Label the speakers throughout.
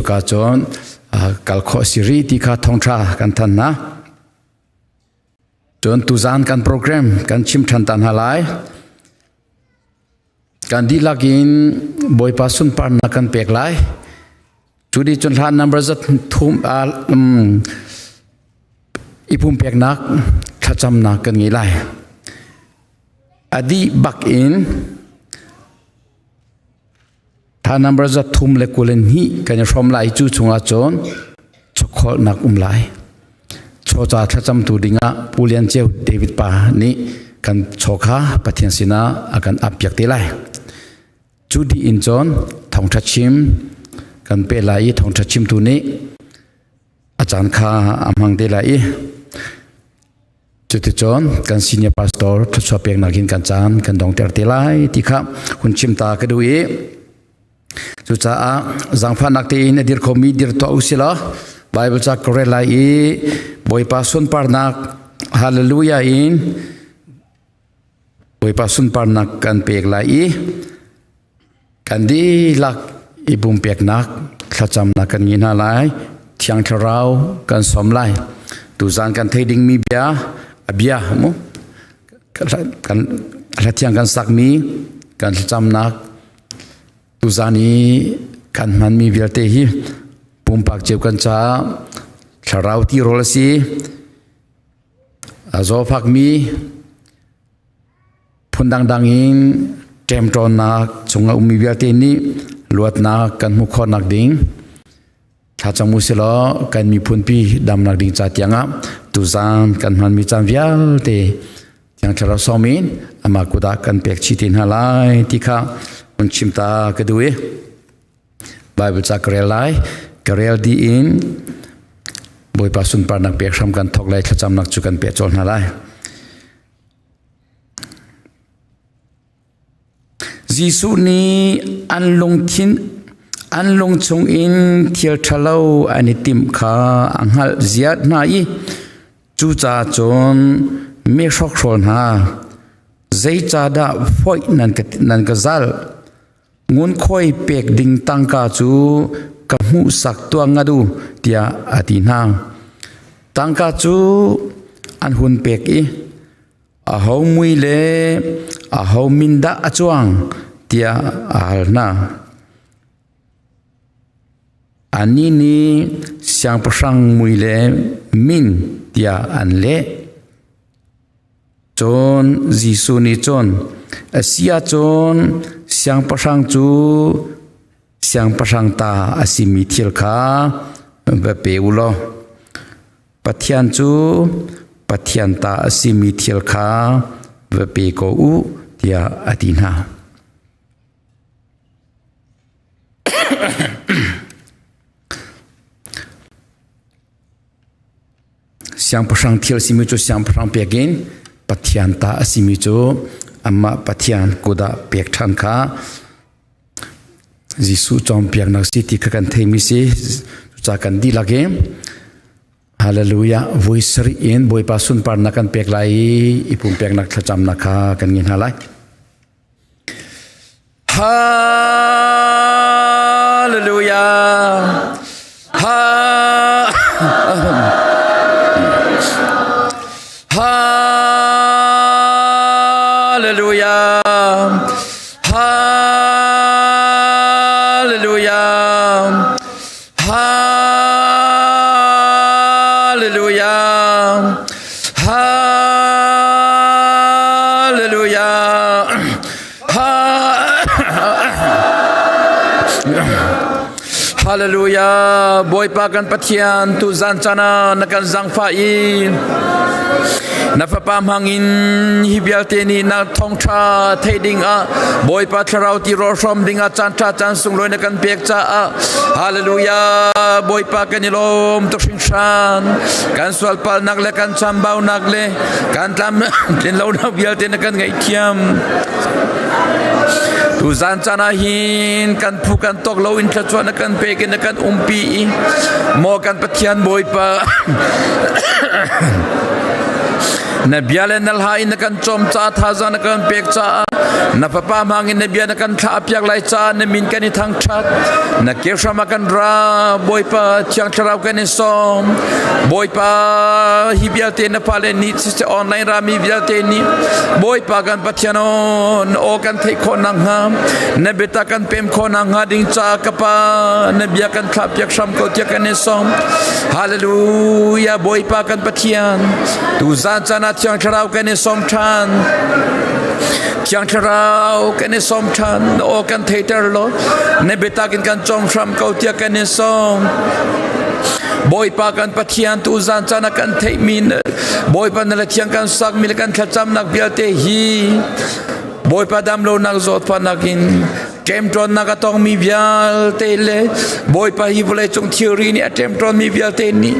Speaker 1: Cuka cun kal khawh si rih ti kha thawngṭha kan thanh hna. Cun tuzaan kan program kan chim ṭhan ta hna lai. Kan dihlak in Bawipa sunparnak kan pek lai. Cu di cun hlan number zat thum i pumpeknak thlacamnak kan ngei lai. A dih bak in tha number zat thum le kul in hnih kan i hrawm lai cu chungah cun chokholhnak um lai. Chawca thlacamtu dingah Pu Lian Ceu David pa nih kan chaw kha Pathian sinah a kan ap piak te lai. Cu dih in cun thawngṭha chim kan pe lai i thawngṭha chimtu nih a caan kha a hmang te lai i cuticun kan senior pastor thluachuah peknak in kan caan kan dongter te lai ti kha hun chim ta ka duh i cucaah zaangfahnak tein a dir khomi dir tuah u si law Bible ca ka rel lai i Bawipa sunparnak hallelujah in Bawipa sunparnak kan pek lai i kan dihlak i pumpeknak thlacamnak kan ngei hna lai. Thiang Thlarau kan sawm lai. Tuzaan kan thei dingmi bia a bia mu kan hlathiang kan sakmi kan thlacamnak tuzaan i kan hmanmi vialte hi pumpak cio kan caah thlarau tirawl a si. A zawfakmi phun dangdang in ṭemṭawnnak chung a ummi vialte nih luatnak kan hmuh khawhnak ding thlacam u silaw kan miphunpi damnak ding ca tiangah tuzaan kan hmanmi caan vialte Thiang Thlarau sawm in amah kut ah kan pek chih te hna lai ti kha hun chim ta ka duh i Bible ca ka rel lai. Ka rel dih in Bawipa sunparnak pek hram kan thawk lai thlacamnak cu kan peh cawl hna lai. Jesuh nih an lungthin an lung chungin thil ṭhalo an i timh kha a hngalh ziat hna i cucaah cun mi hrokhrawl hna zeicahdah foih nan ka, nan ka zalh Ngunkhuai pek ding tangka cu ka hmuhsak tuah ngat u tiah a ti hna. Tangka cu an hun pek i aho mui le aho min dah a cuang tiah a hal hna. Anih nih siangpahrang mui le min tiah an leh. Cun Jesuh nih cun, A si ahcun siangpahrang cu siangpahrang ta a simi thil kha va pe u law Pathian cu Pathian ta a simi thil kha va pe ko u, tiah a ti hna. Siangpahrang thil simi cu siangpahrang pek in Pathian ta a simi cu amah Pathian kut ah pek ṭhan kha Jesuh cawnpiaknak si ti kha kan theimi si. Cucaah kan dihlak i Hallelujah vui sarih in Bawipa sunparnak kan pek lai i i pumpeknak thlacamnak kha kan ngei hna lai. Hallelujah. Ha Hallelujah. Hallelujah. Hallelujah. Hallelujah. Hallelujah. Bawipa kan Pathian tu zan caan ah na kan zangfah i na fapa hmangin hi vialte nih na thawngṭha theih ding ah Bawipa thlarau ti rawlhrawm ding ah caan ṭha caan sunglawi na kan pek caah Hallelujah Bawipa kan i lawm tuk hringhran kan sualpalnak le kan chambaunak le kan tlam tlinlonak vialte na kan ngaihthiam Tuzan caan ah hin kan phu kan tok lo in thluachuah na kan pek in na kan umpi i maw kan Pathian Bawipa. Na bia le na hla in na kan cawm caah thazaang na kan pek caah na fapa hmang in na bia na kan thlah piak lai caah na min kan i thangṭhat. Na ke hram ah kan ra Bawipa Thiang Thlarau kan in sawm. Bawipa hi vialte na fale nih siseh online rami vialte nih Bawipa kan Pathian aw na aw kan theih khawh nakhnga na biatak kan pem khawh nakhnga ding caah ka Pa na bia kan thlah piak hram ko tiah kan in sawm. Hallelujah Bawipa kan Pathian tuzan caan ah Thiang Thlarau kan in sawm ṭhan. Thiang Thlarau kan i sawm ṭhan na aw kan theiter law na biatak in kan cawm hram ko tiah kan in sawm. Bawipa kan Pathian tuzan caan ah kan theihmi Bawipa na le thiang kan sakmi le kan thlacamnak vialte hi Bawipa damlonak zawtfahnak in ṭemṭawnnak a tongmi vialte le Bawipa hi vawleicung thilri nih a ṭemṭawnmi vialte nih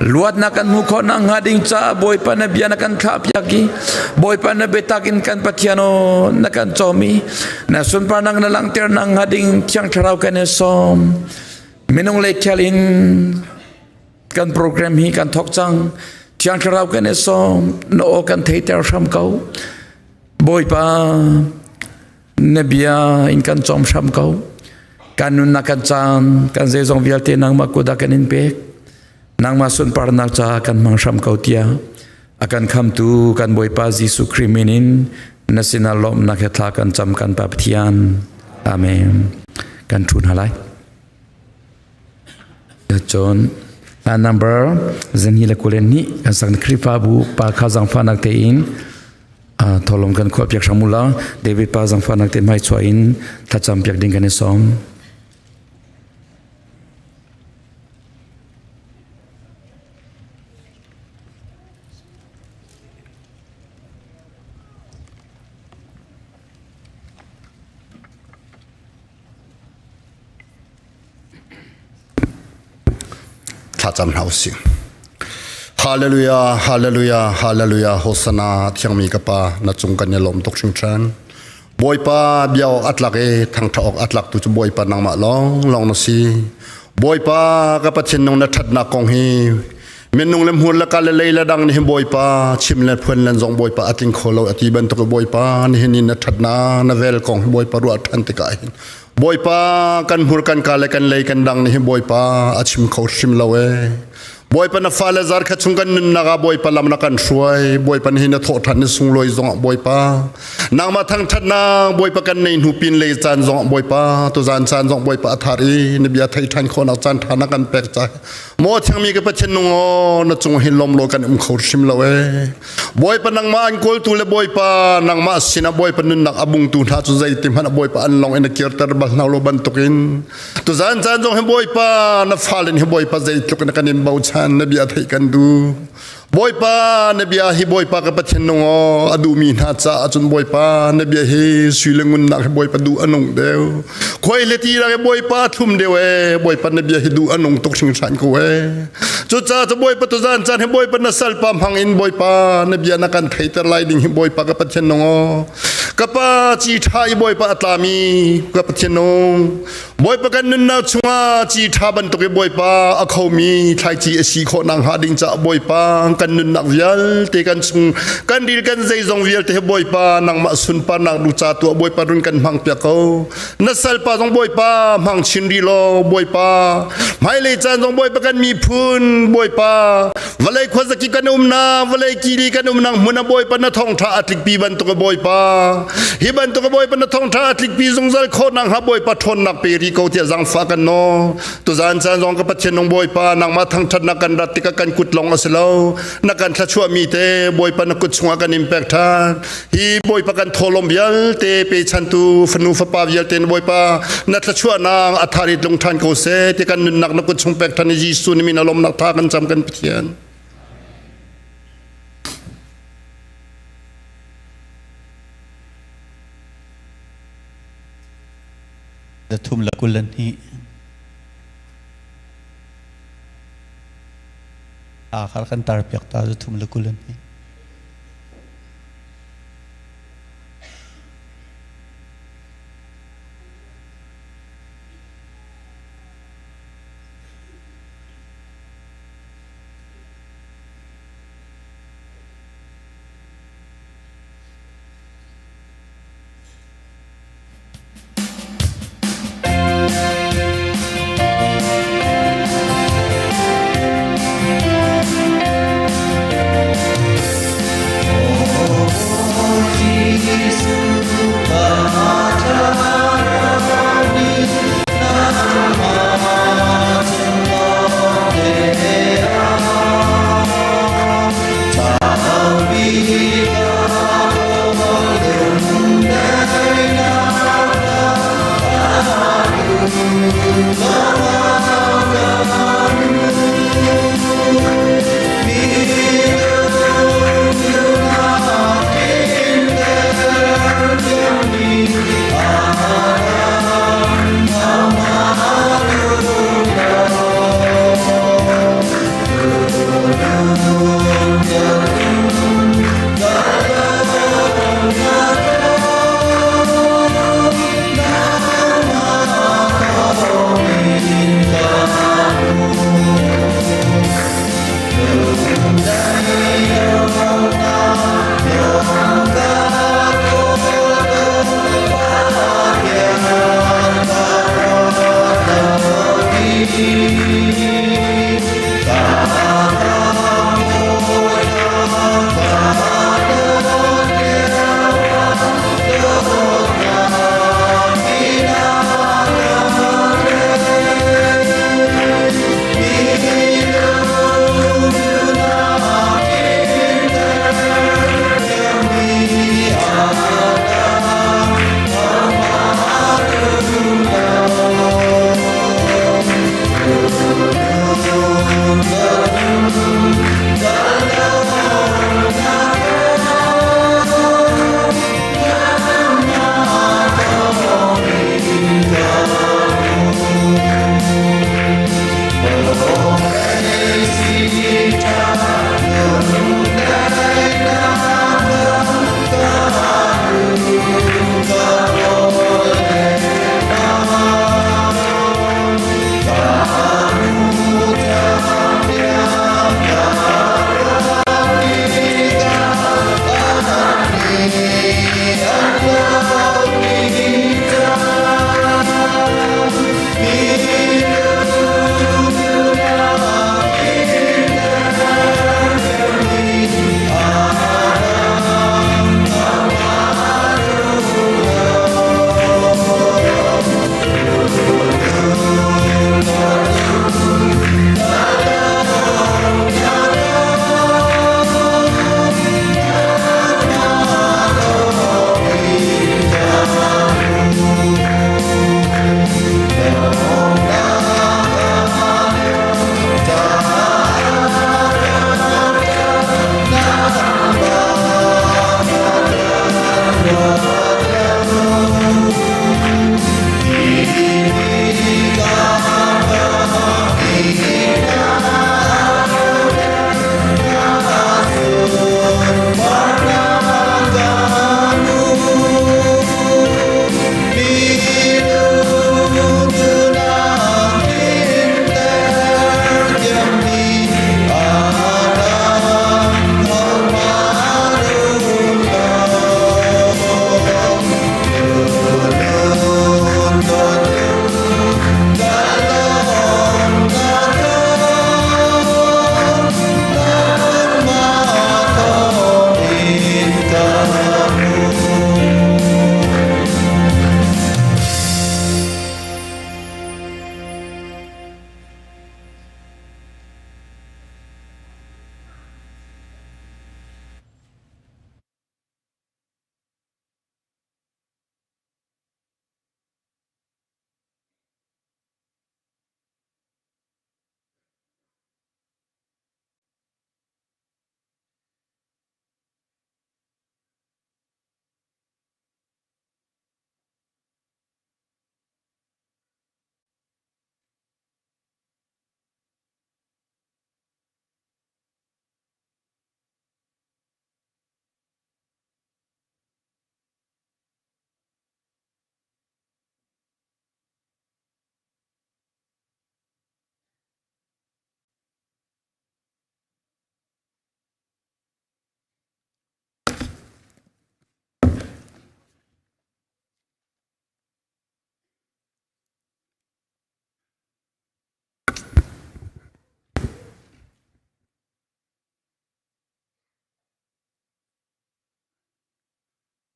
Speaker 1: luatnak kan hmuh khawh nakhnga ding caah Bawipa na bia na kan thlahpiak i Bawipa na biatak in kan Pathian aw na kan cawm i na sunparnak na langhter nakhnga ding Thiang Thlarau kan i sawm. Minung lei khel in kan program hi kan thawk cang. Thiang Thlarau kan i sawm, na aw kan theiter hram ko. Bawipa na bia in kan cawm hram ko. Kan nunnak kan caan, kan zeizong vialte nangmah kut ah kan in pek. Nangmah sunparnak caah kan hmang hram ko tiah a kan khamtu kan Bawipa Jesuh Khrih min in na sinah lawmhnak he thla kan cam kan Pa Pathian. Amen. Kan ṭhu hna lai. Cun hla number zenhi le kul le hnih kan sak Khrihfabu pa kha zaangfahnak tein tholom kan khuah piak hram ula David pa zaangfahnak te hmai chuah in thlacam piak ding kan i sawm.
Speaker 2: Thlacam hna usih. Hallelujah, hallelujah, hallelujah, Hosanna, thiangmi ka pa, na cung kan i lawm tuk hringhran. Bawipa bia awk atlak i thangṭha awk atlak tu cu Bawipa nangmah lawng lawng na si. Bawipa ka Pathian nung na ṭhatnak kong hi minung le hmur le ka le lei le dang nih hin Bawipa chim le phuan len zong Bawipa a tling kho lo a ti bantuk Bawipa nihin ni na ṭhatnak na vel kong hi Bawipa ruah ṭhan tikah hin Bawipa kan hmur kan ka le kan lei kan dang nih hin Bawipa a chim kho hrim lo ee Bawipa na fale zar kha chung kan nunnak ah Bawipa lam na kan hruai Bawipa ni na thawh ṭhan ni sunglawi zong ah Bawipa nangmah thangṭhatnak Bawipa kan nei hnu pin lei caan zong ah Bawipa tuzan caan zong Bawipa a thar i na bia thei ṭhan khawhnak caan ṭha na kan pek ca maw thiangmi ka Pathian nung aw na cung hin lawm lo kan um kho hrim lo ee Bawipa nangmah an kawltu le Bawipa nangmah sinah Bawipa nunnak a bungtu hna cu zeiti hmanh Bawipa an lawng in a kirter bal hna lo bantukin tuzan caan zong hi Bawipa na fale hi Bawipa zeitluk in kan in bochan na bia theih kan duh Bawipa na bia hi Bawipa ka Pathian nung aw a duhmi hna caah cun Bawipa na bia hi sui le ngunnak hi Bawipa duh a nung deuh khoi le ti rak Bawipa thlum deuh e Bawipa na bia hi duh a nung tuk hringhran ko e cucaah cu Bawipa tuzan caan hi Bawipa na salpa hmang in Bawipa na bia na kan theiter lai ding hi Bawipa ka Pathian nung aw ka pa ci ṭha i Bawipa a tlami ka Pathian nung Bawipa kan nunnak chungah ci ṭha bantuk i Bawipa a khomi thlaici a si khawh nakhnga ding caah Bawipa kan nunnak vialte kan chung kan ril kan zeizong vialte hi Bawipa nangmah sunparnak du ca tuah Bawipa run kan hmang piak ko na salpa zong Bawipa hmang chin rih law Bawipa hmailei caan zong Bawipa kan miphun Bawipa vawlei khuazaki kan umnak vawlei kili kan umnak hmun ah Bawipa na thawngṭha a tlikpi bantuk a Bawipa hi bantuk a Bawipa na thawngṭha a tlikpi zungzal khawh nakhnga Bawipa ṭhawnnak pe rih ko tiah zaangfah kan nawl tuzan caan zong ka Pathian nung Bawipa nangmah thangṭhatnak kan rat tikah kan kut lawng a si lo na kan thluachuahmi te Bawipa na kut chungah kan in pek ṭhan hi Bawipa kan thawlawm vialte pechantu fanu fapa vialte na Bawipa na thluachuahnak a thar i tlung ṭhan ko seh ti kan nunnak na kut chung pek ṭhan i Jesuh ni min a lawmnak tha kan cam kan Pathian.
Speaker 3: Thum le 22. Akhar kan tar piak ta 322.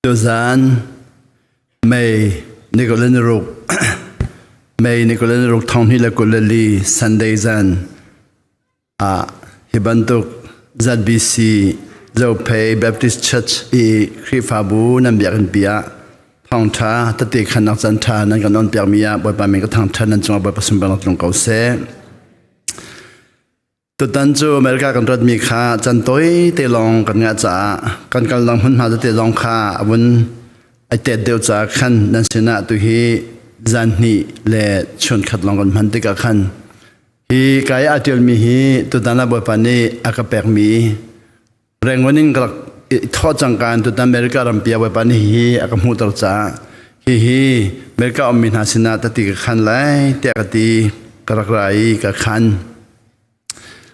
Speaker 4: Tuzan May ni 26 May ni 26 2024 Sunday zan ah hi bantuk ZBC Zophei Baptist Church i Khrihfabu nan biakinn pi ah thawngtha tete khannak caan tha nan kan on piakmi ah Bawipa min ka thangthat nan cungah Bawipa sunparnak tlung ko seh. Tutan cu America kan ratmi kha can toi te lawng kan ngah caah kan kal dang hmunhma tete zong kha a vun ai tet deuh caah khan nan sinah tu hi zan hnih le chun khat lawng kan hman tikah khan hi kai a ṭialmi hi tutan ah Bawipa nih a ka pekmi Rangoon in ka rak thawh cangka in tutan America rampi ah Bawipa nih hi a ka hmuhter caah hihi America ummi hna sinah tati ka khan lai tiah ka ti ka rak ra i ka khan.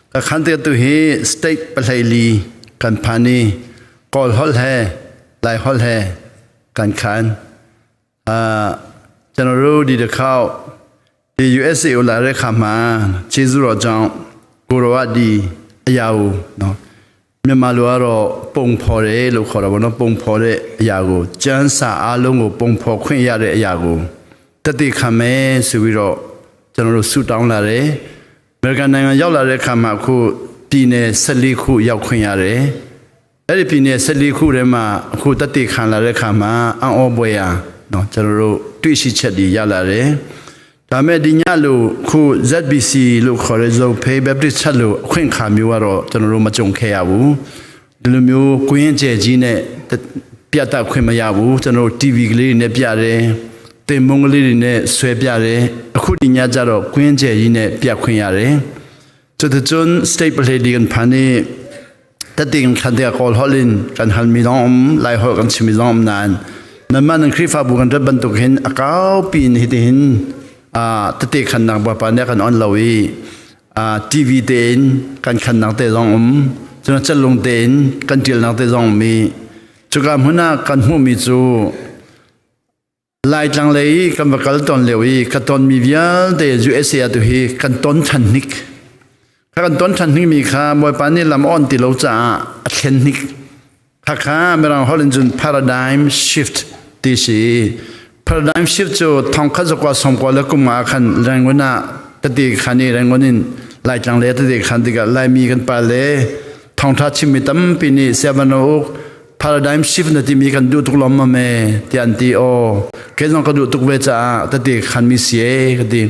Speaker 4: Ka khan tikah tu hi state 14 kan phan i Kawl holh he Lai holh he kan khan. General Di Khau ဒီ USA ကိုလာတဲ့ခါမှာခြေဆုတော်ကြောင့်ကိုရောကဒီအရာကိုနော်မြန်မာလိုကတော့ပုံဖော်တယ်လို့ခေါ်တာပေါ့နော်ပုံဖော်တဲ့အရာကိုကျမ်းစာအားလုံးကိုပုံဖော်ခွင့်ရတဲ့အရာကိုတသက်ခံမယ်ဆိုပြီးတော့ကျွန်တော်တို့ဆုတောင်းလာတယ်အမေရိကန်နိုင်ငံရောက်လာတဲ့အခါမှာအခုပြည်နယ်14ခုရောက်ခွင့်ရတယ်အဲ့ဒီပြည်နယ်14ခုထဲမှာအခုတသက်ခံလာတဲ့အခါမှာအံ့ဩပွေရာနော်ကျွန်တော်တို့တွေ့ရှိချက်တွေရလာတယ်ဒါမဲ့ဒီညလို့ခု ZBC လို့ခေါ်တဲ့ဇုံဖေး Baptist ချက်လို့အခွင့်အခါမျိုးကတော့ကျွန်တော်တို့မကြုံခဲ့ရဘူးဒီလိုမျိုးကွင်းကျဲကြီးနဲ့ပြတ်တခွင့်မရဘူးကျွန်တော်တို့ TV ကလေးတွေနဲ့ပြတယ်တင်မုံကလေးတွေနဲ့ဆွဲပြတယ်အခုဒီညကျတော့ကွင်းကျဲကြီးနဲ့ပြခွင့်ရတယ်จุดจุน state play ဒီกันพันนี่တติงคันเดียกอลฮอลินกันหันมีน้องไลฮอกันชิมีน้องนานนั่นมันคริฟาบุกันรับันตุกเห็นอากาวปีนฮิตหิน ตติขันนักบปาเนี่ยกันออนลาวีทีวีเตนกันขันนักเตลองอมจนจะลงเตนกันจิลนักเตลองมีจุกามหัวหน้ากันหูมีจูลายจังเลยกันบักลตอนเลวีกันตอนมีเวียเตยูเอเซียตุฮีกันตอนชันนิกกันตอนชันนิกมีค่ะบอยปานี่ลำอ่อนติโลจ้าเทนนิกค่ะค่ะเมื่อเราฮอลินจุน paradigm shift ที่สี paradigm shift จูทองข้าจะกว่าสมกว่าแล้วกุมาขันแรงวันน่ะตติขันนี่แรงวันนี้ลายจังเลยตติขันติกะลายมีกันไปเลยทองทัดชิมิตัมปีนี้เซวันโอก paradigm shift นั่นที่มีกันดูทุกลมมาเมที่อันที่โอแค่น้องก็ดูทุกเวจ้าตติขันมีเสียกันดี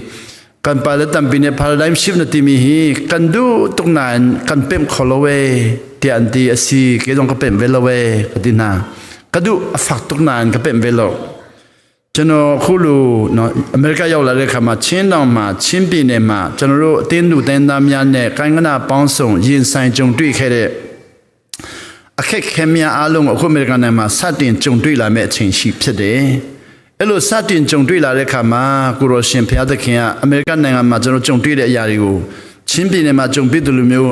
Speaker 4: กันไปแล้วตัมปีนี้ paradigm shift นั่นที่มีฮีกันดูทุกนานกันเป็นคอลเวที่อันที่สีแค่น้องก็เป็นเวลเวกันดีน่ะก็ดูฝักทุกนานก็เป็นเวลကျွန်တော်ခုလိုနော်အမေရိကရောက်လာတဲ့ခါမှာချင်းတောင်မှာချင်းပြည်နယ်မှာကျွန်တော်တို့အတင်းလူတင်းသားများနဲ့ကိုင်းကနပေါင်းစုံရင်ဆိုင်ကြုံတွေ့ခဲ့တဲ့အခက်ခဲများအားလုံးကိုအခုအမေရိကန်နိုင်ငံမှာစတင်ကြုံတွေ့လာမယ့်အချိန်ရှိဖြစ်တယ်။အဲ့လိုစတင်ကြုံတွေ့လာတဲ့ခါမှာကိုရောရှင်ဖျားသခင်ကအမေရိကန်နိုင်ငံမှာကျွန်တော်ကြုံတွေ့တဲ့အရာတွေကိုချင်းပြည်နယ်မှာကြုံတွေ့တယ်လို့မျိုး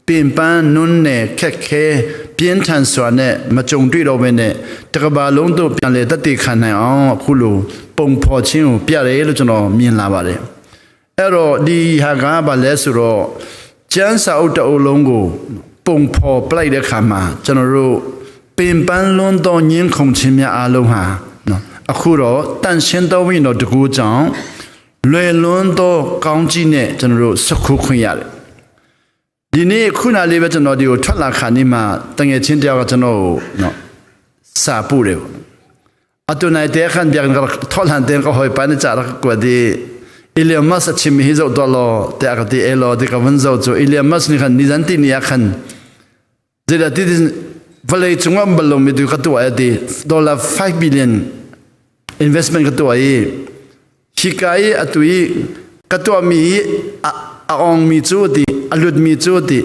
Speaker 4: ပင်ပန်းနွန်းနယ်ခက်ခဲပြင်းထန်စွာနဲ့မကြုံတွေ့တော့ဘဲနဲ့တကဘာလုံးတို့ပြန်လေတသက်ခံနိုင်အောင်အခုလိုပုံဖော်ခြင်းကိုပြတယ်လို့ကျွန်တော်မြင်လာပါတယ်အဲ့တော့ဒီဟာကဘာလဲဆိုတော့ကျမ်းစာအုပ်တအုပ်လုံးကိုပုံဖော်ပလိုက်တဲ့ခါမှာကျွန်တော်တို့ပင်ပန်းလွန်းသောညင်းခုန်ခြင်းများအားလုံးဟာနော်အခုတော့တန်ရှင်းသောဝိညာဉ်တော်တကူကြောင့်လွယ်လွန်းသောကောင်းကြီးနဲ့ကျွန်တော်တို့စခုခွင့်ရတယ်ဒီနေ့ခုနလေးပဲကျွန်တော်ဒီကိုထွက်လာခါနေမှာတငယ်ချင်းတယောက်ကကျွန်တော်ကိုနော်စာပို့တယ်ပေါ့အတူနိုင်တဲ့ခန်ပြန်ကထောလန်တဲ့ကဟိုပန်ချာရကွာဒီအီလီယမတ်အချင်းမီဇောတော်လောတဲ့ကဒီအဲလောဒီကဝန်ဇောချိုအီလီယမတ်နိခန်နိဇန်တီနီယခန်ဇေဒတီဗလေချုံအဘလုံးမီဒီကတူအဒီဒေါ်လာ5 billion investment ကတူအေရှိကိုင်အတူကတူမီအောင်မီချိုဒီအလွတ်မီချိုဒီ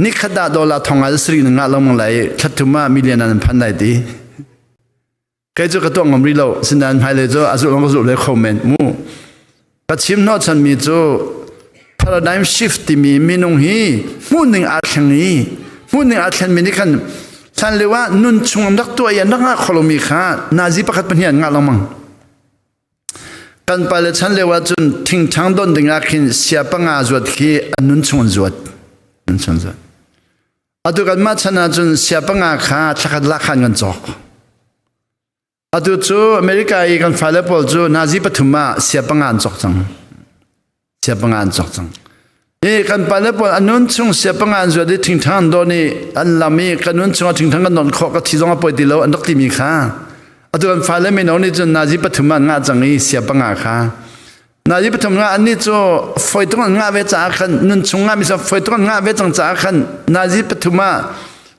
Speaker 4: နိခဒဒေါ်လာထောင်ငါစရီငါလုံးမလိုက်ခတ်ထမမီလီယံနန်ဖန်လိုက်ဒီကဲချိုကတော့ငမရီလို့စနန်ဖိုင်လေချိုအစုလုံးကစုလေခုံမန်မူပချိမနောချန်မီချို paradigm shift တီမီမီနုံဟီမှုနင်းအထငီမှုနင်းအထန်မီနိကန်ဆန်လေဝနွန်ချုံดักตัวยันนักขลมีขานาซีประคัดปะเนี่ยงาลมังกันไปเลยฉันเลยว่าจนทิ้งทางต้นดึงอาคินเสียปังอาจวดขี้อันนุนชงจวดนุนชงจวดอตุกันมาชนะจนเสียปังอาขาชักลักขันกันจอกอตุจูอเมริกาอีกันฟาเลปอลจูนาซีปฐุมาเสียปังอันจอกจังเสียปังอันจอกจังเอกันไปเลยปอลอันนุนชงเสียปังอันจวดที่ทิ้งทางต้นนี่อันลามีกันนุนชงทิ้งทางกันนอนคอก็ที่จงปล่อยตีแล้วอันดักตีมีค่าอตุกันฟาเลไม่นอนนี่จนนาจีปฐุมางาจังนี้เสียปังอาคานาจีปฐุมงาอันนี้จะไฟตรงงาเวจ้าขันนุนชงงามิสไฟตรงงาเวจังจ้าขันนาจีปฐุมา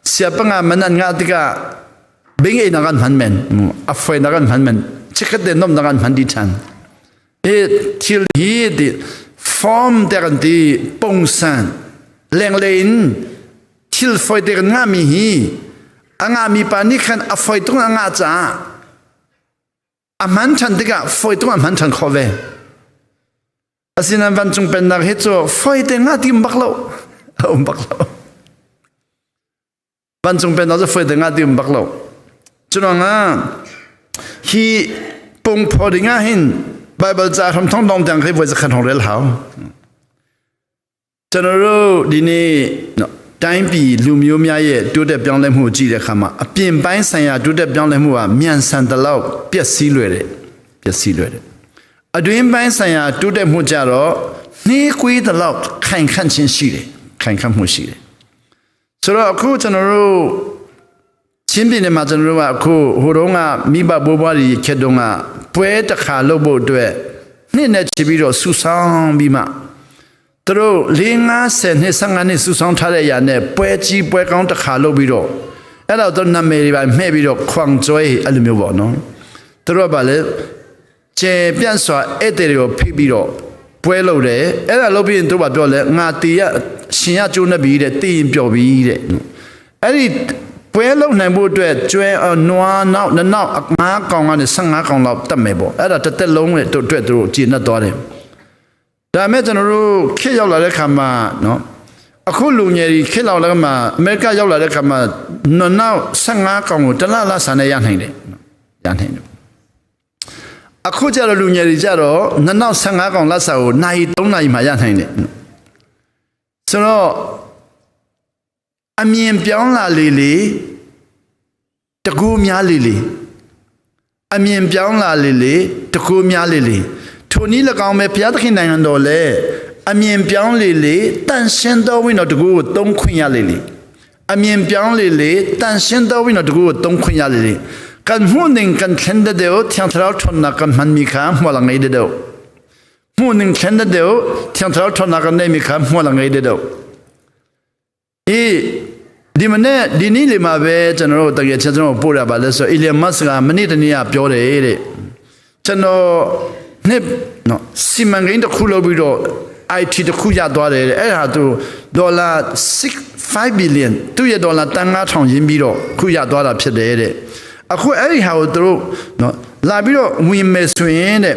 Speaker 4: เสียปังอามันนันงาติกาเบ่งเอนักันหันเมนอัฟไฟนักันหันเมนชิคเดนนมนักันหันดิฉันเอทิลฮีดิฟอร์มเดกันดีปงสันแรงเลนทิลไฟเดกันงามีฮีงามีปานิขันอัฟไฟตรงงาจ้าอามันฉันติกะไฟตรงอามันฉันขอเวอาศินันวันจงเป็นนักเฮโจไฟเตงาติมบักโลอุมบักโลวันจงเป็นนักไฟเตงาติมบักโลจุนงาฮีปงพอดิงาหิน Bible ca hram thong dong tiang khi voi zakhat hong rel hau. ကျွန်တော်တို့ဒီနေ့နော်တိုင်းပြည်လူမျိုးများရဲ့တိုးတက်ပြောင်းလဲမှုကိုကြည့်တဲ့အခါမှာအပြင်ပိုင်းဆိုင်ရာတိုးတက်ပြောင်းလဲမှုကမြန်ဆန်တလောက်ပျက်စီးလွယ်တယ်ပျက်စီးလွယ်တယ်အတွင်းပိုင်းဆိုင်ရာတိုးတက်မှုကြတော့နှေးကွေးတလောက်ခိုင်ခန့်ခြင်းရှိတယ်ခိုင်ခန့်မှုရှိတယ်ဆိုတော့အခုကျွန်တော်တို့ချင်းပြည်နယ်မှာကျွန်တော်တို့ကအခုဟိုတုန်းကမိဘဘိုးဘွားတွေခက်တုန်းကပွဲတစ်ခါလုပ်ဖို့အတွက်နှစ်နဲ့ချီပြီးတော့ဆူဆောင်းပြီးမှ သူတို့50နှစ်15နှစ်စုဆောင်းထားတဲ့အရာနဲ့ပွဲကြီးပွဲကောင်းတစ်ခါလုပ်ပြီးတော့အဲ့တော့သူနာမည်တွေပါမှဲ့ပြီးတော့ခွန်ကျွဲအဲ့လိုမျိုးပေါ့နော်သူတို့ကပါလေကျေပြန့်စွာဧည့်သည်တွေကိုဖိတ်ပြီးတော့ပွဲလုပ်တယ်အဲ့ဒါလုပ်ပြီးရင်တို့ကပြောလဲငါတီရရှင်ရကျိုးနေပြီတဲ့တီရင်ပျော်ပြီတဲ့အဲ့ဒီပွဲလုပ်နိုင်ဖို့အတွက်ကျွဲနွားနောက်နောက်5ကောင်ကနေ15ကောင်လောက်တက်မယ်ပေါ့အဲ့ဒါတစ်သက်လုံးနဲ့တို့အတွက်သူတို့ကျေနပ်သွားတယ် ဒါမဲ့ကျွန်တော်တို့ခေတ်ရောက်လာတဲ့ခါမှာနော်အခုလူငယ်တွေခေတ်လောက်လာတဲ့ခါမှာအမေရိကရောက်လာတဲ့ခါမှာနောက်15ကောင်ကိုတစ်လလဆန်နဲ့ရနိုင်တယ်ရနိုင်တယ်အခုကျတော့လူငယ်တွေကျတော့နောက်15ကောင်လက်စာကိုနိုင်3နိုင်မှရနိုင်တယ်ဆိုတော့အမြင်ပြောင်းလာလေလေတကူများလေလေအမြင်ပြောင်းလာလေလေတကူများလေလေ ထိုနည်း၎င်းပဲဘုရားသခင်နိုင်ငံတော်လဲအမြင်ပြောင်းလေလေတန်ရှင်းသောဝိညာဉ်တော်တကူကိုသုံးခွင့်ရလေလေအမြင်ပြောင်းလေလေတန်ရှင်းသောဝိညာဉ်တော်တကူကိုသုံးခွင့်ရလေလေကန်မှုနင်ကန်ခန်တဲ့တဲ့ထင်ထရောက်ထွန်နာကန်မန်မီခါမောလငိုင်တဲ့မှုနင်ခန်တဲ့တဲ့ထင်ထရောက်ထွန်နာကန်နေမီခါမောလငိုင်တဲ့အေးဒီမနေ့ဒီနေ့လေမှာပဲကျွန်တော်တို့တကယ်ချက်ကျွန်တော်ပို့ရပါလဲဆိုအီလီယမတ်ကမနေ့တနေ့ကပြောတယ်တဲ့ကျွန်တော် နှစ်နော်စီမံကိန်းတစ်ခုလုပ်ပြီးတော့ IT တစ်ခုရသွားတယ်တဲ့အဲ့ဒါသူဒေါ်လာ6 5 billion သူ့ရဲ့ဒေါ်လာတန်9000ရင်းပြီးတော့ခုရသွားတာဖြစ်တယ်တဲ့အခုအဲ့ဒီဟာကိုသူတို့နော်လာပြီးတော့ဝင်မယ်ဆိုရင်တဲ့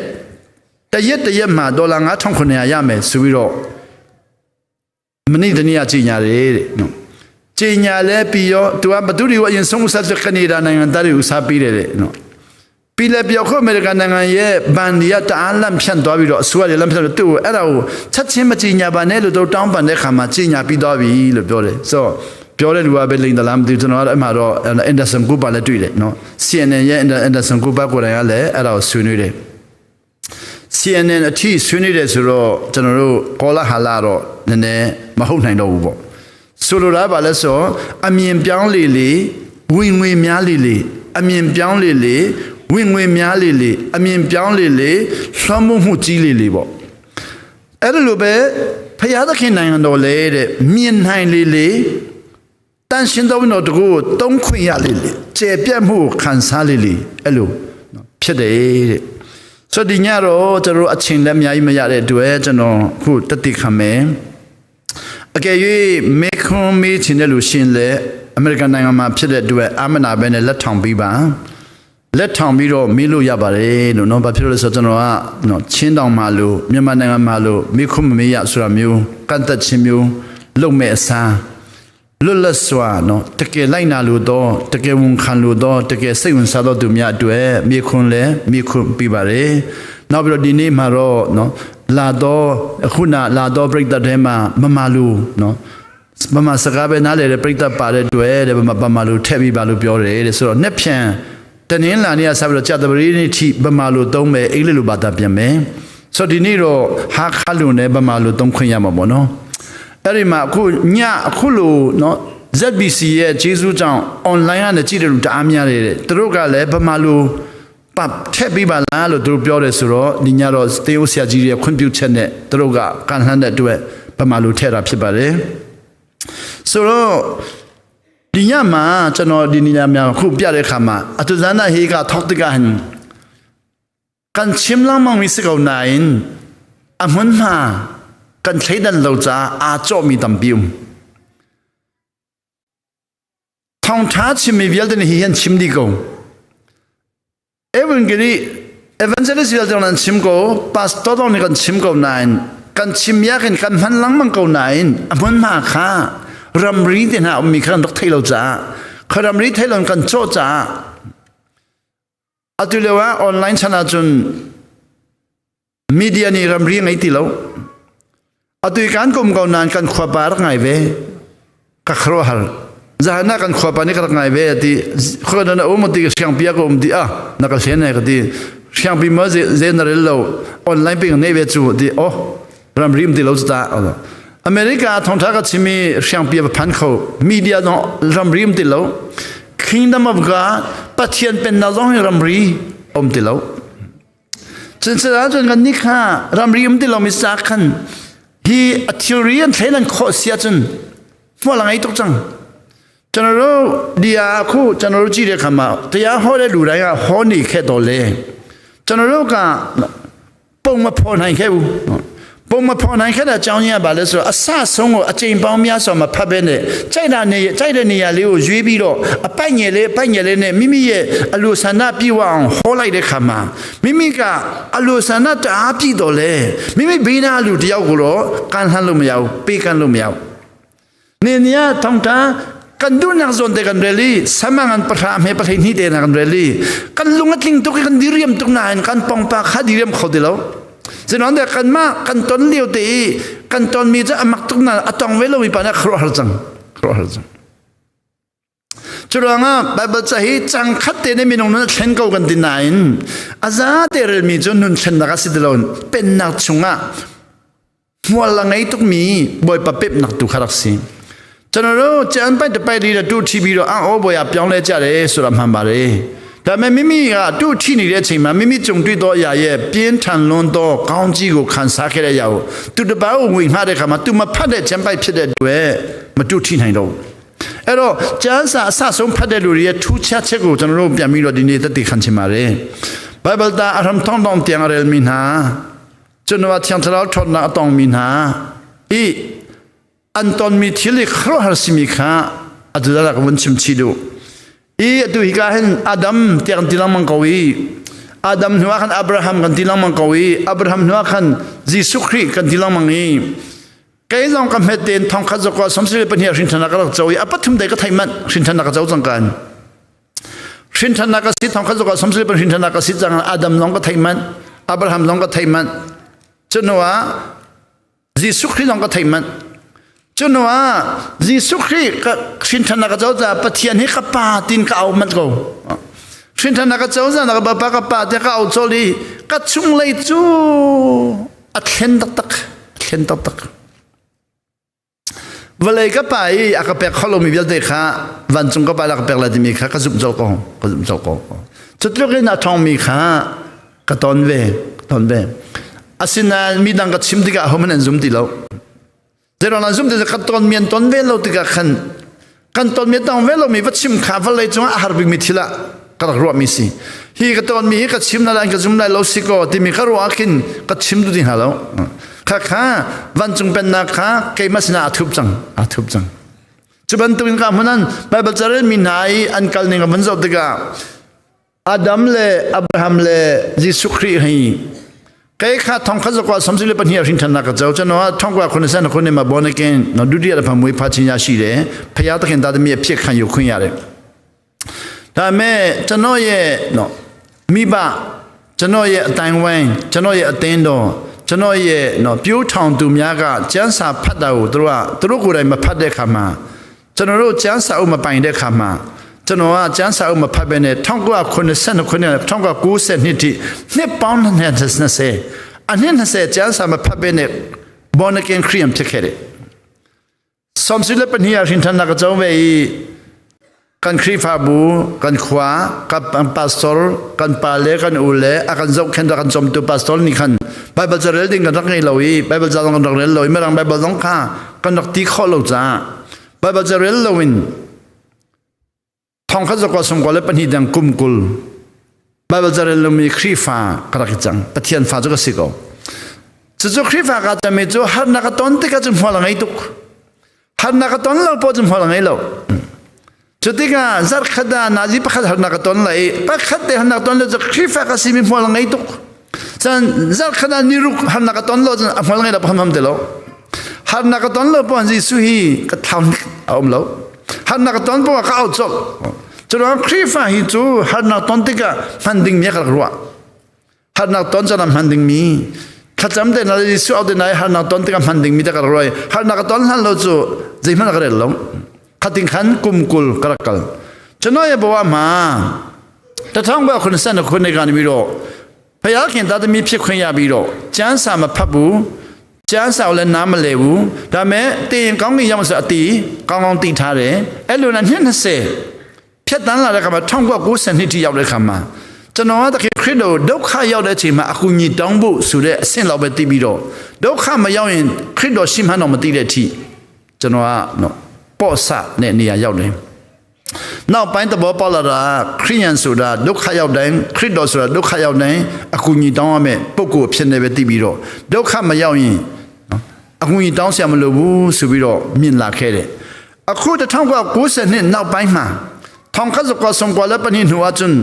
Speaker 4: တရက်တရက်မှာဒေါ်လာ9900ရမယ်ဆိုပြီးတော့မနေ့တနေ့ကကြီးညာတယ်တဲ့နော်ကြီးညာလဲပြီးတော့သူကဘသူတွေကိုအရင်ဆုံးဆက်ကနေဒါနိုင်ငံသားတွေကိုစားပြီးတယ်တဲ့နော် ပြီးလဲပြောခုအမေရိကန်နိုင်ငံရဲ့ဘန်ဒီကတအားလန့်ဖြန့်သွားပြီးတော့အစိုးရတွေလန့်ဖြန့်လို့သူ့ကိုအဲ့ဒါကိုချက်ချင်းမကြီးညာပါနဲ့လို့တို့တောင်းပန်တဲ့ခါမှာကြီးညာပြီးသွားပြီလို့ပြောတယ်ဆိုတော့ပြောတဲ့လူကပဲလိန်တလားမသိဘူးကျွန်တော်ကတော့အဲ့မှာတော့အန်ဒါဆန်ကူပါလည်းတွေ့တယ်နော် CNN ရဲ့အန်ဒါဆန်ကူပါကိုယ်တိုင်ကလည်းအဲ့ဒါကိုဆွေးနွေးတယ် CNN အထိဆွေးနွေးတယ်ဆိုတော့ကျွန်တော်တို့ကောလာဟာလာတော့နည်းနည်းမဟုတ်နိုင်တော့ဘူးပေါ့ဆိုလိုတာပါလဲဆိုအမြင်ပြောင်းလေလေဝင်ငွေများလေလေအမြင်ပြောင်းလေလေ ဝင်ငွေများလေလေအမြင်ပြောင်းလေလေလွှမ်းမိုးမှုကြီးလေလေပေါ့အဲ့ဒါလိုပဲဖရာသခင်နိုင်ငံတော်လေတဲ့မြင်နိုင်လေလေတန်ရှင်တော်တော်တကူကိုတုံးခွင့်ရလေလေကျေပြတ်မှုခံစားလေလေအဲ့လိုဖြစ်တယ်တဲ့ဆိုဒီညတော့ကျွန်တော်အချိန်လည်းအများကြီးမရတဲ့အတွက်ကျွန်တော်ခုတတိခံမယ်အကယ်၍မေခွန်မေးချင်တဲ့လူရှင်လေအမေရိကန်နိုင်ငံမှာဖြစ်တဲ့အတွက်အာမနာပဲနဲ့လက်ထောင်ပြီးပါ လက်ထောင်ပြီးတော့မေးလို့ရပါတယ်လို့နော်ဘာဖြစ်လို့လဲဆိုတော့ကျွန်တော်ကနော်ချင်းတောင်မှာလို့မြန်မာနိုင်ငံမှာလို့မေခွန်မမေးရဆိုတာမျိုးကန့်သက်ခြင်းမျိုးလုပ်မဲ့အစားလွတ်လပ်စွာနော်တကယ်လိုက်နာလို့တော့တကယ်ဝန်ခံလို့တော့တကယ်စိတ်ဝင်စားတော့သူများအတွက်မြေခွန်လဲမြေခွန်ပြပါတယ်နောက်ပြီးတော့ဒီနေ့မှာတော့နော်လာတော့အခုနလာတော့ပြိတ္တထဲမှာမမလူနော်မမစကားပဲနားလေတဲ့ပြိတ္တပါတဲ့တွေ့တဲ့ဗမာဗမာလူထည့်ပြီးပါလို့ပြောတယ်တဲ့ဆိုတော့နှစ်ဖြန် တနင်္လာနေ့ကစပြီးတော့ကြာတပရီနေ့ထိဗမာလူသုံးမယ်အင်္ဂလိပ်လိုဘာသာပြန်မယ်ဆိုတော့ဒီနေ့တော့ဟာခါလူနဲ့ဗမာလူသုံးခွင့်ရမှာပေါ့နော်အဲ့ဒီမှာအခုညအခုလိုနော် ZBC ရဲ့ဂျေဇုကြောင့် online ကနေကြည့်တယ်လို့တအားများတယ်တဲ့သူတို့ကလည်းဗမာလူပတ်ထက်ပြီးပါလားလို့သူတို့ပြောတယ်ဆိုတော့ဒီညတော့တေယိုဆရာကြီးရဲ့ခွင့်ပြုချက်နဲ့သူတို့ကကန်လှမ်းတဲ့အတွက်ဗမာလူထည့်တာဖြစ်ပါတယ်ဆိုတော့ ဒီညမှာကျွန်တော်ဒီညမှာခုပြတဲ့အခါမှာအတူဇန်နာဟေကထောက်တကဟန်ကန်ချင်လမောင်မီစကောနိုင်အမွန်မာကန်ထိဒန်လောချာအာချောမီတမ်ပီုံထောင်ထားချင်မီဗျလတဲ့ဟိဟန်ချင်ဒီကော Evangeli evangelist vial tong nan chim ko pastor tong ni kan chim ko nain kan chim ya kan kan man lang mang ko nain amun ma kha ramri te na mi khan dok thailo cha kha ramri thailon kan cho cha atulewa online chana chun Media nih ramri ngei ti lo. Atu i kan kum ko nain kan khua pa rak ngai ve. Ka khuaruahhar. Zahan ah kan khua pa nih ka rak ngai ve ti khua na um ti siangpi ah ka um ti ah na ka hlen ai ka ti. Siangpi ma ze na rel lo online pe nei ve cu ti oh ramri um ti lo ta. America thongtha ka chimi siangpi va phan kho media no ramri um ti lo. Kingdom of God Pathian pennak zong hi ramri um ti lo. Cucaah cun kan nih kha ramri um ti lomi ca khan hi a thilri an thlen an khawh si ahcun hmual a ngei tuk cang. Chanaro dia khu chanaro chi de khama tia ho le lu rai a ho ni khe to le chanaro ka ပုံမဖော်နိုင်ခဲ့ဘူးပုံမဖော်နိုင်ခဲ့တဲ့အကြောင်းရင်းကဘာလဲဆိုတော့အဆဆုံးကိုအချိန်ပေါင်းများစွာမဖတ်ဘဲနဲ့ကြိုက်တာနေကြိုက်တဲ့နေရာလေးကိုရွေးပြီးတော့အပိုက်ငယ်လေးအပိုက်ငယ်လေးနဲ့မိမိရဲ့အလိုဆန္ဒပြည့်ဝအောင်ဟောလိုက်တဲ့ခါမှာမိမိကအလိုဆန္ဒတအားပြည့်တော်လဲမိမိဘေးနာလူတယောက်ကိုတော့ကန်လှမ်းလို့မရဘူးပေးကမ်းလို့မရဘူး နေနေထောင်တာkan du nak zon te kan reli samangan pahra me pathei ni te na kan reli kan lunga tling tuk kan diriam tuk na kan pong pa kha diriam kho de lo zenon de kan ma kan ton liu te i kan ton mi cha amak tuk na atong ve lo mi pa na khro har chang khro har chang Curuangah Bible ca hi cang khat te ne minung nun a thlen ko kan ti nain a za te relmi cu nun thlennak a si ti lo pennak chungah hmual a ngei tukmi Bawipa pepnak tu kha rak si. Chanaro chan pai te pai ri tu thi bi ro ang o boya pyong le cha re sura man ba re ဒါပေမဲ့မိမိကတူထိနေတဲ့အချိန်မှာမိမိကြုံတွေ့သောအရာရဲ့ပြင်းထန်လွန်းသောကောင်းကြီးကိုခံစားခဲ့တဲ့အရာကိုသူတပားကိုဝင်မှားတဲ့အခါမှာသူမဖတ်တဲ့ချမ်းပိုက်ဖြစ်တဲ့အတွက်မတူထိနိုင်တော့ဘူး အဲ့တော့ကျမ်းစာအဆဆုံးဖတ်တဲ့လူတွေရဲ့ထူးခြားချက်ကိုကျွန်တော်တို့ပြန်ပြီးတော့ဒီနေ့သက်သေခံချင်ပါတယ်။ Bible တာအရမ်ထောင်းတောင်းပြန်ရယ်မီနာကျွန်တော်ချန်တလောက်ထော်နာအတောင်မီနာဤအန်တွန်မီသီလခရဟာစီမီခာအဒလာကဝန်ချင်ချီဒူဤအတူဟိကဟန်အာဒမ်တန်တီလမန်ကဝီအာဒမ်နွာခန်အဗြဟမ်ကန်တီလမန်ကဝီအဗြဟမ်နွာခန်ဂျေဆုခရစ်ကန်တီလမန်ဤ kei zong ka hmet tein thong khat zakwa samsiri pahnih hrinthan ka rak co i a pathum dei ka thei manh hrinthan ka co cang kan hrinthan ka si thong khat zakwa samsiri pahnih hrinthan ka si cang Adam zong ka thei manh Abraham zong ka thei manh cuno ah Jesuh Khrih zong ka thei manh cuno ah Jesuh Khrih ka hrinthan ka co ca Pathian hi ka pa tin ka au manh ko hrinthan ka co za ka bapa ka pa te ka au chol i ka chunglei cu a thlen taktak thlen taktak vawlei ka pa i a ka pek kho lomi vialte kha vancung ka pa la ka pek lai timi kha ka zumh colh ko ka zumh colh ko cutluk in a ṭhawngmi kha ka ton ve ka ton ve asinain midang ka chim tikah ahohmanh an zum ti lo Zeiruang an zum ti kan ton mi an ton ve lo tikah khan kan ton mi tong ve lomi va chim kha vawlei cungah a har bikmi thil ah ka rak ruahmi si. Hi ka ton mi hi ka chim na lai ka zum lai lo si ko timi ka ruah ah khin ka chim tu ti hna lo. Kha kha vancung pennak kha keimah sinah a thup cang a thup cang. Cu bantukin ka hmunan Bible carel mi hna i an kal ning a van zoh tikah Adam le Abraham le Jesuh Khrih hi kei kha thong kha zakwa samsi le pahnih hrin than ka chau chano thong kwa khun san khun ma born again no ဒုတိယတစ်ဖန်မွေးဖာချင်းရရှိတယ်ဖယားသခင်သားသမီးအဖြစ်ခံယူခွင့်ရတယ်ဒါပေမဲ့ကျွန်တော်ရဲ့နော်မိဘကျွန်တော်ရဲ့အတိုင်းဝိုင်းကျွန်တော်ရဲ့အသင်းတော်ကျွန်တော်ရဲ့နော်ပြိုးထောင်သူများကကျမ်းစာဖတ်တာကိုတို့ကသူတို့ကိုယ်တိုင်မဖတ်တဲ့ခါမှာ ကျွန်တော်တို့ကျမ်းစာအုပ်မပိုင်တဲ့ခါမှာကျွန်တော်ကကျမ်းစာအုပ်မဖတ်ဘဲနဲ့1982ခုနှစ်1990နှစ်ထိနှစ်ပေါင်း20အနှစ်20ကျမ်းစာမဖတ်ဘဲနဲ့ born again Christian ဖြစ်ခဲ့တယ်။សំសិលပနိယရှင်ထနာကကြောင့်ပဲကန်ခရီဖာဘူကန်ခွာကပ်ပတ်စတော်ကန်ပါလေကန်ဦးလေအကန်ဇောက်ခင်ကန်จอมตูပတ်စတော်နိขัน Bible จะเรลดิ้งกันรักไงเราอี Bible จะต้องกันรักเรลเราอีไม่รัง Bible ต้องข้ากันรักตีข้อเราจ้า Bible จะเรลเราอินทองข้าจะกว่าสมกว่าและปัญหาดังกุมกุล Bible จะเรลเรามีครีฟ้ากระกิจังปะเทียนฟ้าจะก็สิกจะจะครีฟ้ากจะมีจะหันนักตอนที่ก็จะหัวหลังไอ้ตุกหันนักตอนเราพอจะหัวหลังไอ้เราจุดที่ก็จัดขดานาจีประคัดหันนักตอนเลยประคัดเดหันนักตอนเราจะครีฟ้ากสิมีหัวหลังไอ้ตุกจันจัดขดานิรุกหันนักตอนเราจะหัวหลังไอ้เราพร้อมเดลหันนักตอนเราปอนจิสุฮีก็ทำเอาเราหันนักตอนปว่าก็เอาจบจะรองครีฟ้าฮิจูหันนักตอนที่ก็หันดิ่งเมียกรัวหันนักตอนจะนำหันดิ่งมี Thlacam te na le Jesuh au te na i harnak ton tikah hman dingmi te ka rak ruai. Harnak ka ton hlan lo cu zeihmanh ka rel lo. Khating khan kum 20 ka rak kal. ကျွန်တော်ရဲ့ဘဝမှာ1982ခုနှစ်ကနေပြီးတော့ဖယားခင်သားသမီးဖြစ်ခွင့်ရပြီးတော့ကျမ်းစာမဖတ်ဘူးကျမ်းစာကိုလည်းနားမလည်ဘူးဒါပေမဲ့တည်ရင်ကောင်းကင်ရောက်ဆိုအတီကောင်းကောင်းသိထားတယ်အဲ့လိုနဲ့နှစ်20ဖြတ်တန်းလာတဲ့ခါမှာ1990နှစ်ထိရောက်တဲ့ခါမှာကျွန်တော်ကတခင်ခရစ်တော်ဒုက္ခရောက်တဲ့အချိန်မှာအကူအညီတောင်းဖို့ဆိုတဲ့အဆင့်လောက်ပဲသိပြီးတော့ဒုက္ခမရောက်ရင်ခရစ်တော်ရှိမှန်းတော့မသိတဲ့အထိကျွန်တော်ကနော်ပေါ့ဆနဲ့နေရာရောက်တယ်နောက်ပိုင်းသဘောပေါက်လာတာခရိယန်ဆိုတာဒုက္ခရောက်တိုင်းခရစ်တော်ဆိုတာဒုက္ခရောက်တိုင်းအကူအညီတောင်းရမယ်ပုဂ္ဂိုလ်ဖြစ်နေပဲသိပြီးတော့ဒုက္ခမရောက်ရင်အကူအညီတောင်းဆရာမလိုဘူးဆိုပြီးတော့မြင်လာခဲ့တယ်အခု1990နှစ်နောက်ပိုင်းမှာထောင်ခတ်စကောဆောင်ကွာလပနိနူအချွန်း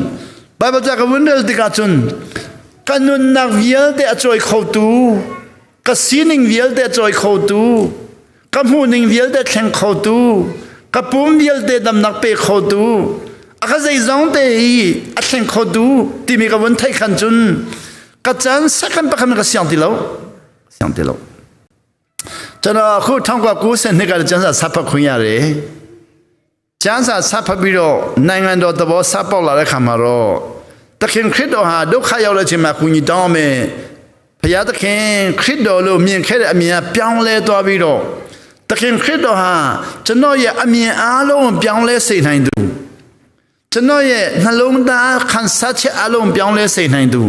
Speaker 4: ဘိုင်ဘယ်ကဝန်ဒယ်တိကချွန်းကနုန်နာဗီယလ်တေအချွိခေါတူကစီနင်းဗီယလ်တေအချွိခေါတူကမှုနင်းဗီယလ်တေထင်ခေါတူကပုံဗီယလ်တေဒမ်နက်ပေခေါတူအခဇိဇောင်းတေအထင်ခေါတူတိမီကဝန်ထိုက်ခန်ချွန်းကချန်စကန်ပခမကဆီယန်တီလောဆီယန်တီလောကျွန်တော်အခု1990နှစ်ကကျန်းစာဆက်ဖတ်ခွင့်ရတယ်ကျန်းစာဆက်ဖတ်ပြီးတော့နိုင်ငံတော်သဘောဆက်ပေါက်လာတဲ့ခါမှာတော့သခင်ခရစ်တော်ဟာဒုက္ခရောက်တဲ့အချိန်မှာကူညီတောင်းမယ်ဘုရားသခင်ခရစ်တော်လို့မြင်ခဲ့တဲ့အမြင်ကပြောင်းလဲသွားပြီးတော့သခင်ခရစ်တော်ဟာကျွန်တော်ရဲ့အမြင်အားလုံးပြောင်းလဲစေနိုင်သူကျွန်တော်ရဲ့နှလုံးသားခံစားချက်အလုံးပြောင်းလဲစေနိုင်သူ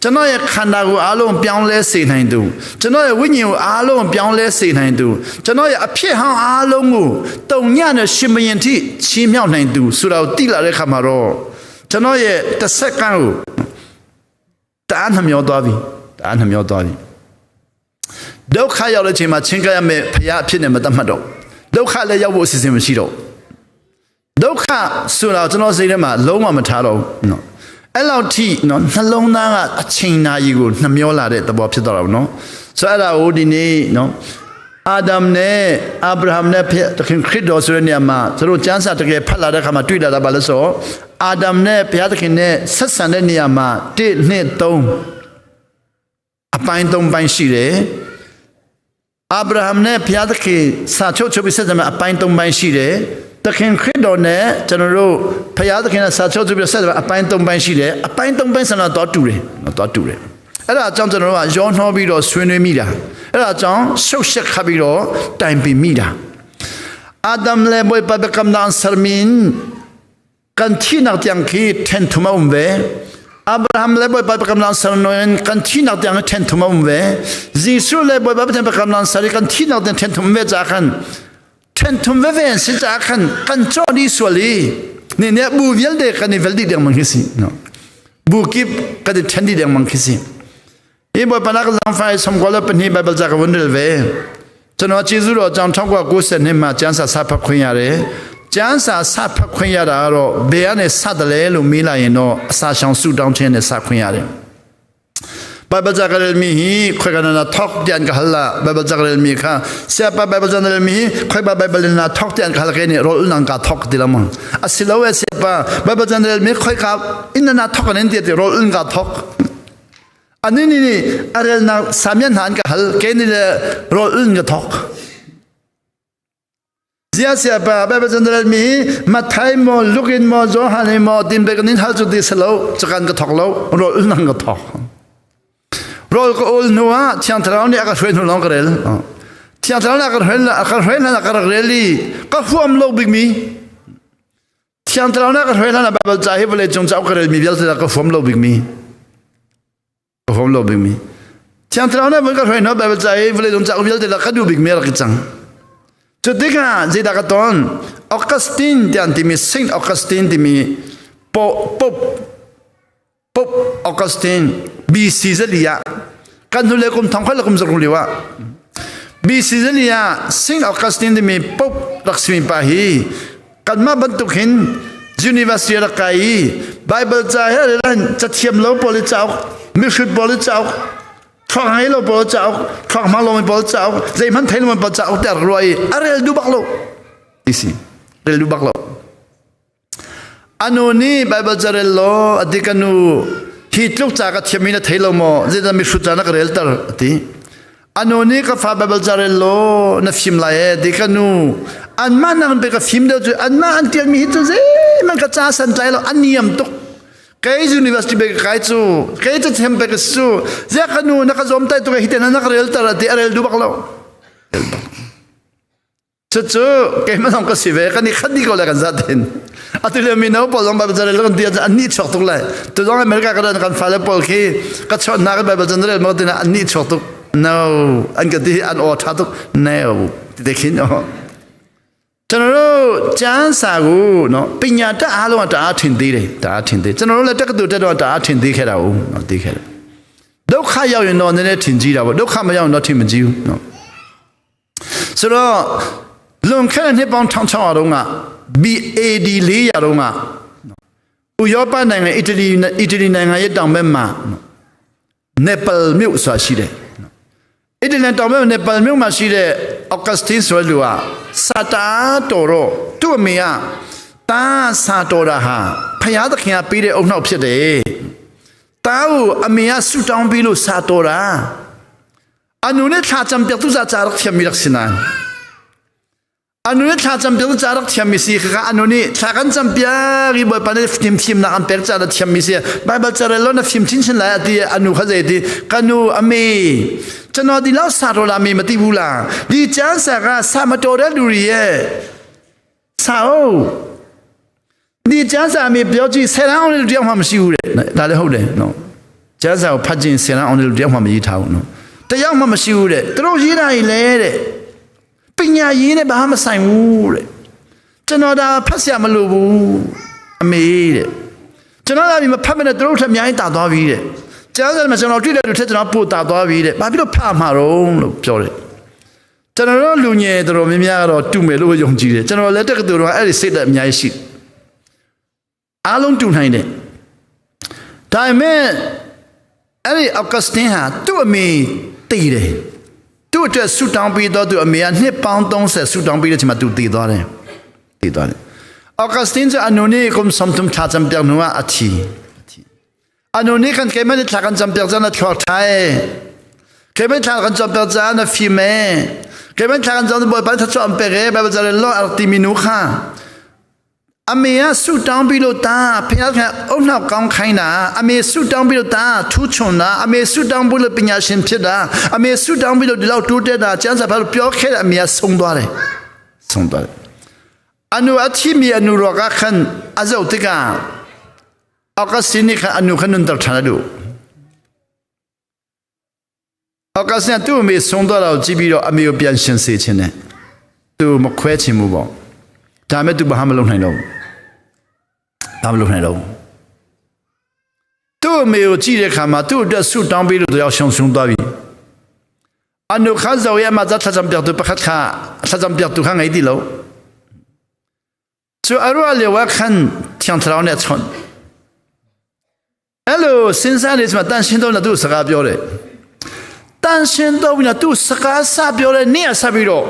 Speaker 4: ကျွန်တော်ရဲ့ခန္ဓာကိုယ်အလုံးပြောင်းလဲစေနိုင်သူကျွန်တော်ရဲ့ဝိညာဉ်ကိုအလုံးပြောင်းလဲစေနိုင်သူကျွန်တော်ရဲ့အဖြစ်ဟောင်းအလုံးကိုတုံညနဲ့ရှင်မရင်ထိချီးမြှောက်နိုင်သူဆိုတော့တိလာတဲ့ခါမှာတော့ကျွန်တော်ရဲ့တစ်စက္ကန့်ကိုတအားနှမျောသွားပြီတအားနှမျောသွားပြီဒုက္ခရောက်တဲ့အချိန်မှာချင်းကပ်ရမယ်ဖရာအဖြစ်နဲ့မတတ်မှတ်တော့ဒုက္ခလည်းရောက်ဖို့အစီအစဉ်မရှိတော့ဒုက္ခဆိုတော့ကျွန်တော်စိတ်ထဲမှာလုံးဝမထားတော့ဘူးနော်အဲ့လောက်ထိနော်နှလုံးသားကအချိန်နာရီကိုနှမျောလာတဲ့သဘောဖြစ်သွားတာနော်ဆိုတော့အဲ့ဒါကိုဒီနေ့နော်အာဒမ်နဲ့အာဗြဟံနဲ့သခင်ခရစ်တော်ဆိုတဲ့နေရာမှာသူတို့ကျမ်းစာတကယ်ဖတ်လာတဲ့အခါမှာတွေ့လာတာပါလို့ဆိုအာဒမ်နဲ့ဘုရားသခင်နဲ့ဆက်ဆံတဲ့နေရာမှာ1 2 3အပိုင်း3ပိုင်းရှိတယ်အာဗြဟံနဲ့ဘုရားသခင်စာချုပ်ချုပ်ပြီးဆက်ဆံတဲ့အပိုင်း3ပိုင်းရှိတယ်သခင်ခရစ်တော်နဲ့ကျွန်တော်တို့ဘုရားသခင်နဲ့စာချုပ်ချုပ်ပြီးဆက်ဆံအပိုင်း3ပိုင်းရှိတယ်အပိုင်း3ပိုင်းဆန္ဒတော့တူတယ်နော်တော့တူတယ်အဲ့ဒါအကြောင်းကျွန်တော်တို့ကရောနှောပြီးတော့ဆွေးနွေးမိတာအဲ့ဒါအကြောင်းရှုပ်ရှက်ခတ်ပြီးတော့တိုင်ပင်မိတာအာဒမ်လေဘွေပဘကမ်နန်ဆာမင်ကန်တီနာတျံခီတန်ထမုံဝေအာဗြဟံလေဘွေပဘကမ်နန်ဆာနွန်ကန်တီနာတျံတန်ထမုံဝေဇီဆူလေဘွေပဘတန်ဘကမ်နန်ဆာကန်တီနာတျံတန်ထမဝေဇာခန်တန်ထမဝေစဇာခန်ကန်ချောဒီဆွလီနေနေဘူဝီလ်ဒေကန်ဝီလ်ဒီဒမန်ခစီနော်ဘူကိပကဒတန်ဒီဒမန်ခစီဒီဘပနာကဇန်ဖိုင်ဆမ်ဂေါလပနိဘိုင်ဘယ်ဇာကဝန်ဒလဝေကျွန်တော်ကျေးဇူးတော်အကြောင်း1990နှစ်မှာကျမ်းစာစဖတ်ခွင့်ရတယ်ကျမ်းစာစဖတ်ခွင့်ရတာကတော့ဘယ်ကနေစတယ်လဲလို့မေးလိုက်ရင်တော့အစာရှောင်ဆုတောင်းခြင်းနဲ့စခွင့်ရတယ်ဘိုင်ဘယ်ဇာကရမီဟီခွေကနာထောက်တန်ကဟလာဘိုင်ဘယ်ဇာကရမီခါဆာပဘိုင်ဘယ်ဇာနရမီခွေဘိုင်ဘယ်နာထောက်တန်ကဟလာကနေရောလန်ကထောက်ဒီလမန်အစလောဝဆာပဘိုင်ဘယ်ဇာနရမီခွေကအင်နာထောက်ကနေတဲ့ရောလန်ကထောက်อันนี้นี่อะไรนะสามยันหันกับฮัลเกนี่เลยรออึ้งกับทอกเสียเสียปะแบบจันทร์มีมาไทยมอลูกินมอจอฮันมอตินเบกนินฮัลจุดดิสโลจะกันกับทอกโลรออึ้งกับทอกรอก็อุลนัวเชียงทราวนี่อากาศเวนุลองกระเรลเชียงทราวนี่อากาศเวลอากาศเวลอากาศเรลีก็หัวมโลบิกมีเชียงทราวนี่อากาศเวลนะแบบใจให้เวลจงเจ้ากระเรลมีเวลที่ก็หัวมโลบิกมีผมโลบิมีเชียงทราวนี่มันก็เห็นเนาะแบบใจเวลาจงจักวิลเดลก็ดูบิกมีอะไรจังจุดที่กันจีดากตอนออกัสตินที่อันที่มีเซนต์ออกัสตินที่มีปปปออกัสตินบีซีเซียกันดูเลกุมทองขันเลกุมสักรุลีวะบีซีเซียเซนต์ออกัสตินที่มีปลักษมีปาฮีกันมาบรรทุกหิน University ละไกไบเบิลใจให้เล่นจะเทียมโลบริจาคมิชุดบริจาคทองให้เราบริจาคทองมาลงบริจาคใจมันเทลมันบริจาคแต่รวยอะไรดูบักโลดิสิเรดูบักโลอันนี้ไบเบิลจะเรลโลอธิกานู Hi tluk ca ka thiammi na thei lo maw? Zeidah mihrut ca na ka relter a ti. Anu nih ka fa Bible ca rel law na fim lai e ti ka nu. Anmah nang pe ka fim deuh cu anmah an tialmi hi cu zeihmanh ka ca san tlai lo an niam tuk. Kei university be ka kai cu kei ca thiam pe ka si cu ziah ka nu na ka zawm tai tuk e hi te na ka relter a ti a rel duh bak lo. Cucu keimah zong ka si ve kan i khat dih ko le kan zatin. Atu lio mino pawl zong Bible carel kan ti ahcun an nih chuak tuk lai. Tu zong America ka kan fale pawl khi ka chawnh hna kan Bible can rel maw tina an nih chuak tuk. No, an ka ti an aw tha tuk. No, ti te khin oh. ကျွန်တော်တို့ကျမ်းစာကိုနော်ပညာတတ်အားလုံးကတအားထင်သေးတယ်တအားထင်သေးကျွန်တော်တို့လည်းတက္ကသိုလ်တက်တော့တအားထင်သေးခဲ့တာဟုတ်နော်သိခဲ့တယ်ဒုက္ခရောက်ရင်တော့နည်းနည်းထင်ကြည့်တာပေါ့ဒုက္ခမရောက်ရင်တော့ထင်မကြည့်ဘူးနော် ဆိုတော့လွန်ခဲ့တဲ့နှစ်ပေါင်း1600တုန်းက BAD 400တုန်းကဥရောပနိုင်ငံအီတလီအီတလီနိုင်ငံရဲ့တောင်ဘက်မှာနေပယ်မြို့ဆိုတာရှိတယ်အီတလီတောင်ဘက်နေပယ်မြို့မှာရှိတဲ့အော်ဂတ်စတင်ဆိုတဲ့လူကစာတာတော်တော့သူ့အမေကတာစာတော်တာဟာဖယားသခင်ကပေးတဲ့အုံနောက်ဖြစ်တယ်တားကိုအမေကဆူတောင်းပြီးလို့စာတော်တာ အနုနဲ့သာချမ်ပြတုဇာချာရခမီရက်စနန်အနုနဲ့သာချမ်ပြတုဇာရခမီစီခအနုနဲ့သာကန်ချမ်ပြရီဘပနေဖတင်ဖင်နာအန်ပက်ချာရခမီစီဘိုင်ဘယ်ချာရလောနဖင်ချင်းချင်းလာတီအနုခဇေတီကနုအမေကျွန်တော်ဒီလောက်စာတော်လာမေမသိဘူးလားဒီကျမ်းစာကစာမတော်တဲ့လူတွေရဲ့စာအုပ်ဒီကျမ်းစာအမေပြောကြည့်ဆယ်တန်းအောင်တဲ့လူတယောက်မှမရှိဘူးတဲ့ဒါလည်းဟုတ်တယ်နော်ကျမ်းစာကိုဖတ်ကြည့်ဆယ်တန်းအောင်တဲ့လူတယောက်မှမရေးထားဘူးနော် တယောက်မှမရှိဘူးတဲ့သူတို့ရေးတာကြီးလဲတဲ့ပညာရေးနဲ့ဘာမှမဆိုင်ဘူးတဲ့ကျွန်တော်ဒါဖတ်ဆရာမလိုဘူးအမေတဲ့ကျွန်တော်ဒါဒီမဖတ်မနဲ့သူတို့ထက်အများကြီးတာသွားပြီတဲ့ကျမ်းစာမှာကျွန်တော်တွေ့တဲ့လူထက်ကျွန်တော်ပိုတာသွားပြီတဲ့ဘာဖြစ်လို့ဖတ်မှာတော့လို့ပြောတယ်ကျွန်တော်တို့လူငယ်တော်တော်များများကတော့တူမယ်လို့ယုံကြည်တယ်ကျွန်တော်လက်တက်ကတူတော့အဲ့ဒီစိတ်သက်အများကြီးရှိအားလုံးတူနိုင်တယ်ဒါပေမဲ့အဲ့ဒီအော်ဂတ်စတင်ဟာသူ့အမေ တည်တယ်သူ့အတွက်ဆူတောင်းပြီးတော့သူအမေကနှစ်ပေါင်း30ဆူတောင်းပြီးတဲ့အချိန်မှာသူတည်သွားတယ်တည်သွားတယ်အော်ဂတ်စတင်ကအနုနီကုမ်ဆမ်တုမ်ချာချမ်ပြောင်းနွာအချီအနုနီကန်ကေမန်ချာကန်ချမ်ပြောင်းဇာနာချောထိုင်ကေမန်ချာကန်ချမ်ပြောင်းဇာနာဖီမဲကေမန်ချာကန်ဇာနာဘောပန်ချာမ်ပေရေဘဇာလောအာတီမီနူခာ အမေကဆူတောင်းပြီးလို့တာဖခင်ကအုံနောက်ကောင်းခိုင်းတာအမေဆူတောင်းပြီးလို့တာထူးချွန်တာအမေဆူတောင်းပြီးလို့ပညာရှင်ဖြစ်တာအမေဆူတောင်းပြီးလို့ဒီလောက်တိုးတက်တာကျမ်းစာဖတ်လို့ပြောခဲ့တဲ့အမေကဆုံးသွားတယ်ဆုံးသွားတယ်အနုအချီမီအနုရောကခန်အဇောတကအကစနိခအနုခနန်တထနာတို့အကစနသူ့အမေဆုံးသွားတာကိုကြည့်ပြီးတော့အမေကိုပြန်ရှင်စေခြင်းနဲ့သူမခွဲချင်ဘူးပေါ့ဒါမဲ့သူဘာမှမလုပ်နိုင်တော့ဘူး ဘာမလုပ်နိုင်တော့သူ့အမေကိုကြည့်တဲ့အခါမှာသူ့အတွက်ဆုတောင်းပေးလို့တရားရှုံရှုံသွားပြီအနုခဇောယမဇတ်သဇမ်ပြတ်ပခတ်ခါသဇမ်ပြတ်ခါငိုင်ဒီလောဆိုအရောလေဝခန်ချန်ထလောင်းနဲ့ချွန်အဲ့လိုစဉ်းစားနေစမှာတန်ရှင်းတော့သူ့စကားပြောတယ်တန်ရှင်းတော့သူ့စကားစပြောတဲ့နေ့အဆက်ပြီးတော့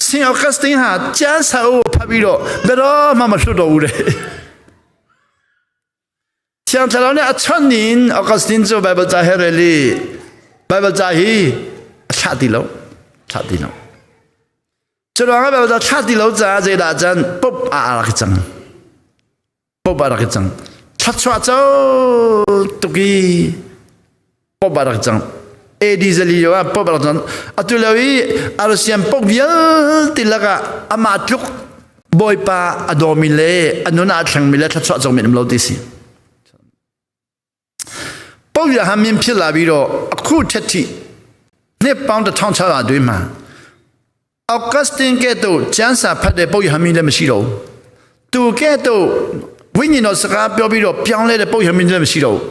Speaker 4: ဆင်အော်ဂတ်စတင်ဟာကျမ်းစာအုပ်ဖတ်ပြီးတော့ဘယ်တော့မှမလွတ်တော့ဘူးတဲ့ 像这老呢，春年奥古斯丁做 Bible 在黑里，Bible 在黑，差地楼，差地楼。这两个 Bible 在差地楼在这大阵不阿拉个阵，不阿拉个阵，出出走都给不阿拉个阵。AD 这里有啊，不阿拉阵，啊对了伊，阿拉先不要的那个阿妈族，boy pa adomile ano na at lang mila tatso at min lo tisi ပုပ်ရဟမင်းဖြစ်လာပြီးတော့အခုထက်ထိနှစ်ပေါင်း1600အတွင်းမှာအော်ဂတ်စတင်ကဲ့သို့ကျမ်းစာဖတ်တဲ့ပုပ်ရဟမင်းလည်းမရှိတော့ဘူးသူကဲ့သို့ဝိညာဉ်တော်စကားပြောပြီးတော့ပြောင်းလဲတဲ့ပုပ်ရဟမင်းလည်းမရှိတော့ဘူး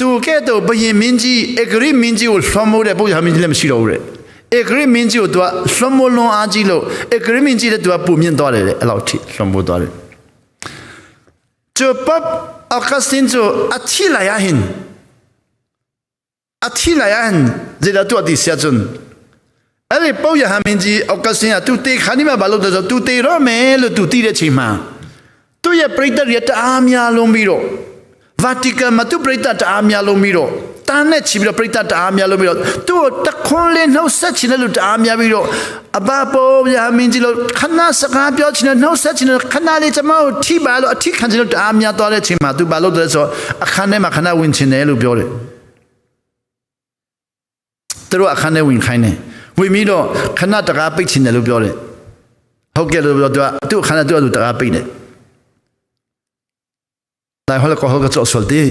Speaker 4: သူကဲ့သို့ဘယင်မင်းကြီးအဂရိမင်းကြီးကိုလွှမ်းမိုးတဲ့ပုပ်ရဟမင်းကြီးလည်းမရှိတော့ဘူးတဲ့ဧကရိမင်းကြီးကိုသူကလွှမ်းမိုးလွန်အားကြီးလို့ဧကရိမင်းကြီးလည်းသူကပုံမြင့်သွားတယ်တဲ့အဲ့လောက်ထိလွှမ်းမိုးသွားတယ်ကျပအော်ဂတ်စတင်ဆိုအချီလာရဟင် အထီလာယန်ဇေဒတူအတိဆရာကျွန်းအဲ့ဒီပုပ်ရဟမင်းကြီးအော်ဂတ်စတင်ကသူတေခါနီမှာဘာလို့လဲဆိုသူတေတော့မယ်လို့သူသိတဲ့ချိန်မှာသူ့ရဲ့ပြိတ္တရတအားများလုံးပြီးတော့ Vatican မှာသူပြိတ္တတအားများလုံးပြီးတော့တန်းနဲ့ချီပြီးတော့ပြိတ္တတအားများလုံးပြီးတော့သူ့ကိုတခွန်းလေးနှုတ်ဆက်ချင်တဲ့လူတအားများပြီးတော့အဘပေါ်ဗျာမင်းကြီးလို့ခဏစကားပြောချင်တဲ့နှုတ်ဆက်ချင်တဲ့ခဏလေးကျမတို့ထိပါလို့အထိခံချင်လို့တအားများသွားတဲ့အချိန်မှာသူဘာလုပ်တယ်ဆိုတော့အခန်းထဲမှာခဏဝင်ချင်တယ်လို့ပြောတယ်သူတို့အခန်းထဲဝင်ခိုင်းတယ်ဝင်ပြီးတော့ခဏတကားပိတ်ချင်တယ်လို့ပြောတယ်ဟုတ်ကဲ့လို့ပြောသူကသူ့အခန်းထဲသူ့အတူတကားပိတ်တယ် လိုက်ဟောလကောဟောကဆောဆောတီ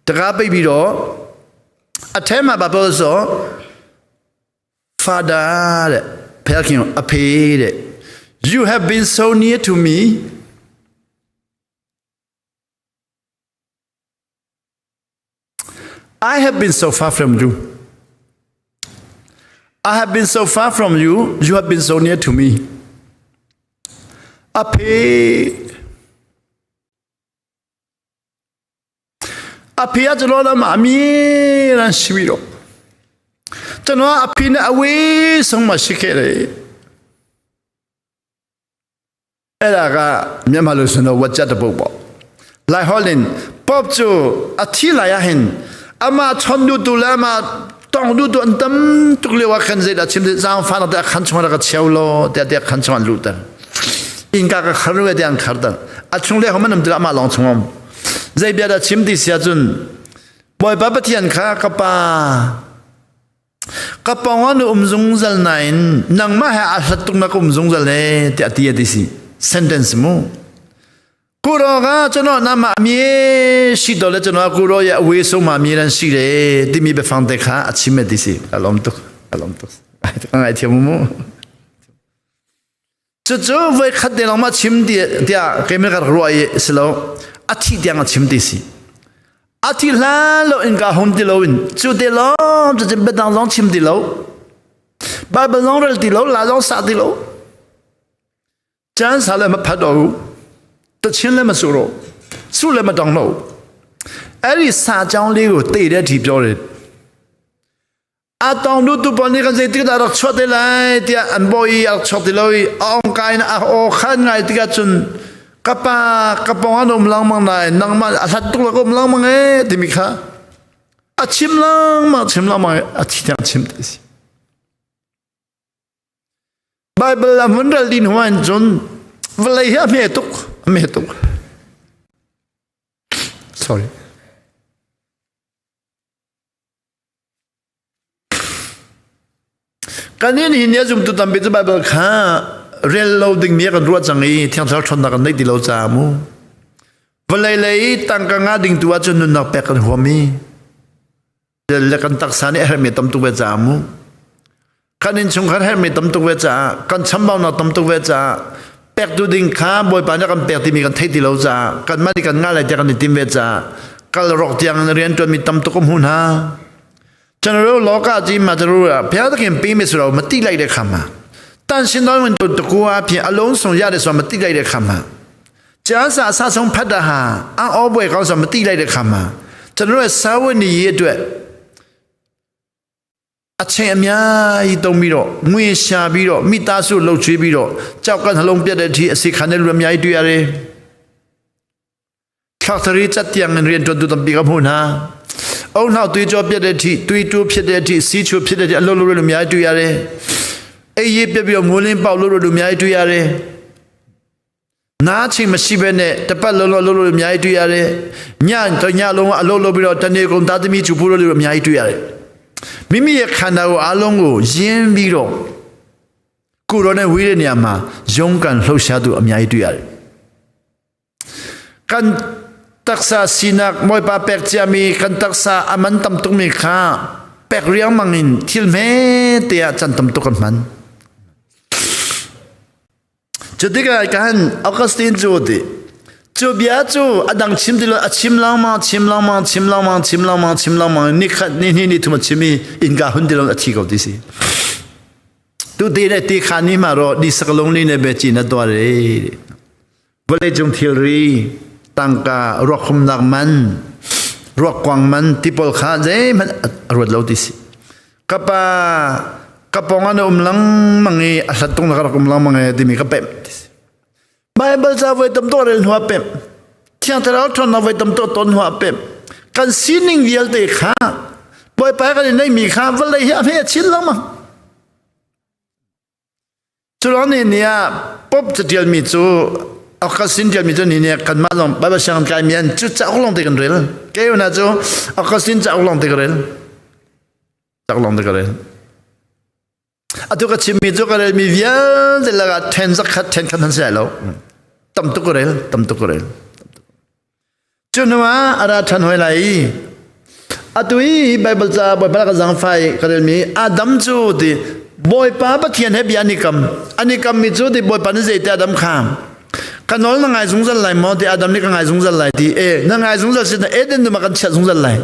Speaker 4: တကားပိတ်ပြီးတော့အထဲမှာဘာပြောဆို father တဲ့ဖခင်အဖေတဲ့ you have been so near to me I have been so far from you I have been so far from you you have been so near to me အဖေအဖေကကျွန်တော်လည်းအမြဲတမ်းရှိပြီးတော့ကျွန်တော်အဖေနဲ့အဝေးဆုံးမှရှိခဲ့တယ်အဲ့ဒါကမြန်မာလိုဆိုတော့ဝတ်ကြတဲ့ပုတ်ပေါ့လိုက်ဟောလင်ပော့ချူအထီလာရဟင်အမချွန်ဒူတူလာမတောင်ဒူတူအန်တမ်တုကလေဝခန်စေဒါချင်းဇောင်းဖာနာတဲ့ခန်ချွန်ရကချောလောတဲ့တဲ့ခန်ချွန်လူတန်အင်ကာကခရဝဲတဲ့ခါဒအချုံလေဟမနမ်ဒလာမလောင်ချုံဇေဘျာဒချင်းဒီဆီယဇွန်ဘွိုင်ပပတီယန်ခါကပါကပဝနုံဇုံဇလနိုင်နန်မဟာအလတုနကုံဇုံဇလတဲ့တီယဒီစီ sentence မကိုရောကကျွန်တော်နာမအမြဲရှိတော့လေကျွန်တော်ကိုရောရဲ့အဝေးဆုံးမှာအမြဲတမ်းရှိတယ်တိမိပဲဖောင်တဲ့ခါအချိမဲ့ဒီစီအလုံးတုအလုံးတုအဲ့တီမမကျကျဝေခတ်တယ်မချင်းဒီတဲ့ကေမေကရောရဲ့စလောအချီတန်အချင်းဒီစီအတီလာလို့အင်ကဟွန်ဒီလိုင်ကျူတယ်လောကျကျဘဒန်လောင်းချင်းဒီလောဘာဘလောင်းရဒီလောလာလောင်းစာဒီလောကျန်းစာလည်းမဖတ်တော့ဘူးတချင်းလည်းမဆိုတော့စုလည်းမတောင်းတော့အဲ့ဒီစာကြောင်းလေးကိုသိတဲ့အထိပြောတယ်အတောင်တို့တူပေါ်နေကစေတိတာတော့ချွတ်တယ်လိုက်တဲ့အန်ဘိုီအချွတ်တယ်လို့အောင်ကိုင်းအောခန်ငိုင်တိကချွန်းကပါကပောင်အုံလောင်းမနိုင်နန်းမအသတ်တူလကမလောင်းမငယ်တိမိခါအချင်းလောင်းမချင်းလောင်းမအချီတန်ချင်းတဲ့စီ Bible အမွန်ရလင်းဟွမ်ဂျွန်ဝလေဟမေတုမေတု sorry กันนี่นี่เนี่ยจุมตุตัมปิจ Bible ค่ะเรียนเราดิ่งเมียกันรัวจังอีเที่ยงเช้าชนนักกันได้ดีเราจามูวันเลยเลยตั้งกันงาดิ่งตัวจนนุนนักเปกันหัวมีเดี๋ยวกันตักสานี่เฮมีตัมตุเวจามูกันอินชงขันเฮมีตัมตุเวจากันช้ำเบาหนักตัมตุเวจาเป็กดูดิ่งข้าบอยปานกันเป็กที่มีกันเทติเราจากันมาที่กันงาอะไรจะกันติมเวจากัลรอกที่ยังเรียนจนมีตัมตุกุมหุนฮาကျွန်တော်တို့လောကကြီးမှာတို့ကဘုရားသခင်ပေးမယ်ဆိုတော့မတိလိုက်တဲ့ခါမှာတန်ရှင်တော်ဝင်တို့တကူအပြင်အလုံးစုံရတယ်ဆိုတော့မတိလိုက်တဲ့ခါမှာကျမ်းစာအဆဆုံးဖတ်တာဟာအံ့ဩဖွယ်ကောင်းဆိုမတိလိုက်တဲ့ခါမှာကျွန်တော်တို့စာဝတ်နေရေးအတွက်အချိန်အများကြီးတုံးပြီးတော့ငွေရှာပြီးတော့မိသားစုလှုပ်ချွေးပြီးတော့ကြောက်ကနှလုံးပြတ်တဲ့အထိအစိခံတဲ့လူအများကြီးတွေ့ရတယ်ခါသရီချက်တျံရင်တို့တို့တပိကမှုနာအုံနောက်သွေးကြောပြက်တဲ့အထိသွေးတိုးဖြစ်တဲ့အထိစီးချိုဖြစ်တဲ့အထိအလုံးလုံးလူအများကြီးတွေ့ရတယ်အေးရေးပြက်ပြီးတော့မိုးလင်းပေါက်လို့လူအများကြီးတွေ့ရတယ်နားချိန်မရှိဘဲနဲ့တပတ်လုံးလုံးလုံးလူအများကြီးတွေ့ရတယ်ညတညလုံးအလုံးလုံးပြီးတော့တနေ့ကုန်သားသမီးချူဖို့လို့လူအများကြီးတွေ့ရတယ်မိမိရဲ့ခန္ဓာကိုယ်အလုံးကိုယင်းပြီးတော့ကိုယ်တော်နဲ့ဝေးတဲ့နေရာမှာရုန်းကန်လှုပ်ရှားသူအများကြီးတွေ့ရတယ်ကန် taksa sinak moi pa pek chiami kan taksa aman tam tuk mi kha pek riang mangin thil me te a chan tam tuk kan man chutika kan Augustine chu ti chu bia chu adang chim ti lo a chim lang ma chim lang ma chim lang ma chim lang ma chim lang ma ni khat ni ni ni thuma chimi in ga hun ti lo a thi ko ti si tu ti le ti kha ni ma ro di sakalong ni ne be chi na to re ဝလေจงทิลรีตังการักคุมนักมันรักกวางมันที่ปอลขาเจมันรวดเลวที่สิกปากปองอันอุมลังมังเออัศตุงนักอุมลังมังเอที่มีกระเปมไบเบิลจะไว้ตำตัวเรนหัวเปม
Speaker 5: Thiang Thlarau ṭhawnnak voi tam tuk ton hnuah pem. Kan sining vialte kha Bawipa kan i neihmi kha vawlei hi a hme a chin lengmang. Cu ni ni ah Pope catialmi cu Augustine tialmi cu ni ni kanmah zong Bible sianginn kaimi an cu cauk lawng te kan rel. Kei hna cu Augustine cauk lawng te ka rel. Cauk lawng te ka rel. Atu ka chimmi cu ka relmi vialte lakah then zakhat then khat han si lai lo. Tam tuk ka rel, tam tuk ka rel. Cu hnu ah a ra ṭhan hoi lai i atu i Baibal ca Bawipa ka zaangfai ka relmi Adam cu ti Bawipa Pathian he bia an i kam. An i kammi cu ti Bawipa nih zeiti Adam kha ka nawl na ngai zungzal lai maw ti Adam nih ka ngai zungzal lai ti e na ngai zungzal si na Eden dum ah kan chiah zungzal lai.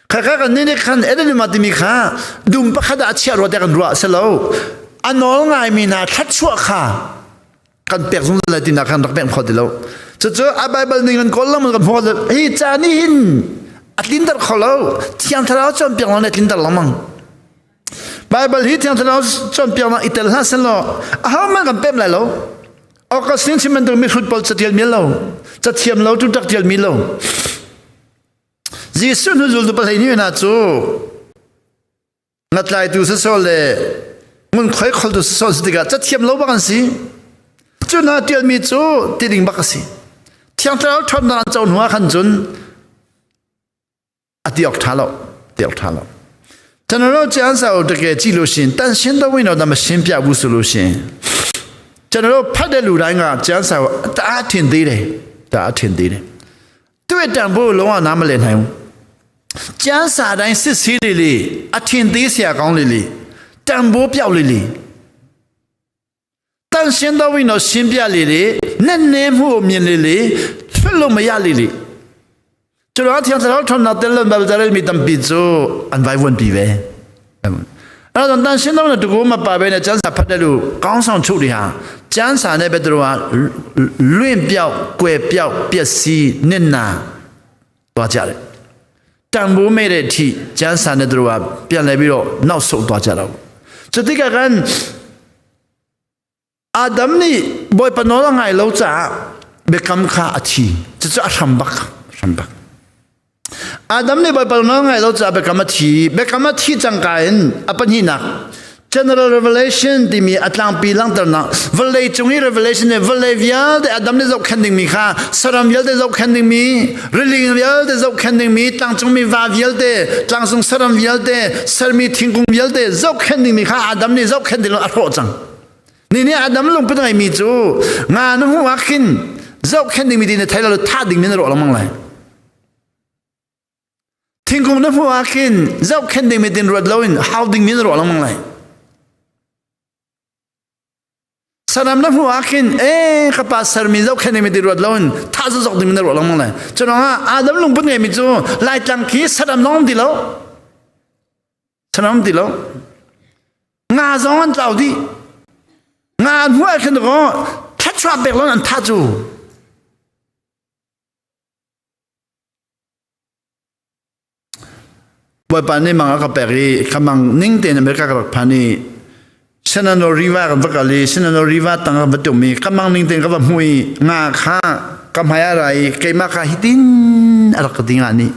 Speaker 5: Khakha kan nih khan Eden dum ah timi kha dum pakhat ah a chiah rua tiah kan ruah si lo. A nawl ngaimi hna thluachuah kha kan pek zungzal lai tinak khan rak pek kho ti lo. Cucu a Bible ning kan kawl lengmang kan hmu hi ca nih hin a tlinter kho lo. Thiang Thlarau cawnpiak lo nih a tlinter lengmang. Bible hi Thiang Thlarau cawnpiaknak i tel hlah sehlaw ahohmanh kan pem lai lo. Augustine chim bantuk mihrut pawl catial mi lo, cathiam lo, tutak tial mi lo. Jesuh hnu zultu pahleihnih hna cu ngatlaitu sasawh le ngunkhuai kholtu sasawh si tikah cathiam lo bak an si. Cu hna tialmi cu ti ding bak a si. Thiang Thlarau ṭhawnnak an co hnu ah khan cun a ti awk ṭha lo, ti awk ṭha lo. ကျွန်တော်တို့ကျမ်းစာကိုတကယ်ကြည့်လို့ရှိရင်တန်ရှင်းသောဝိညာဉ်တော်မရှင်းပြဘူးဆိုလို့ရှိရင်ကျွန်တော်တို့ဖတ်တဲ့လူတိုင်းကကျမ်းစာကိုတအားထင်သေးတယ်တအားထင်သေးတယ်သူ့ရဲ့တန်ဖိုးကိုလုံးဝနားမလည်နိုင်ဘူးကျမ်းစာတိုင်းစစ်ဆေးလေလေအထင်သေးစရာကောင်းလေလေတန်ဖိုးပြောက်လေလေတန်ရှင်းသောဝိညာဉ်တော်ရှင်းပြလေလေနဲ့နဲမှုကိုမြင်လေလေလွတ်လို့မရလေလေကျွန်တော်အထင်တော်ထုံတဲ့လမ်းဘာသာရေးမိတံပီဇိုအန်ဝိုင်ဝန်ပြီပဲအဲ့တော့တန်ရှင်းတော့တကူမပါဘဲနဲ့ကျမ်းစာဖတ်တဲ့လူကောင်းဆောင်ချုပ်တွေဟာကျမ်းစာနဲ့ပဲသူတို့ကလွင့်ပြောက်၊ကွယ်ပြောက်ပျက်စီးနစ်နာသွားကြတယ်တန်ဖိုးမဲ့တဲ့အထိကျမ်းစာနဲ့သူတို့ကပြန်လဲပြီးတော့နောက်ဆုတ်သွားကြတော့စတိကကန်အာဒမ်นี่บอยปนอลไงlo cha bekam kha athi chu chu a hram bak hram bak Adam nih Baibal nawl ngai lo caah biakam a thi. Biakam a thi cangka in a pahnihnak General Revelation timi a tlangpi langhternak vawlei cung i revelation nih vawlei vialte Adam nih zohkhenh dingmi kha saram vialte zohkhenh dingmi rili vialte zohkhenh dingmi tlangcungmi va vialte tlangcung saram vialte sermi thingkung vialte zohkhenh dingmi kha Adam nih zohkhenh ding a hrawh cang. Ni nih Adam lungput ngeimi cu nga na hmuh ah khin zohkhenh dingmi ti na thei lo thah dingmi na ruah lengmang lai. Thingkung na hmuh ah khin zohkhenh dingmi tin ruat loin hau dingmi na ruah lengmang lai. Saram na hmuh ah khin e ka pa sermi zohkhenh dingmi ti ruat loin thah zok dingmi na ruah lengmang lai. Cu ruangah Adam lungput ngeimi cu Laitlang khi saram lawng ti lo. Saram ti lo. Nga zong an tlau dih. Nga an hmuh ah khin kaw thluachuah pek lo an thah cu. Bawipa nih mang a ka pek i ka mang ning tein America ka rak phan i Shenandoah River kan va kal i Shenandoah River tang kan va tum i ka mang ning tein ka va hmu i nga kha ka hmai a ra i keimah kha hitin a rak ka ti nga nih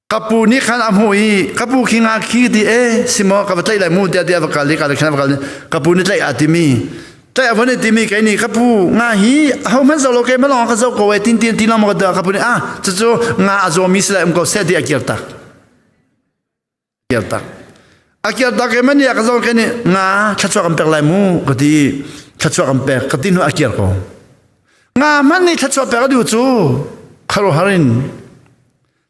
Speaker 5: ka pu nih khan a hmuh i ka pu khi nga khi ti e simo ka va tlaih lai mu tiah tiah va kal i ka khan va kal ka pu nih tlaih a timi Tlaih a von i timi kei nih ka pu nga hi aho hmanh zo lo ke malong ka zo ko e tin tin ti long ka ka pu nih ah cucu nga a zaw mi si lai um ko seh ti a kir tak kir tak a kir tak ke man ya ka zo ke nih nga thlachuak kan pek lai mu ka ti thlachuak kan pek ka ti hnu a kir ko nga man nih thlachuak pek a duh cu kharo harin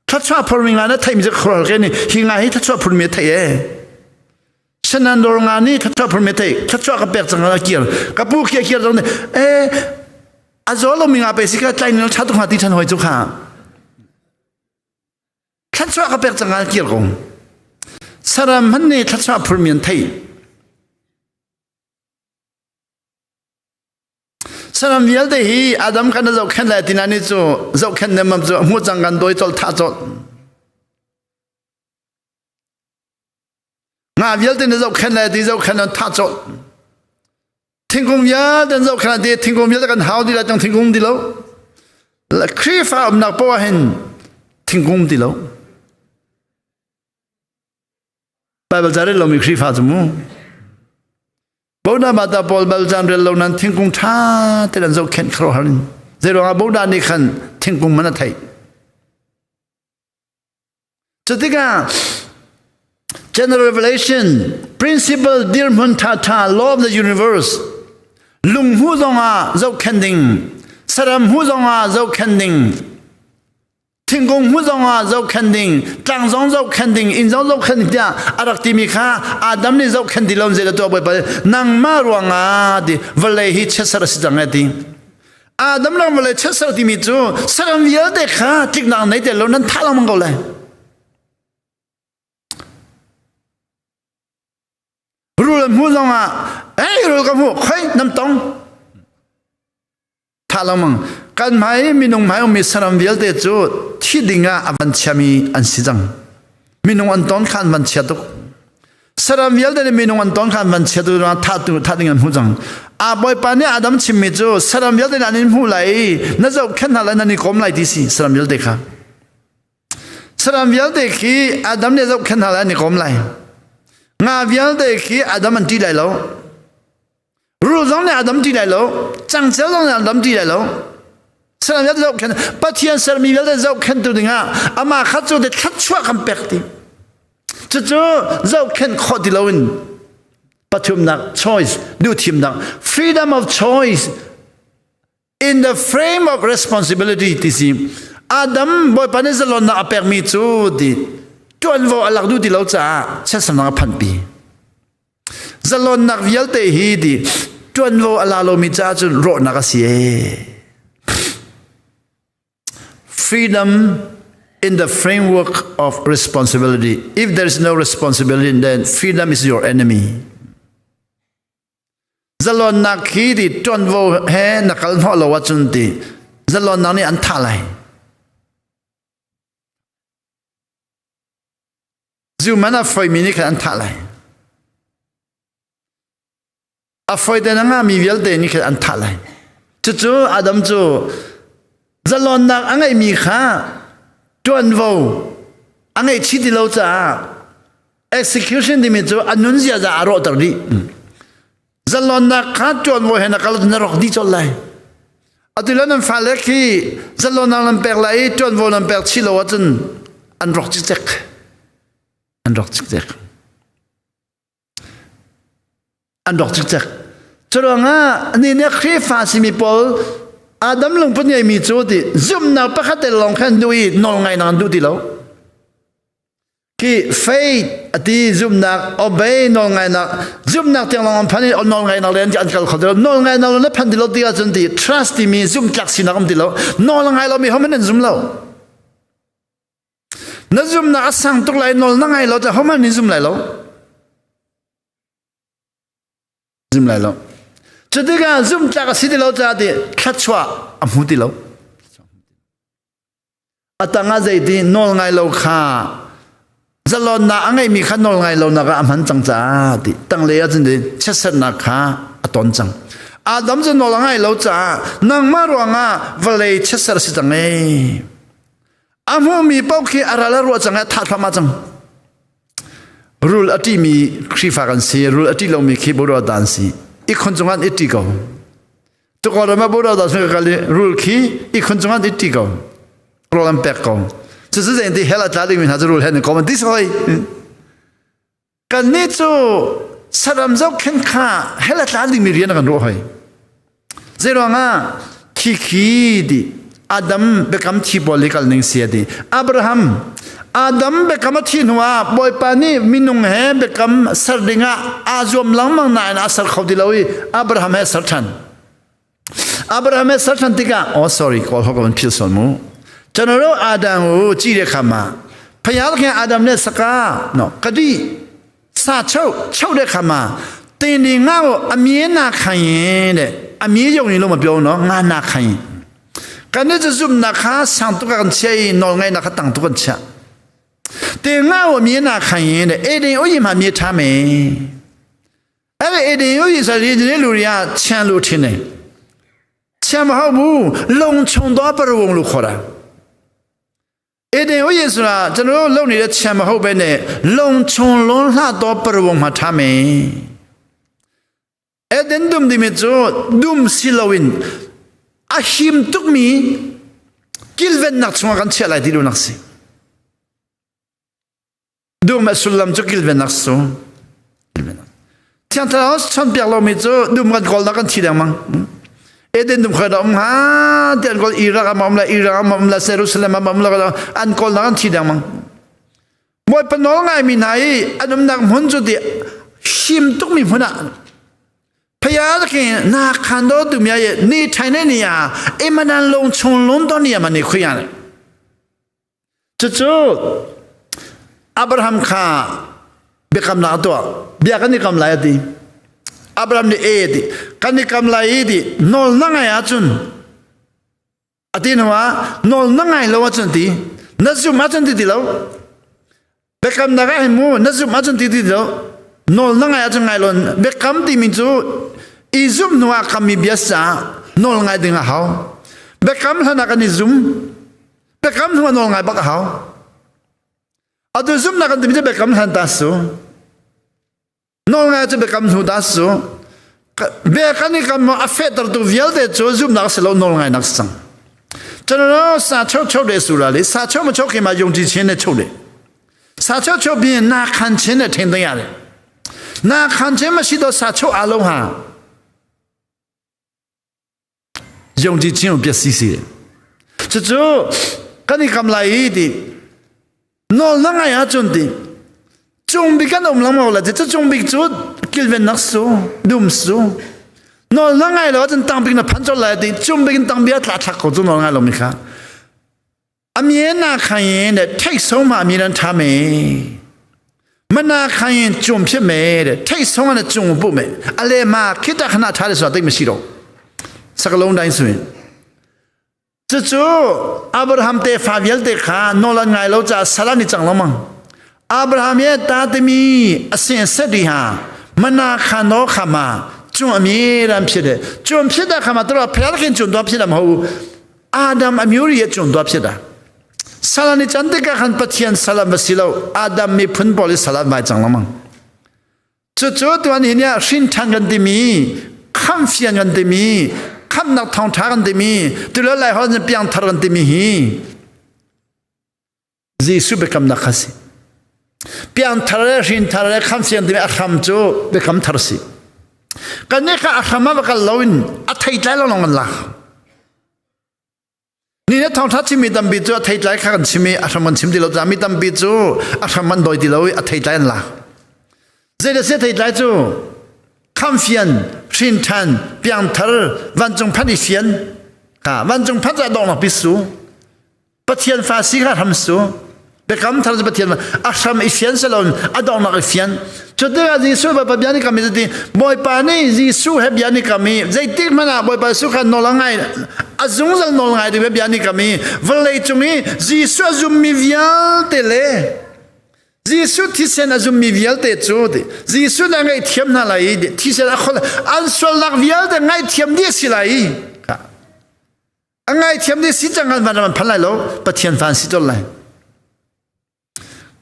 Speaker 5: thlachuak phurmi nga na theimi cu kharo har ke nih hi nga hi thlachuak phurmi a thei e Sanan dor nga nih thluachuah phun me thei thluachuah ka pek cang a kir ka pu khi a kir cang e a zaw lo mi nga pe si ka tlai ni tha tuk nga ti than hoi chu kha thluachuah ka pek cang a kir ko saram han ne thluachuah phun mi an thei saram vialte hi Adam kan zohkhenh lai tina ni cu zohkhenh ne mam cu hmu cang kan doi chol tha chol Nga vialte na zohkhenh lai ti zohkhenh an thah colh. Thingkung vialte an zohkhenh ti thingkung vialte kan hau di lai tang thingkung di lo. Khrihfa umnak poah hin thingkung ti lo. Bible ca rel lomi Khrihfa cu mu. Bona mata pawl bal caan rel lo nan thingkung ṭha te an zohkhenh kharo har in. Zeiruangah Bona nih khan thingkung man a theih. Cutikah General Revelation principle dirhmun ṭhaṭha law of the universe lunghmu zongah zohkhenh ding saram hmu zongah zohkhenh ding thingkung hmu zongah zohkhenh ding tlang zong zohkhenh ding inn zong zohkhenh ding tiah a rak timi kha Adam nih zohkhenh ti lo zei tuah bawipa nangmah ruangah ti vawlei hi chiatser a si cang e ti Adam lang vawlei chiatser timi cu saram vialte kha tliknak nei te lo nan thah lengmang ko lai rul an hmuh zongah ei rul ka hmuh khoi nam tong Thah lengmang. Kan hmai minung hmai ummi saram vialte cu thi ding ah a van chiami an si cang. Minung an ton kha an van chia tuk. Saram vialte nih minung an ton kha an van chia tuk ruangah thah tu thah ding an hmu cang. A bawipa nih Adam chimmi cu saram vialte nih an in hmuh lai i na zohkhenh hna lai nan i kom lai ti si saram vialte kha. Saram vialte khi Adam nih zohkhenh hna lai an i kom lai. Nga vialte khi Adam an ṭih lai lo. Rul zong nih a dam ti lai lo, cangcel zong nih a dam ti lai lo. Saram vialte zohkhen Pathian sermi vialte zohkhentu dingah amah kha cu te thluachuah kan pek ti. Cucu zohkhenh khawh ti loin pathumnak choice duhthimnak freedom of choice in the frame of responsibility ti si Adam Bawipa nih zalonnak a pekmi cu ti ṭuanvo a lak duh ti lo caah chiatsernak a phanpi. Zalonnak vialte hi ti ṭuanvo a la lomi caah cun rawhnak a si ee. Freedom in the framework of responsibility. If there is no responsibility, then freedom is your enemy. Zalonnak hi ti ṭuanvo he na kal hnawh lo ahcun ti zalonnak nih an thah lai. Zu man a foimi nih khan an thah lai. A foi te na ngami vialte nih khan an thah lai. Cucu Adam cu zalonnak a ngeihmi kha ṭuanvo a ngeih chih ti lo caah execution timi cu a nun ziaza a rawhter dih. Zalonnak kha ṭuanvo he na kal na rawk dih colh lai. Atu le nan fale khi zalonnak nan pek lai i ṭuanvo nan pek chih lo ahcun an rawk cikcek. An rawk cikcek. An rawk cikcek. Curuangah ni nih Khrihfa simi pawl Adam lungput ngeimi cu ti zumhnak pakhat te lawng khan duh i nawl ngainak an duh ti lo. Khi faith ati zumhnak obey nawlngainak zumhnak tiang lawng an phan i nawlngainak le an kal kho ti lo nawlngainak le na phan ti lo ti ahcun ti trust timi zumhtlak sinak um ti lo nawl ngai lomi hohmanh an zum lo na zumhnak a sang tuk lai nawl na ngai lo te hohmanh nih zum lai lo zum lai lo cu tikah zumhtlak a si ti lo caah ti thluachuah a hmu ti lo A tangah zeiti nawl ngai lo kha zalonnak a ngeimi kha nawl ngai lonak ah a hman cang caah ti tanglei ah cun chiatsernak kha a ton cang. Adam cu nawl a ngai lo caah nangmah ruangah vawlei chiatser si cang ee. A hmumi paoh khi a ral a ruah cang i a thah thluahmah cang. Rul a ṭihmi Khrihfa kan si, rul a ṭih lomi khi Buddha dan si. Ikhun cungah an i ṭi ko. Tukor ma bu da ka kal i rul khi i khun cungah it ti ko rawl an pek ko cu cu zein ti hell a tla dingmi hna cu rul he an kom an ti soi kan nih cu saram zohkhenh kha hell a tla dingmi rian kan ruah hoi zeiruangah khi khi ti Adam biakam thi pawl i kal ning si a ti Abraham Adam biakam a thi hnuah Bawipa nih minung he biakam ser dingah aa zuam lengmang nain a ser kho ti lo i Abraham he ser ṭhan. Abraham he ser ṭhan tikah oh sorry kawl ho ka van phil sual mu. Chanaro Adam u ci le khama phayal khe Adam le saka no kadi sa chau chau le khama te ni nga amie na khain le amie yong ni lo ma pyo no nga na khain Kan i zumnak kha sang tuk kan chia i nawlngaihnak kha tang tuk kan chiah. Te nga mi na khan yin e ding o yi ma mi tha me. Ere e ding o yi sa ri ni lu ria chan lu thin ne. ခြံမဟုတ်ဘူးလုံခြုံသောပရဝုံလို့ခေါ်တာအေဒင်ဥယျာဉ်ဆိုတာကျွန်တော်တို့လုပ်နေတဲ့ခြံမဟုတ်ပဲနဲ့လုံခြုံလွန်လှသောပရဝုံမှာထားမယ်အေဒင်ဒုမ်ဒီမီချိုဒုမ်စီလဝင်အဟိမ်တုကမီကိလဝန်နက်ချွန်ကန်ချလိုက်ဒီလိုနက်စီဒုမ်အဆူလမ်ချိုကိလဝန်နက်ဆူချန်တာချန်ပြလောမီချိုဒုမ်ကန်ကောလကန်ချီဒမန်เอเดนดุมขดมฮะเตียนกอลอิรักมอมละอิรักมอมละเยรูซาเล็มมอมละอันกอลนันทีดังมังมวยปนองไงมีไหนอันมนักมุนจุดชิมตุกมีพุนะพยาตะกินนาคันโดตุมียนี่ไทยนี่ยเอมันนันลงชงลงตอนนี้มันนี่คุยกันจู่ๆอับราฮัมข้าเบคำนาตัวเบียกันนี่คำลายดีอับราฮัมนี่เอดีกันนี่คำลายดีนอลนั่งไงอาจุนอดีนว่านอลนั่งไงแล้วอาจุนดีนัซุมาจุนดีดีแล้วเบคำนาไงมูนัซุมาจุนดีดีแล้วนอลนั่งไงอาจุนไงลนเบคำที่มิจูอิซุมนัวคำมีเบียสานอลไงดึงหาเบคำท่านักันอิซุมเบคำนัวนอลไงบักหาอาดูซุมนักันที่มิจูเบคำท่านตัสูนอลไงจะเบคำนูตัสูเบคันนี่คำว่าเฟตร์ตัววิลเดจูซุมนักเสลนอลไงนักสังကျွန်တော်စာချုပ်ချုပ်တယ်ဆိုတာလေစာချုပ်မချုပ်ခင်မှာယုံကြည်ခြင်းနဲ့ချုပ်တယ်စာချုပ်ချုပ်ပြီးရင်နာခံခြင်းနဲ့ထင်သိရတယ်နာခံခြင်းမရှိတော့စာချုပ်အလုံးဟာယုံကြည်ခြင်းကိုပျက်စီးစေတယ်ချွတ်ကန်ဒီကမလာဤဒီနော်လငါရချွန်ဒီจงบิกันอมลังมาละจะจงบิจุกิลเวนนักสูดุมสูนอลังไงแล้วจนตั้งบินพันจอลายดิจงบินตั้งเบียตลาดทักก็จนนอลังไงลงมิค่ะအမြဲနာခံရင်တဲ့ထိတ်ဆုံးမှအမြဲတမ်းထားမယ်မနာခံရင်ကြုံဖြစ်မယ်တဲ့ထိတ်ဆုံးကလည်းကြုံပို့မယ်အလေမှာခိတ္တခဏထားတယ်ဆိုတာသိမရှိတော့စကလုံးတိုင်းဆိုရင်จู่ๆอับราฮัมเตฟาเวลเตခါနော်လငိုင်လို့ကြာဆလာနိจังလောမအာဗြဟံရဲ့တာသမီအစဉ်ဆက်ဒီဟာမနာခံတော့ခါမှာကျွန်အမြဲတမ်းဖြစ်တယ်ကျွန်ဖြစ်တဲ့ခါမှာတို့ဖျားခင်ကျွန်တော်ဖြစ်တာမဟုတ်ဘူးအာဒမ်အမျိုးရဲ့ကျွန်တော်ဖြစ်တာဆလာနိချန်တကခန်ပတီယန်ဆလာမစီလောအာဒမ်မီဖွန်ပေါ်လီဆလာမိုင်ချန်လမန်จู่ๆตัวนี้เนี่ยชินทันกันติมีคำเฟียนกันติมีคำนักทองทากันติมีตัวละลายหอนเปียงทากันติมีฮีเยซูเบคำนักขัสเปียงทาร์ชินทาร์คำเสียงที่อาคำจูเบคำทาร์สิกันนี่ค่ะอาคำมาบักลวินอาไทยใจเราลองกันละนี่เนี่ยทองทัดชิมีตัมบิจูอาไทยใจข้ากันชิมีอาคำมันชิมที่เราจะมีตัมบิจูอาคำมันโดยที่เราอาไทยใจละเจเดเสไทยใจจูคำเฟียนชินทันเปียงทาร์วันจงพันอีเฟียนค่ะวันจงพันจะดองหนักพิสูปะเทียนฟาซีข้าทำสูเบคำทาร์ปะเทียนอาชัมอีเฟียนเสลอนอดองนักอีเฟียนจุดเดียวยิสุบะบยานิกามีจีบอยปานี่ยิสุเฮบยานิกามีใจติมันอะบอยปาสุขันนอลังไงอาจงจะนอลังไงที่เฮบยานิกามีวันเลยจงนี้ยิสุอาจุมีวิลเตเลยิสุที่เซนอาจุมีวิลเตจูดยิสุนั่งไงเทียมนั่นไหลที่เซนอันอันส่วนหลักวิลเตไงเทียมดีสิไหลอันไงเทียมดีสิจังกันวันมันพันไหลโลปะเทียนฟันสิจนไหล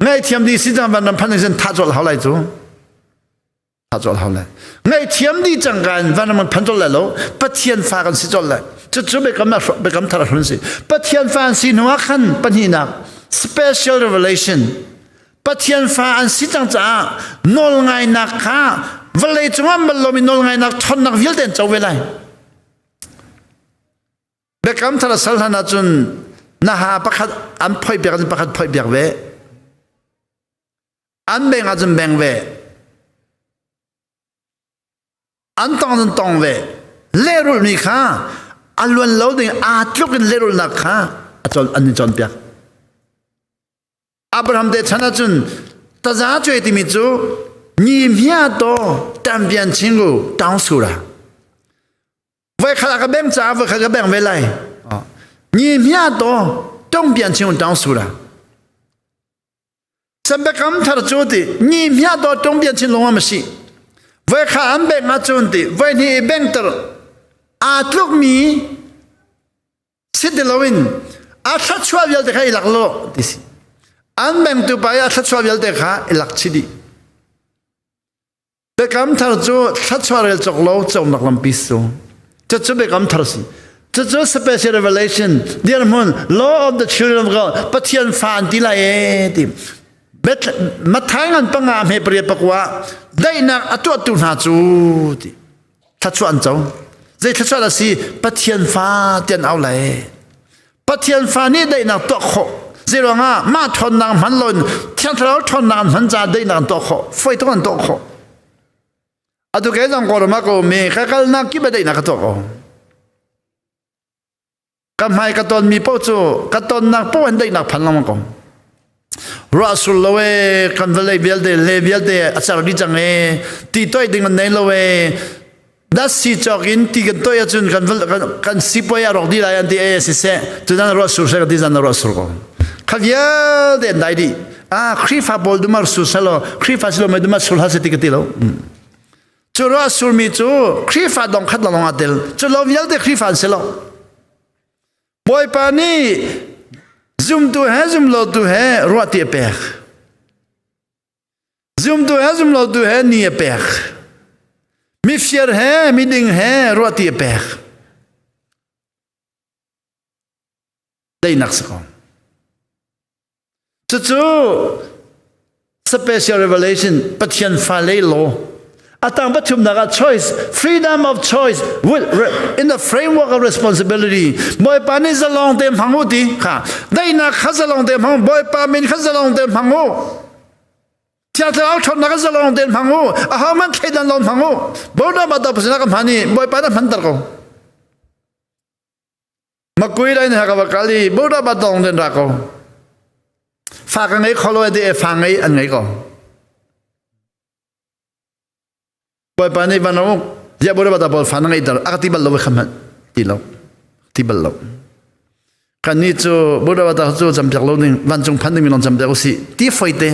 Speaker 5: ไงเทียมดีสิจังวันนั้นพันหนึ่งเส้นท่าจอดเขาไหลจูท่าจอดเขาไหลไงเทียมดีจังกันวันนั้นมันพันจอดไหลโลปะเทียนฟ้ากันสิจอดไหลจะจุไปกำนัดไปกำทารุณสิปะเทียนฟ้าสินัวขันปัญญา special revelation ปะเทียนฟ้าอันสิจังจ้านอลไงนักข้าวันเลยจงว่ามันลมีนอลไงนักทนนักวิลเดนเจ้าเวลาไปกำทารุณนาจุนนะฮะประคัดอันพ่อยเบียกันประคัดพ่อยเบียกเวอันเบงอาจนเบงเวอันตองจนตองเวเลรุมีค่าอันล้วนเล่าดึงอาจลุกเลรุนักค่าอาจนอันนี้จนเปียกอับราฮัมเดชนะจุนตาจ้าช่วยที่มีจูนี่เมียโตตามเบียนชิงกูตั้งสุราไว้ขลักเบงจ้าไว้ขลักเบงเวไลนี่เมียโตต้องเบียนชิงกูตั้งสุราสัมเบคำทาร์จูดีนี่มีตัวจงเบียนชินลงมาสิไว้ข้าอันเบงอาจุนดีไว้นี่เบงตร์อาลุกมี Sit ti loin a thluachuah vialte kha i lak lo ti si. An mengtu pa i a thluachuah vialte kha i lak chih dih. Biakam thar cu thluachuah rel cawk lo cawknak lampi su. Cucu biakam thar si. Cucu special revelation dirhmun law of the children of God Pathian fa an ti lai e ti. Matthai ngan panga hme pariat pakua daihnak a tuahtu hna cu ti. Thluachuah an co. Zei thluachuah a si? Pathian fa ti an au lai. Pathian fa nih daihnak tuah khawh. Zei ruangah mah ṭhawnnak hman loin Thiang Thlarau ṭhawnnak an hman caah daihnak an tuah khawh. Foi tuk an tuah khawh. Atu kei zong Kawlram ah ka um i ka kalnak kip ah daihnak ka tuah ko. Ka hmai ka tonmi paoh cu ka tonnak paoh in daihnak phan lengmang ko. Ruah sur lo e kan vawlei vialte le vialte a cer dih cang e ti toih ding an nei lo e dat si cawk in ti kan toih ahcun kan kan sipuai a rawk dih lai an ti e siseh tutan ruah sur seh ka ti zan ruah sur ko kha vialte an dai dih ah Khrihfa pawl dumar sur selo Khrihfa silo mai dumar sur hlah seh ti ka ti lo cu ruah surmi cu Khrihfa dong khat lawng ah tel cu lo vialte Khrihfa an si lo Bawipa nih zumtu he zumlotu he ruah ti a pek. Zumtu he zumlotu he ni a pek. Mifir he miding he ruah ti a pek. Teinak si ko. Cucu special revelation Pathian fale law atang pathumnak ah choice freedom of choice with in the framework of responsibility Bawipa nih zalong te hmang u ti kha daihnak kha zalong te hmang Bawipa min kha zalong te hmang u Thiang Thlarau ṭhawnnak kha zalong te hmang u aho man thleidan lo hmang u Bawipa ma ta pasina ka hman i Bawipa na hmanter ko Makui lai na ka va kal i Buddha ba tong den ra ko. Fa ka ngei kho lo ti e fa ngei an ngei ko. Bawipa nih van uk ya Buddha ba ta pawl fa na ngei dar a ka ti bal lo kham ti lo ti bal lo. Kan ni cu Buddha ba ta cu campiak lo ding vancung phan ding mi lawng campiak usih ti foi te.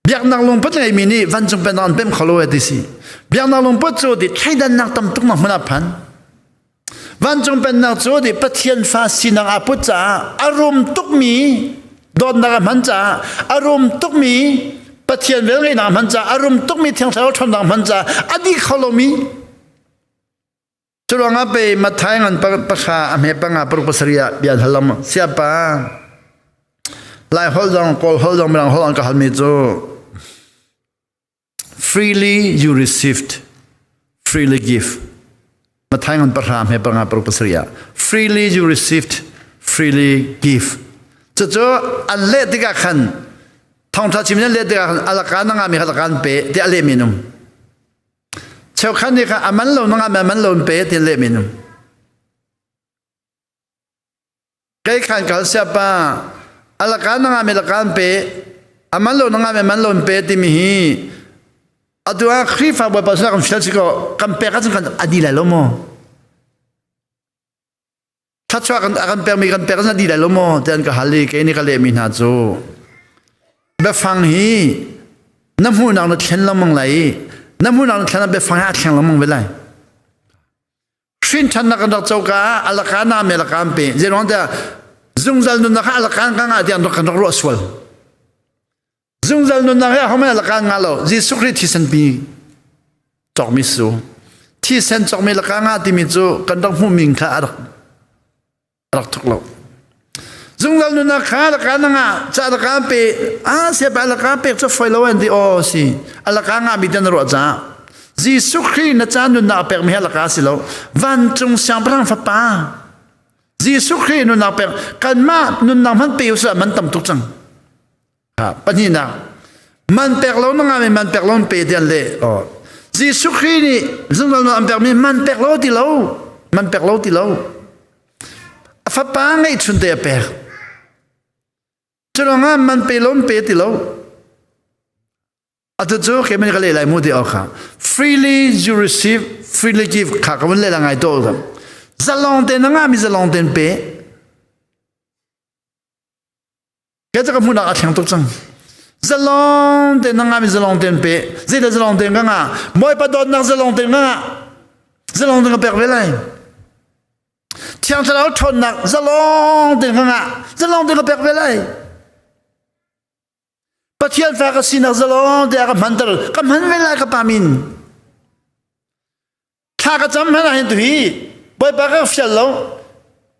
Speaker 5: Biaknak lungput ngeimi nih vancung pennak an pem kho lo e ti si. Biaknak lungput cu ti thleidannak tam tuk nak hmun ah phan. Vancung pennak cu ti Pathian fa sinak aa put caah a rum tukmi dawtnak a hman caah a rum tukmi Pathian velngeihnak a hman caah a rum tukmi Thiang Thlarau ṭhawnnak a hman caah a dih kho lomi Curuangah pei Matthai ngan pahra a hme panga paruk pasarih ah bia an hal lengmang. Siapa Lai holh zong Kawl holh zong Mirang holh an ka halmi cu freely you received freely give. Matthai ngan pahra hme panga paruk pasarih ah freely you received freely give. Cucu an leh tikah khan thawngṭha chim in an leh tikah khan alaka na ngami kha alaka an pe ti a lehmi an um. Cheukhat nih khan a man lo na ngah man lo in pe ti leh min um. Kei khan kal siapa alaka na ngah mi laka an pe a man lo na ngah mi man lo in pe timi hi atu ah Khrihfa Bawipa sinah kan fial si ko kan pek ahcun kan adi lai lo maw? Thluachuah kan a kan pekmi kan pek na di lai lo maw ti an ka hal i kei nih ka lehmi hna cu biafang hi na hmuhnak na thlen lengmang lai i na hmuhnak na thlen ah biafang hi a thleng lengmang ve lai. Hrin ṭhannak kan rak co ka ah alaka na me laka an pe zeiruang tiah zungzal nunnak kha alaka an ka ngah tiah kan rak ruah sual. Zungzal nunnak hi ahohmanh a laka ngah lo. Jesuh Khrih thisen pi cawkmi su. Thisen cawkmi laka ngah timi cu kan rak hmuhmi kha a rak rak thuk lo. Zungzal nunnak kha laka na ngah ca laka pe a siapa laka pek cu foi lo an ti aw si a laka ngah mi te na ruah caah Jesuh Khrih na ca nunnak a pekmi hi a laka si lo vancung siangpahrang fapa Jesuh Khrih nunnak pek kanmah nunnak hman pe usih man tam tuk cang Pahnihnak, man pek lo na ngami man pek lo pe ti an leh. Oh. Jesuh Khrih nih zungzal an pekmi man pek lo ti lo, man pek lo ti lo. A fapa ngeihchun te a pek. Curuangah man pe lo pe ti lo. Atu cu keimah ka leh lai mu ti awk kha. Freely you receive, freely give kha ka vun leh la ngai to. Zalong te na ngami zalong ten pe. Ke cu ka hmuhnak a thleng tuk cang. Zalong tein na ngami zalong tein pe. Zeidah zalong tein ka ngah? Bawipa dawtnak zalong tein ka ngah. Zalong tein ka pek ve lai. Thiang Thlarau ṭhawnnak zalong tein ka ngah, zalong tein ka pek ve lai. Pathian fa ka sinak zalong te a ka hmanter, ka hman ve lai ka pa min. Thla ka cam hmanh ah hin tuhi Bawipa ka fial lo.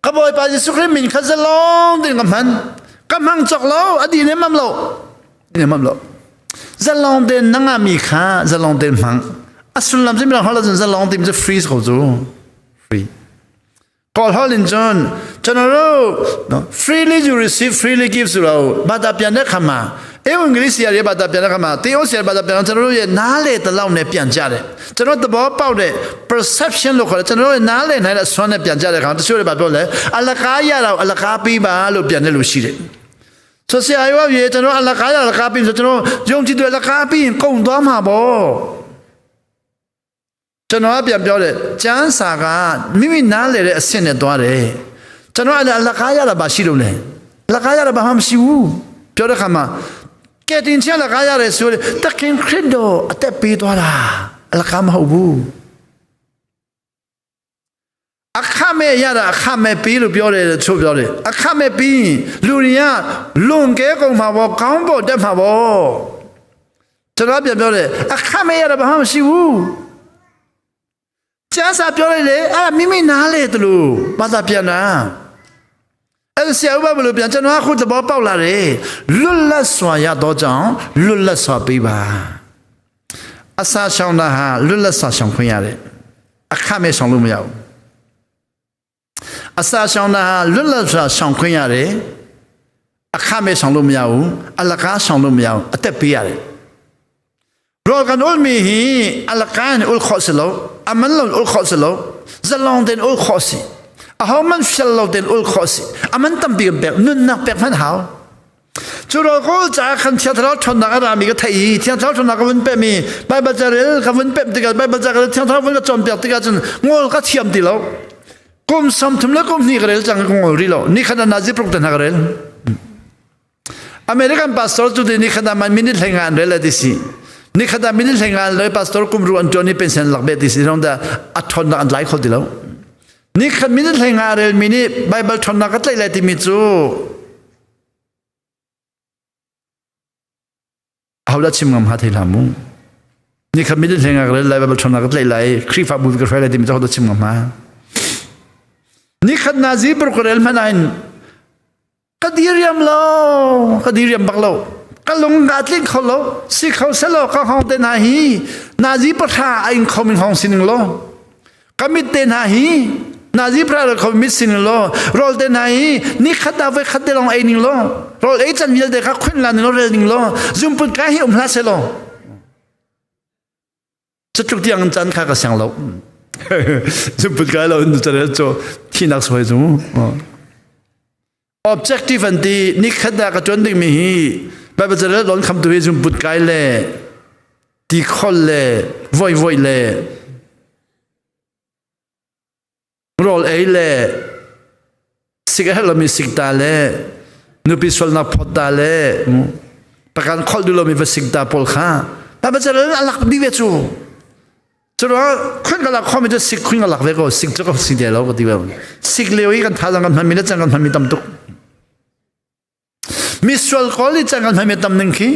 Speaker 5: Ka Bawipa Jesuh Khrih min kha zalong tein ka hman. Ka hmang cawk lo, a di ne mam lo. Ne mam lo. Zalong tein na ngahmi kha zalong tein hmang. A sullam cu mirang holh ahcun zalong timi cu free ko cu. Free. Kawl holh in cun general no, freely you receive freely give su lo bata pian ne khama e English ya bata pian ne khama te o sia bata pian general ye na le ta lau ne pian ja de general ta bo pau de perception lo khol general na le nai la swan ne pian ja de khama ta shu le ba pyo le alaka ya lo alaka pi ba lo pian ne lu shi de ဆိုဆရာယောရေကျွန်တော်အလကားရအလကားပြီးဆိုကျွန်တော်ယုံကြည်တယ်အလကားပြီးရင်ကုံသွားမှာပေါ့ကျွန်တော်ကပြန်ပြောတယ်ကျမ်းစာကမိမိနားလေတဲ့အဆင့်နဲ့သွားတယ်ကျွန်တော်အဲ့အလကားရတာဘာရှိလို့လဲအလကားရတာဘာမှမရှိဘူးပြောတဲ့ခါမှာကဲတင်ချင်လကားရတယ်ဆိုတခင်ခရစ်တော်အသက်ပေးသွားတာအလကားမဟုတ်ဘူး အခမဲ့ရတာအခမဲ့ပေးလို့ပြောတယ်ချို့ပြောတယ်အခမဲ့ပြီးလူတွေကလွန်ကဲကုန်မှာပေါ့ကောင်းပေါ်တက်မှာပေါ့ကျွန်တော်ပြန်ပြောတယ်အခမဲ့ရတာဘာမှမရှိဘူးကျမ်းစာပြောလိုက်လေအဲ့ဒါမိမိနားလေတလို့ဘာသာပြန်တာအဲ့ဆရာဥပဘလို့ပြန်ကျွန်တော်အခုသဘောပေါက်လာတယ်လွတ်လပ်စွာရတော့ကြောင့်လွတ်လပ်စွာပေးပါအစာရှောင်းတာဟာလွတ်လပ်စွာရှောင်ခွင့်ရတယ်အခမဲ့ရှောင်လို့မရဘူးအစာရှောင်တာဟာလွတ်လပ်စွာရှောင်ခွင့်ရတယ်အခမဲ့ရှောင်လို့မရဘူးအလကားရှောင်လို့မရဘူးအသက်ပေးရတယ်ရောကန်ဥလ်မီဟီအလကန်ဥလ်ခော့စလောအမန်လောဥလ်ခော့စလောဇလောန်တဲ့ဥလ်ခော့စီအဟောမန်ဖျက်လောတဲ့ဥလ်ခော့စီအမန်တမ်ဘီဘက်နွန်းနက်ဘက်မန်ဟောကျတော့ကိုจ้าคันเชียทะเลาะชนนักรามีก็ไทยเชียทะเลาะชนนักวันเปมีไปบัจเรลกับวันเปติกาไปบัจเรลเชียทะเลาะวันก็จอมเปียกติกาจนงอลก็เทียมตีแล้วกุมซ้ำทุมแล้วกุมนี่กเรลจังกงอรีแล้วนี่ขนาดนาจิปรุกตันกเรล American pastor จุดนี้ขนาดมันมินิทงานเรลดิสินี่ขนาดมินิทงานเลย pastor กุมรู้อันจอนี่เป็นเซนหลักเบดิสิน้องแต่อัทนอันหลายคนดีแล้วนี่ขนาดมินิทงานเรลมินิไบเบิลทนนักก็ใจเลยที่มิจูเอาละชิมงามหาเทลามุนี่ขนาดมินิทงานเรลไบเบิลทนนักก็ใจเลยครีฟาบุกระไฟเลยที่มิจูเอาละชิมงามหานี่ขนาดจีบรุกเรลมันไงกดีเรียมโลกดีเรียมบักโลกะลงกาตลิงเขาโลสิเขาเสลก็ห้องเตนาฮีนาจีปะทาไอ้เขามิห้องสินิงโลกมิเตนาฮีนาจีพระเขามิสินิงโลรอลเตนาฮีนี่ขัดดาวขัดเดลองไอ้นิงโลรอลไอ้จันวิลเดกะขึ้นลานิโลเรนิงโลซุมปุดกะฮีอุมลาเซโลจะจุกที่อังจันข้ากะเสียงโลซุมปุดกะโลนุจะเรโจที่นักสวยจุ objective อันที่นี่ขัดดากระจนดิ่งมีฮีไปบัจเจริญล้นคำตัวจุมปุดไกเล่ตีคอลเล่วอยวอยเล่รอลเอเล่สิกเฮลมีสิกตาเล่นุปิสวลนักพอตาเล่ประกันคอลดูลมีวสิกตาปอลข้าไปบัจเจริญอัลลักดีเวจูจะว่าขึ้นกับหลักข้อมีจะสิกขึ้นกับหลักเวก็สิกจะก็สิกเดียวก็ดีเวสิกเลวอีกันทาจังกันทำมีแล้วจังกันทำมีตำตุกมีส่วนก็เลยจังกันทำมีตำหนึ่งขี้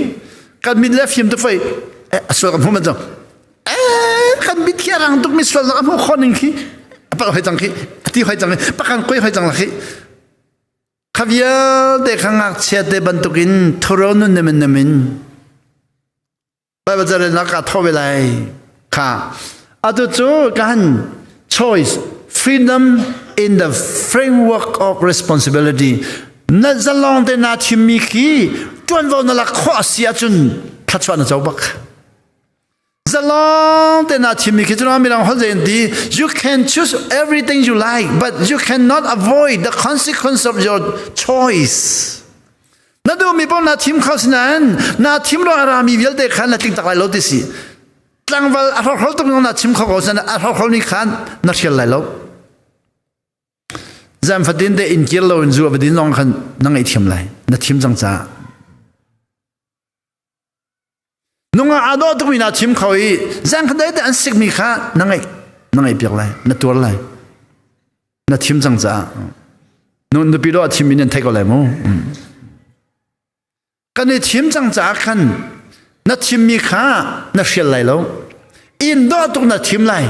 Speaker 5: กันมีแล้วฟิมตัวไฟเออส่วนกันพูดมันจังเออกันมีเที่ยรังตุกมีส่วนกันพูดคนหนึ่งขี้ปะหอยจังขี้ที่หอยจังปะกันกุ้ยหอยจังละขี้ข้าเยอะเด็กข้างเชียเดบันตุกินทรนุนเนมินเนมินไปบัจเจริญนักการท่อเวลาค่ะอาตุจูกัน choice freedom in the framework of responsibility na zalong te na chimmi khi tuanvo na la kho asia chun thlachuan na chau bak zalong te na chimmi khi chun mirang hol zen ti you can choose everything you like but you cannot avoid the consequence of your choice na du mi pon na thim kho sinan na thim ro arami vialte khan na tling tak lai lo ti si tlangval a hrokhol tuk na chim kho ko san a hrokhol ni khan na thial lai lo zam fatin te in kir lo in zu abadin long khan na ngai thiam lai na thim chang cha nunga ado tuk mi na chim kho i zang khan dai te an sik mi kha na ngai na ngai piak lai na tuar lai Na thim cang caah. Nun nupi lo a thim in nan theih ko lai mu. Kan i thim cang caah khan na thimmi kha na hrial lai lo. Inn dawh tuk na thim lai.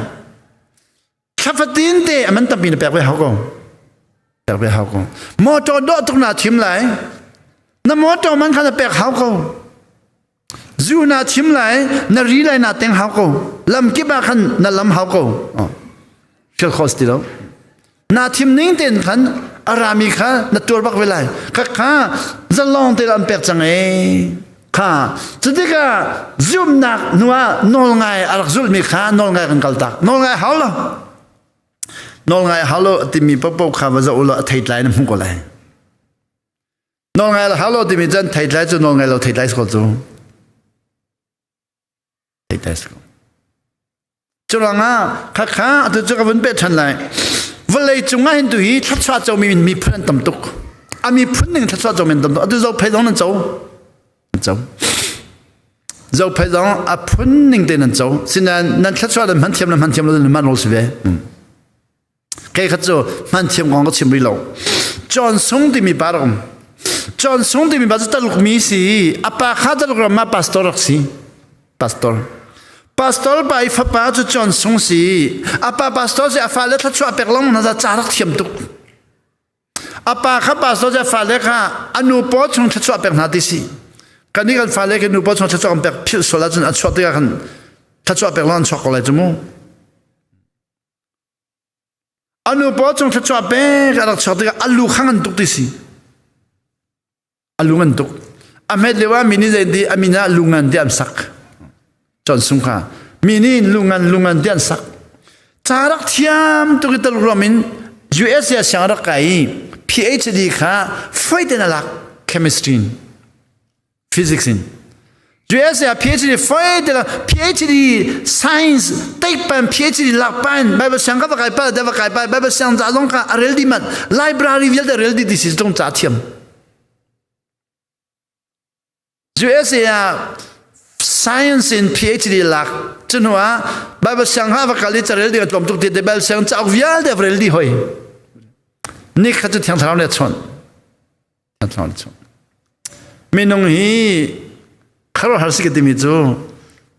Speaker 5: Thlafatin te aman tampi na pek ve hau ko. Pek ve hau ko. Motor dawh tuk na thim lai. Na motor man kha na pek hau ko. Zu na thim lai, na ri lai na teng hau ko. Lam kip ah khan na lam hau ko. Hrial kho si ti lo. Na thim ning tein khan a rami kha na tuar bak ve lai. Kha kha zalong te an pek cang e. Kha cutikah zumnak hnu ah nawl ngai a rak zulmi kha nawl ngai kan kal tak. Nawl ngai hau lo. Nawl ngai hau lo timi paohpaoh kha va zoh u law a theitlai na hmu ko lai. Nawl ngai lo hau lo timi cun theitlai cu nawl ngai lo theitlai si ko cu. Theitlai si ko. Curuangah khakha atu cu ka vun peh ṭhan lai. Vawlei cungah hin tu hi thluachuah comi miphun an tam tuk. A miphun ning thluachuah comi an tam tuk. Atu zophei zong nan co. Nan co. Zophei zong a phun ning te nan co. Sinain nan thluachuah nan hman thiam le hman thiam lo nan hman lo si ve. Kei khat cu hman thiam kong ka chim rih lo. John Sung timi pa rak um. John Sung timi pa cu Taluk mi si. A pa kha Taluk ram ah pastor rak si. Pastor. Pastor pa i fapa cu John Sung si. A pa pastor si a fale thluachuah pek lengmang hna za ca rak thiam tuk. A pa kha pastor si a fale kha a nu paw chung thluachuah pek hna ti si. Kan nih kan fale kan nu paw chung thluachuah kan pek philh sual ahcun an chuah tikah khan thluachuah pek lawng an chuak ko lai cu mu. A nu paw cung thluachuah pek a rak chuak tikah a lu kha ngan tuk ti si. A lu ngan tuk. A hmet lio ah mi nih zei ti a min ah lu ngan ti an sak. John Sung kha mi nih lu ngan lu ngan ti an sak. Ca rak thiam tuk i tal ruam in USA siang rak kai i PhD kha foi ten a lak chemistry in. Physics in USA ah PhD foi te la PhD science take pan PhD lak pan Bible siang ka va kai pa da va kai pa Bible siang za zong ka a rel di mat library vialte rel di ti si tung cha thiam USA ah science in PhD lak chunu ah Bible siang ha va kal i carel ding a tlawm tuk ti te Bible siang cauk vialte rel di hoi ni kha cu thiang thlarau ne chon Minung hi khuaruahhar si ka timi cu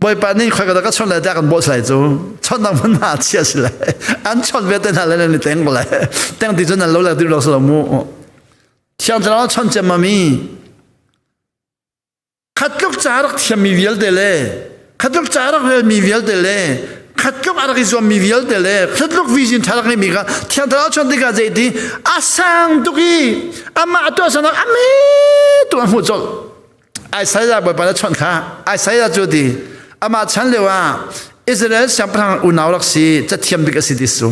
Speaker 5: Bawipa nih khoi ka ka chawnh lai tiah kan bawh lai cu chawnh dang hmun hna chia si lai an chawnh ve te hna le nan i teng ko lai teng ti cu nan lo le ti lo lo mu thiang thlarau chawnh cem mi Khatluk ca rak thiammi vialte le khatluk ca rak relmi vialte le khatluk a rak i zuammi vialte le khatluk vision ṭha rak ngeimi kha Thiang Thlarau chon tikah zeiti a sang tuk i amah tuah sanak a me tu a hmuh colh. Isaiah Bawipa na chawnh kha Isaiah cu ti amah chan lio ah Israel siangpahrang unau rak si cathiam bik a si ti su.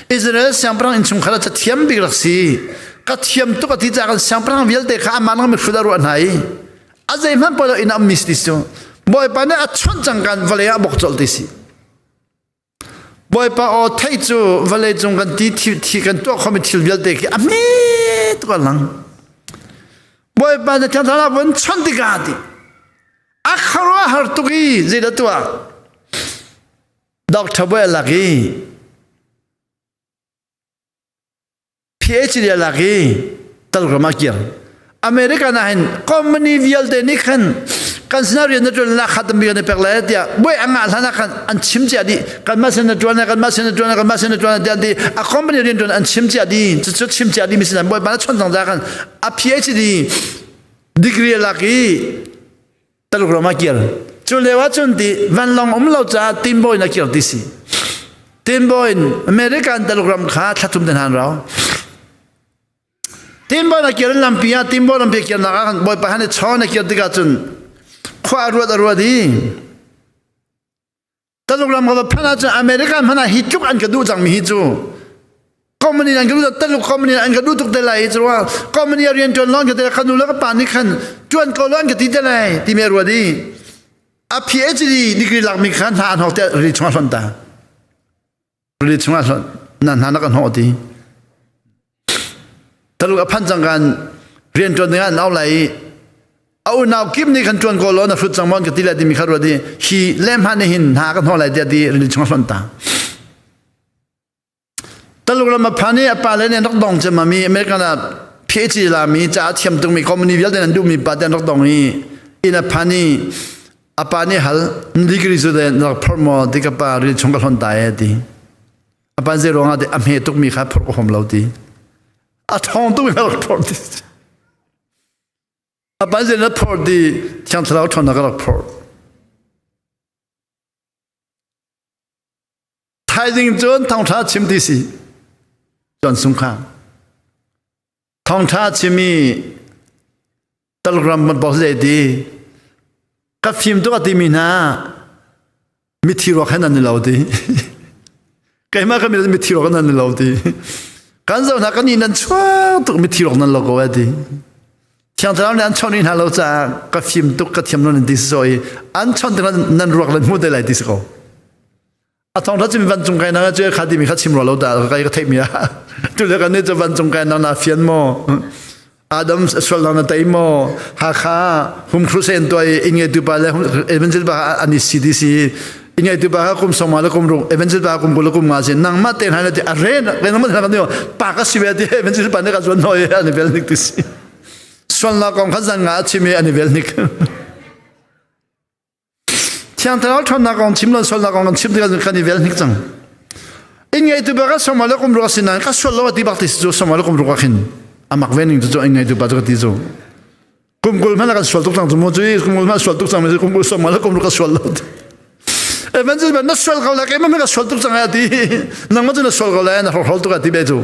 Speaker 5: Israel siangpahrang innchungkhar ah cathiam bik rak si. Ka thiam tuk a ti caah kan siangpahrang vialte kha amah nang mihrut a ruah hna i a zeihmanh poi lo inn ah um mi si ti cu Bawipa nih a chawnh cang kan vawlei ah bok colh ti si. Bawipa aw theih cu vawlei cung kan ti thi, thi kan tuah khomi thil vialte khi a hme tuk a lang. Bawipa na thiang thlarau vun chawnh tikah ti a khuaruahhar tuk i zeidah tuah Doctor boy a lak i PhD a lak i talgram a kir. American ah hin company vialte nih khan kan sinah rian na ṭuan na khat mi kan i pek lai tiah buai a ngah hlan ah khan an chim cia dih kan mah sin na ṭuan kan mah sin na ṭuan kan mah sin na ṭuan tiah an ti a company rian ṭuan an chim cia dih cucu chim cia dih mi sin bawipa na chon cang za khan a PhD degree a lak i Taluk ram ah kir. Cu lio ah cun ti vanlawng um lo caah tinbaw in a kir ti si. Tinbaw in American Taluk ram kha thla thum ten han rau. Tinbaw in a kir in lampi ah tinbaw lampi a kirnak ah khan Bawipa han i chawn a kir tikah cun khua a ruat a ruat i Taluk ram ka va phanh ahcun America hmanh ah hi tluk an ka duh cangmi hi cu company an ka duh Taluk company an ka duh tuk te lai cu company a rian ṭuan lawng ka te ka nu le ka pa nih khan ṭuan ko lo an ka ti te lai ti mi a ruat i a PhD degree lakmi kha hna an hawk te rili chungah hlonh ta rili chungah hlonh na hna na ka hnawh ti Taluk a phan cang kan rian ṭuan ding ah an au lai i a unau kip nih kan ṭuan ko law na hrut cang maw an ka ti lai timi kha ruat i hi lehhmah nih hin hna ka hnawh lai tiah ti rili chung a hlonh ta. Taluk Taluk ram a phan i a pa le nih an rak dong cem mi American ah PhD la mi ca a thiam tuk mi company vialte an duh mi pa te an rak dong i inn a phan i a pa nih hal degree cu de na rak phorh maw ti ka pa ril chung ka hlon ta e ti a pa zei ruangah ti a hme tuk mi kha phorh ka hom lo ti a thong tuk mi kha rak phorh ti a pa zei na phorh ti thiang thlarau ṭhawnnak ka rak phorh Thaizing cun thawngṭha chim ti si. Tuan sung kha. Thawngṭha chimi Telegram ban post zei ti. Ka fim tuk a timi hna mithi ruak he nan ni lo ti. Keimah ka mithi ruak nan ni lo ti. Kan zoh hna kan ni nan chuak tuk mithi ruak nan lo ko e ti. Thiang Thlarau nih an chawnh hna lo caah ka fim tuk ka thiam lo nan ti si i an chawnh tikah nan ruak le hmu te lai ti si ko. A thong tha chim vancung kai na cu kha ti mi kha chim ro lo ta kai ka theih mi a tu le kan ni cu vancung kai na na fian mo Adam sual na tai mo Hakha hum crusade tuai inge tu pa le evangel ba ani CDC inge tu ba kum soma le kum rung evangel ba kum kul kum nga sin nang ma te na ti are na nang ma na kan pa ka si ve ti evangel pa ne ka zuan noi ani vel nik ti si sualnak kong kha zan nga a chim i an i vel hnik thiang thlarau ṭhawnnak kong chim lo sualnak kong kan chim tikah kan i vel hnik cang in ngeitu ba ka somal kum ruak sinan ka sual lo ti bak ti cu somal kum ruak khin amak ve ning cu in ngeitu pa cu ka ti cu kum kul hmanh kan sual tuk cang cu mu cu kum kul hmanh sual tuk cang kum kul somal kum ruak ka sual lo Evangelist ba na sual ko la keimah ka sual tuk cang ti nangmah cu na sual ko la na hrohrol tuk ti be cu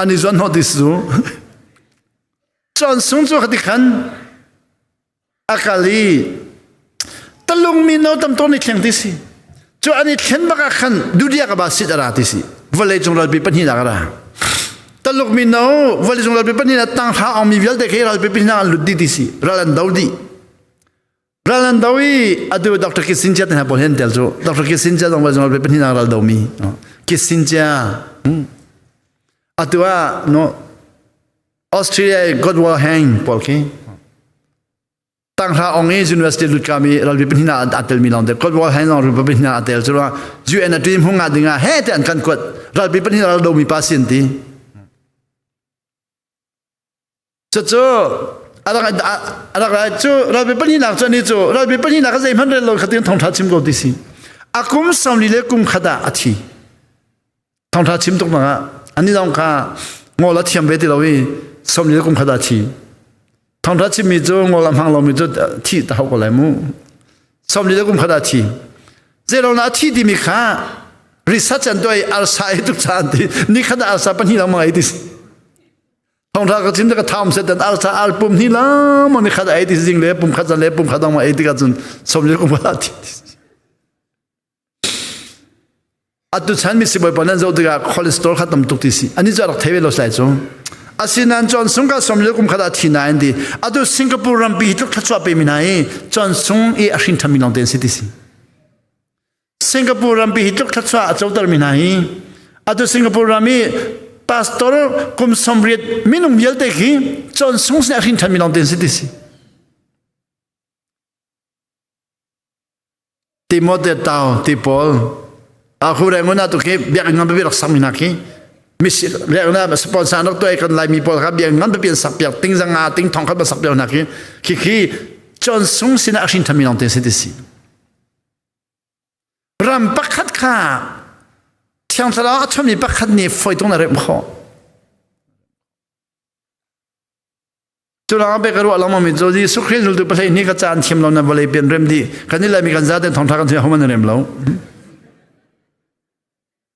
Speaker 5: An i zuan hnawh ti cu John Sung cu khati khan a kal i talung mi no tam tawn i thleng ti si cu an i thlen bak ah khan dudia ka ba sit a ra ti si vawlei cung ralpi pahnihnak a ra taluk mi no vawlei cung ralpi pahnihnak tang hra ong mi vialte khi ralpi pahnihnak an lut dih ti si ral an do dih ral an do i atu Dr. Kissinger te hna pawl hin tel cu Dr. Kissinger zong vawlei cung ralpi pahnihnak ral do mi Kissinger atu ah no Australia Godwell Hang pawl khi tanghra ong i university lut kami ralpi pahnihnak a tel mi lawng te Godwell Hang zong ralpi pahnihnak a tel cu UN a team hung ah dingah he te an kan kuat ralpi pahnih ral do mi pa sin ti Cucu a rak rai cu ralpi pahnihnak cu ani cu ralpi pahnihnak a zeihmanh rel lo khatin thawngṭha chim ko ti si. A kum 40 le kum khat ah a thi. Thawngṭha chim tuk nak ah ani zong kha ngol a thiam ve ti lo i 40 le kum khat ah a thi. Thawngṭha chimmi cu ngol a hmang lomi cu thi ta hau ko lai mu. 40 le kum khat ah a thi. Zeilo na a thi timi kha research an tuah i arsa ei tuk caan ti ni khat ah arsa pahnih lang mang ei ti si. Thawngtha ka chim ka thaum set dan arsa ar pum ni la mo ni khat ai ti jing le pum khat zan le pum khat dang ma ei ti ka cun som le kum khat ti atu chan mi sibawi pa nan zo tikah cholesterol kha tam tuk ti si ani cu rak thei ve lo sai cu asinan chon sung ka som le kum khat a thi na in ti atu Singapore rampi hi tluk thluachuah pe mi hna i chon sung i a hrin thami long ten si ti si Singapore rampi hi tluk thluachuah a coter mi hna hi atu Singapore ram i pastor kum 80 minung vialte khi John Sung sin a hrin ṭhan mi lawng ten si ti si. Timote tau ti pawl a khu reng una tu khi biakinn ngan pipi rak sak mi hna khi misi reng na sponsor rak tuai kan lai mi pawl kha biakinn ngan pipi an sak piak ting zanga ting thong khat ba sak piak hna khi khi khi John Sung sin a hrin ṭhan mi lawng ten si ti si. Ram pakhat kha Thiang Thlarau a chawmmi pakhat nih foi tung na remh khawh. Cu lang pe ka ruah lengmang mi cu Jesuh Khrih zultu pahlei ni ka caan thiam lo na vawlei pian rem dih kan i laimi kan zaten thongtha kan thiam homan rem lo.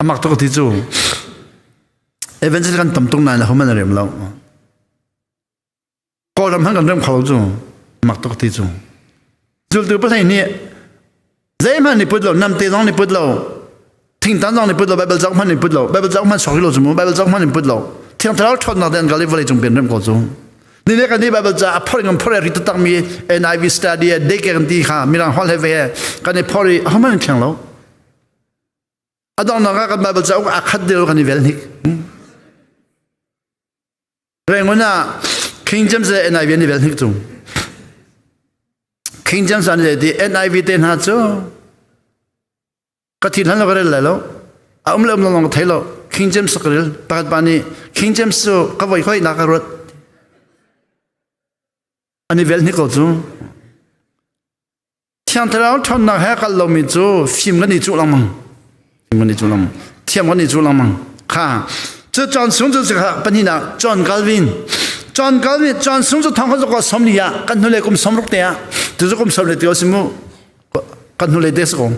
Speaker 5: Amak tuk ti cu evangel kan tam tung nain homan rem lo. Kawlram han kan rem kho lo cu mak tuk ti cu zultu pahlei nih zeihmanh nih put lo namte zong nih put lo thingtan zong nih put lo Bible cauk hmanh nih put lo Bible cauk hmanh sok lo cu mu Bible cauk hmanh nih put lo thiang thlarau ṭhawnnak te an kal i vawlei cung pian rem ko cu ni le kan nih Bible ca a phor in kan phor ri taktak mi NIV study daycare kan ti kha mirang holh he ve kan i phor i ahohmanh an thleng lo a donghnak ah kan Bible cauk a khat deuh kan i vel hnik Rangoon ah King James le NIV an i vel hnik cung. King James an le ti NIV te hna cu ka thin han lo ka rel lai lo.
Speaker 4: A um le um lo lawng ka thei lo. King James ka rel. Pakhat pa nih King James cu ka voi khoi na ka ruat. An i vel hnik ko cu. Thiang Thlarau ṭhawnnak he kal lomi cu fim kan i cuh lengmang. Fim kan i cuh lengmang. Thiam kan i cuh lengmang. Kha. Cu John Sung cu kha pahnihnak John Calvin. John Calvin John Sung cu thong kha zok 40 ah kan hnulei kum 60 te ah tu cu kum 40 te o si mu kan hnulei te si ko.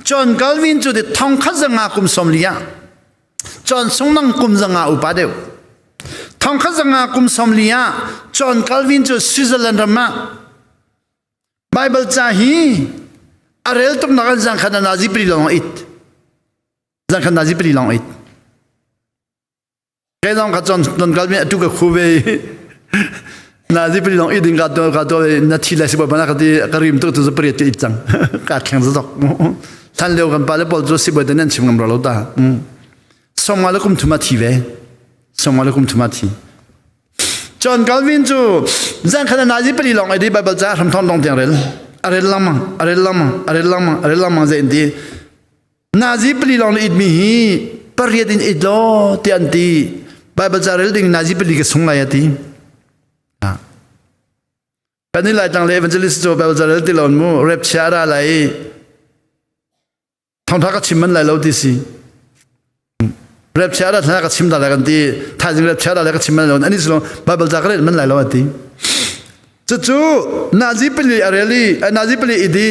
Speaker 4: John Calvin cu thong khat zanga kum 40 ah John Sung nang kum zanga upa deuh. Thong khat zanga kum 40 ah John Calvin cu Switzerland ram ah Bible ca hi a rel tuk nak an zang khan nazi pali lawng it. Zang khan nazi pali lawng it. Kai zong ka chon ton kal mi atu ka khu ve. Nazi pali lawng it ding ka to ka to na thi lai si ba bana ka ti ka rim tu tu pari ti it cang. Ka thleng za zok. Than leo kan pa le pol chu si ba den chim ngam ro lo ta. Song ala kum thuma thi ve. Song ala kum thuma thi. John Calvin cu zan khat nazi pali lawng ai di Bible ca hram thong dong tiang rel a rel lengmang a rel lengmang a rel lengmang a rel lengmang zei an ti nazi pali lawng na it mi hi pariat in it law ti an ti Bible ca rel ding nazi pali ka sung lai a ti kan i lai tlang le evangelist cu Bible ca rel ti lon mu rep chia ra lai Thawngtha ka chim man lai lo ti si. Rep chia da thana ka chim da lai kan ti. Thaizing rep chia da lai ka chim man lo. Ani si lo Bible ca ka rel man lai lo ati. Cucu Nazi pali a rel i Nazi pali idi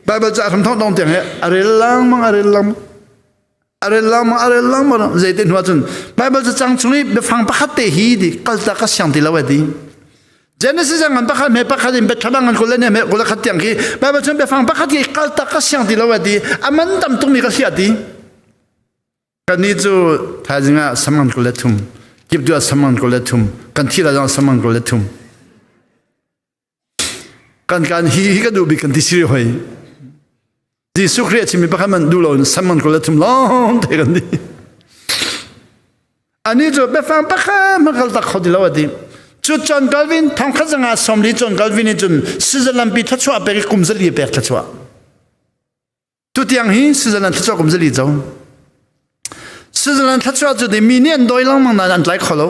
Speaker 4: Bible ca hram thong dong tiang he a rel langmang a rel langmang a rel langmang a rel langmang zeite hnu ahcun Bible ca cang chung i biafang pakhat te hi di kalta ka siang ti lo ati. Genesis ah ngan pakhat me pakhat in bethlama ngan kul ne me kul khat tiang khi Bible chung biafang pakhat ki kal tak ka siang ti lo ati aman tam tuk mi ka hlia ti kan ni cu thaizing ah saman kul le thum kip du ah saman kul le thum kan thi la zong saman kul le thum kan kan hi hi ka du bi kan ti siri hoi Jesuh Khrih a chimmi pakhat man duh loin saman kul le thum lawng te kan di. Ani cu biafang pakhat hmanh kal tak kho ti lo a ti. Cu John Calvin thongkhat zanga 40 John Calvin nih cun Switzerland pi thluachuah pek i kum zali pek thluachuah. Tutiang hi Switzerland thluachuah kum zali co. Switzerland thluachuah cu mi nih an dawi lengmang nain an tlai kho lo.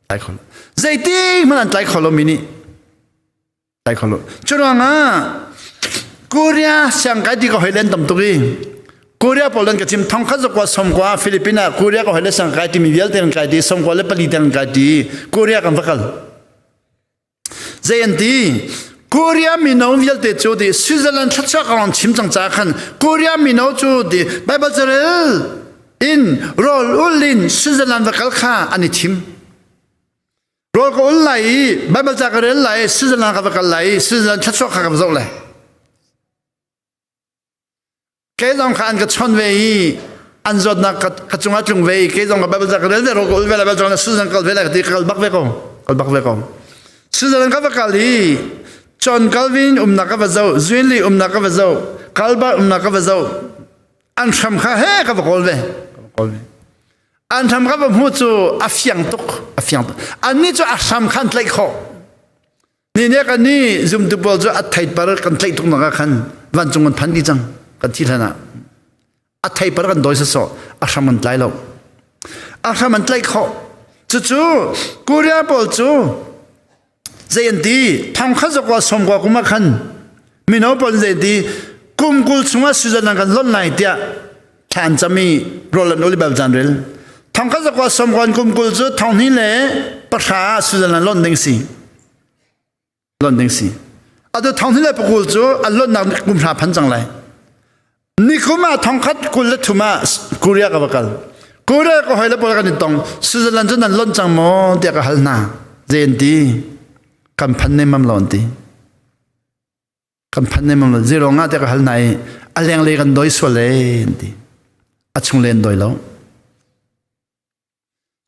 Speaker 4: Tlai kho lo. Zeitik hmanh an tlai kho lo mi nih. Tlai kho lo. Cu ruangah Korea siangkai ti ka hoi len tam tuk i Korea pawl an ka chim thong khat zakwa somkwa Philippines ah Korea ka hoi le siangkai timi vialte kan kai ti somkwa le pali te kan kai ti Korea kan va kal. Zei an ti Korea mino vialte cu ti Switzerland thlachuak ka chim cang ca khan Korea mino cu ti Bible carel in rawl ul in Switzerland va kal kha an i thim. Rawl ka ul lai i Baibal ca ka rel lai i Switzerland ka va kal lai i Switzerland thluachuah kha ka va zoh lai. Kei zong kha an ka chon ve i an zawtnak ka cungah tlung ve i kei zong ka Baibal ca ka rel ve rawl ka ul ve lai Baibal ca Switzerland kal ve lai ka ti ka kal bak ve ko kal bak ve ko. Switzerland ka va kal i John Calvin umnak ka va zoh Zwingli umnak ka va zoh Calvin umnak ka va zoh an hram kha he ka va kawl ve ka va kawl ve An hram ka va hmuh cu a fiang tuk, a fiang tuk. Annih cu a hram kha an tlaih khawh. Ni ne kan nih zumtu pawl cu a theipar kan tlaih tuk nak ah khan vancung kan phan dih cang kan thi hlan ah. A theipar kan dawi sawsawh, a hram an tlai lo. A hram an tlaih khawh. Cucu Korea pawl cu zei an ti thong khat zakwa sawmkua kum ah khan mino pawl zei ti kum kul chungah Switzerland kan lonh lai tiah thla an cam i rawl an ul i bel caan rel thong khat zakwa sawmkua kum kul cu thong hnih le pahra ah Switzerland lonh ding si lonh ding si atu thong hnih le pakul cu an lonhnak kum hra phan cang lai Nikum ah thongkhat 23 ah Korea ka va kal. Korea ka hoi le pawl kan i tong. Switzerland cu nan lonh cang maw tiah ka hal hna. Zei an ti? Kan phan ne mam lo an ti. Kan phan ne mam lo. Zei ruang ah tiah ka hal hna i a lenglei kan doi sual e an ti. A chunglei an doi lo.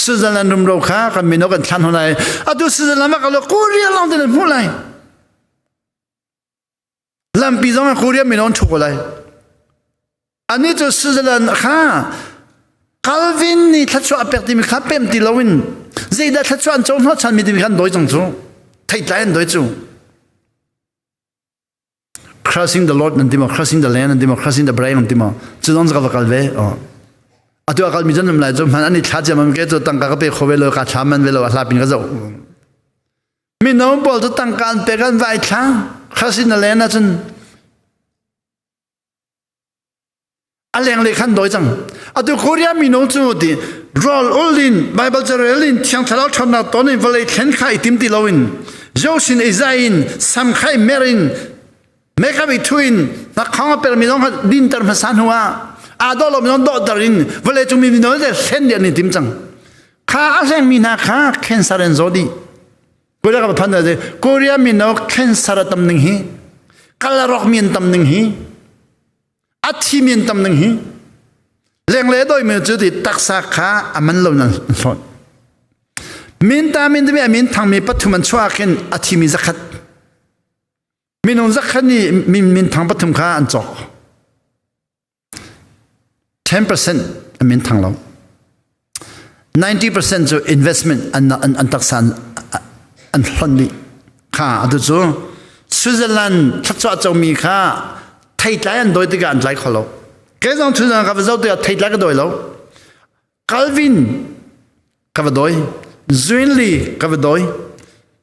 Speaker 4: Switzerland rumro kha kan mino kan thlan hna lai. Atu Switzerland ah ka lo Korea lawng te nan hmuh lai. Lampi zong ah Korea mino an ṭhu ko lai. Anih cu Switzerland kha Calvin nih thluachuah a pek timi kha pem ti loin zeidah thluachuah an co hnawhchan mi timi kha an dawi cang cu. Theitlai an dawi cu.
Speaker 5: Crossing the Lord nan ti maw crossing the land nan ti maw crossing the brain nan ti maw cu zong ka va kal ve atu a kal mi zan lai cu hman an i thla ciam ke cu tangka ka pe kho ve lo ka thla man ve lo a hla pin ka zoh mino pawl cu tangka an pek an vai thla crossing the land ahcun a lenglei khan doi cang atu Korea mino cu ti rol ul in Bible carel in thiang thlarau ṭhawnnak ton in vawlei thlen kha i tim ti loin Josin i zai in sam khai mer in makeup i thu in hnakhong a per mi zong kha dinter hmasa hnu ah aa dawh lo mi zong dawhter in vawlei cung mi mino le hlen dih an i tim cang kha a hleng mi hna kha cancer an zaw dih Korea ka phan da Korea mino cancer a tam ning hi kalarok mi an tam ning hi a thi mi an tam ning hi lengle doi mi cu ti taksa kha a man lo nan hlawt min ta min mi min thang mi pathum an chuah khin a thi mi zakhat minung zakhat ni min min thang pathum kha an cawk 10% a min thang lo 90% cu investment an an, an taksa an, an hlon dih kha atu cu Switzerland thluachuah comi kha theitlai an doi tikah an tlai kho lo kei zong Switzerland ka va zoh tikah theitlai ka doi lo Calvin ka va doi Zwingli ka va doi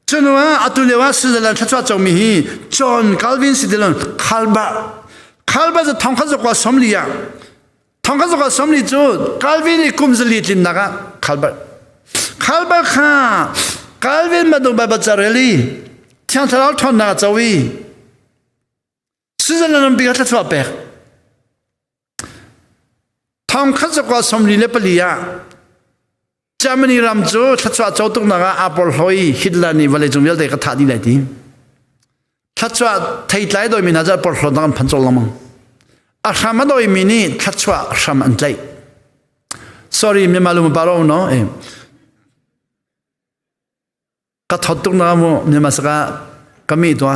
Speaker 5: Cunu ah atu lio ah Switzerland thluachuah comi hi John Calvin si tilon Khalba Khalba cu thongkhat zakua somli ah thongkhat zakua somli cu Calvin i kum zali tlinnak ah Khalba Khalba kha Calvin bantuk Bible carel i Thiang Thlarau ṭhawnnak a co i Switzerland rampi kha thluachuah pek thongkhat zakua 44 ah Germany ram cu thluachuah co tuknak ah aa porhlaw i Hitler nih vawleicung vialte ka thah dih lai ti. Thluachuah theitlai dawimi hna cu porhlawtnak an phan colh lengmang. A hram a dawimi nih thluachuah hram an tlaih. Sorry, Myanmar lung pa ro no. Eh. Ka thot tuk na mu Myanmar saka kami tua.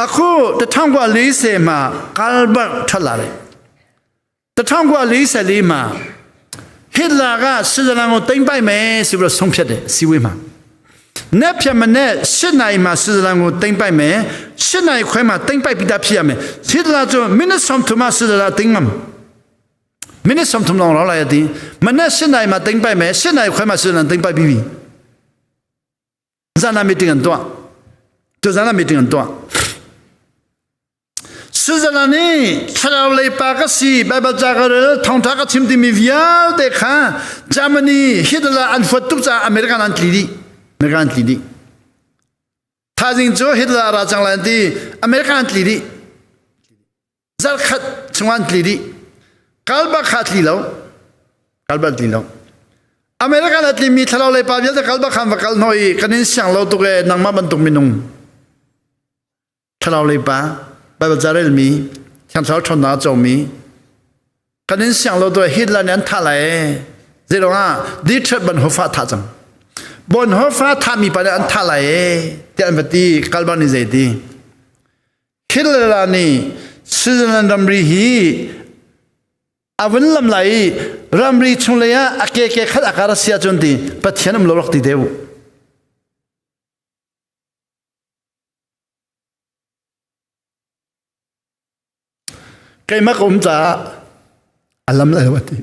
Speaker 5: အခု1940မှာကာလဘတ်ထွက်လာတယ်1944မှာဟစ်လာကဆွစ်ဇာလန်ကိုတိမ့်ပိုက်မယ်ဆိုပြီးတော့ဆုံးဖြတ်တယ်အစည်းအဝေးမှာနက်ဖြန်မနေ့၈နာရီမှာဆွစ်ဇာလန်ကိုတိမ့်ပိုက်မယ်၈နာရီခွဲမှာတိမ့်ပိုက်ပြီးသားဖြစ်ရမယ်ဟစ်လာဆိုမိနစ်ဆောင်ထမဆွစ်ဇာလန်တိမ့်မှာမိနစ်ဆောင်ထမလောလာရသည်မနေ့၈နာရီမှာတိမ့်ပိုက်မယ်၈နာရီခွဲမှာဆွစ်ဇာလန်တိမ့်ပိုက်ပြီးပြီ ဇာနာမီတင်တော့တူဇာနာမီတင်တော့ဆွစ်ဇာလန်နေခရာလေပါကစီဘိုင်ဘယ်ဇာကရထောင်ထားကချင်းတီမီဗီယာတဲ့ခါဂျာမနီဟစ်တလာအန်ဖတ်တုချာအမေရိကန်အန်တလီဒီအမေရိကန်တလီဒီသာဇင်ဂျိုဟစ်တလာရာချန်လန်တီအမေရိကန်တလီဒီဇာခတ်ချွန်တလီဒီကလဘခတ်လီလောကလဘတလီလော American at mi thlarau lei pa vialte kal bak khan va kal noi kan in siang lo tuk e nangmah bantuk minung thlarau lei pa Bible carel mi thiang thlarau ṭhawnnak a co mi kan in siang lo tuk e Hitler nih an thah lai e zeiruang ah Dietrich Bonhoeffer thah cang Bonhoeffer thah mi pa nih an thah lai e tiah an va ti kalban nih zei ti Hitler nih Switzerland ramri hi a vun lam lai i ramri chung lei ah a ke ke khat a kar a si ahcun ti Pathian um lo rak ti deuh. Keimah ka um caah a lam lai lo a ti.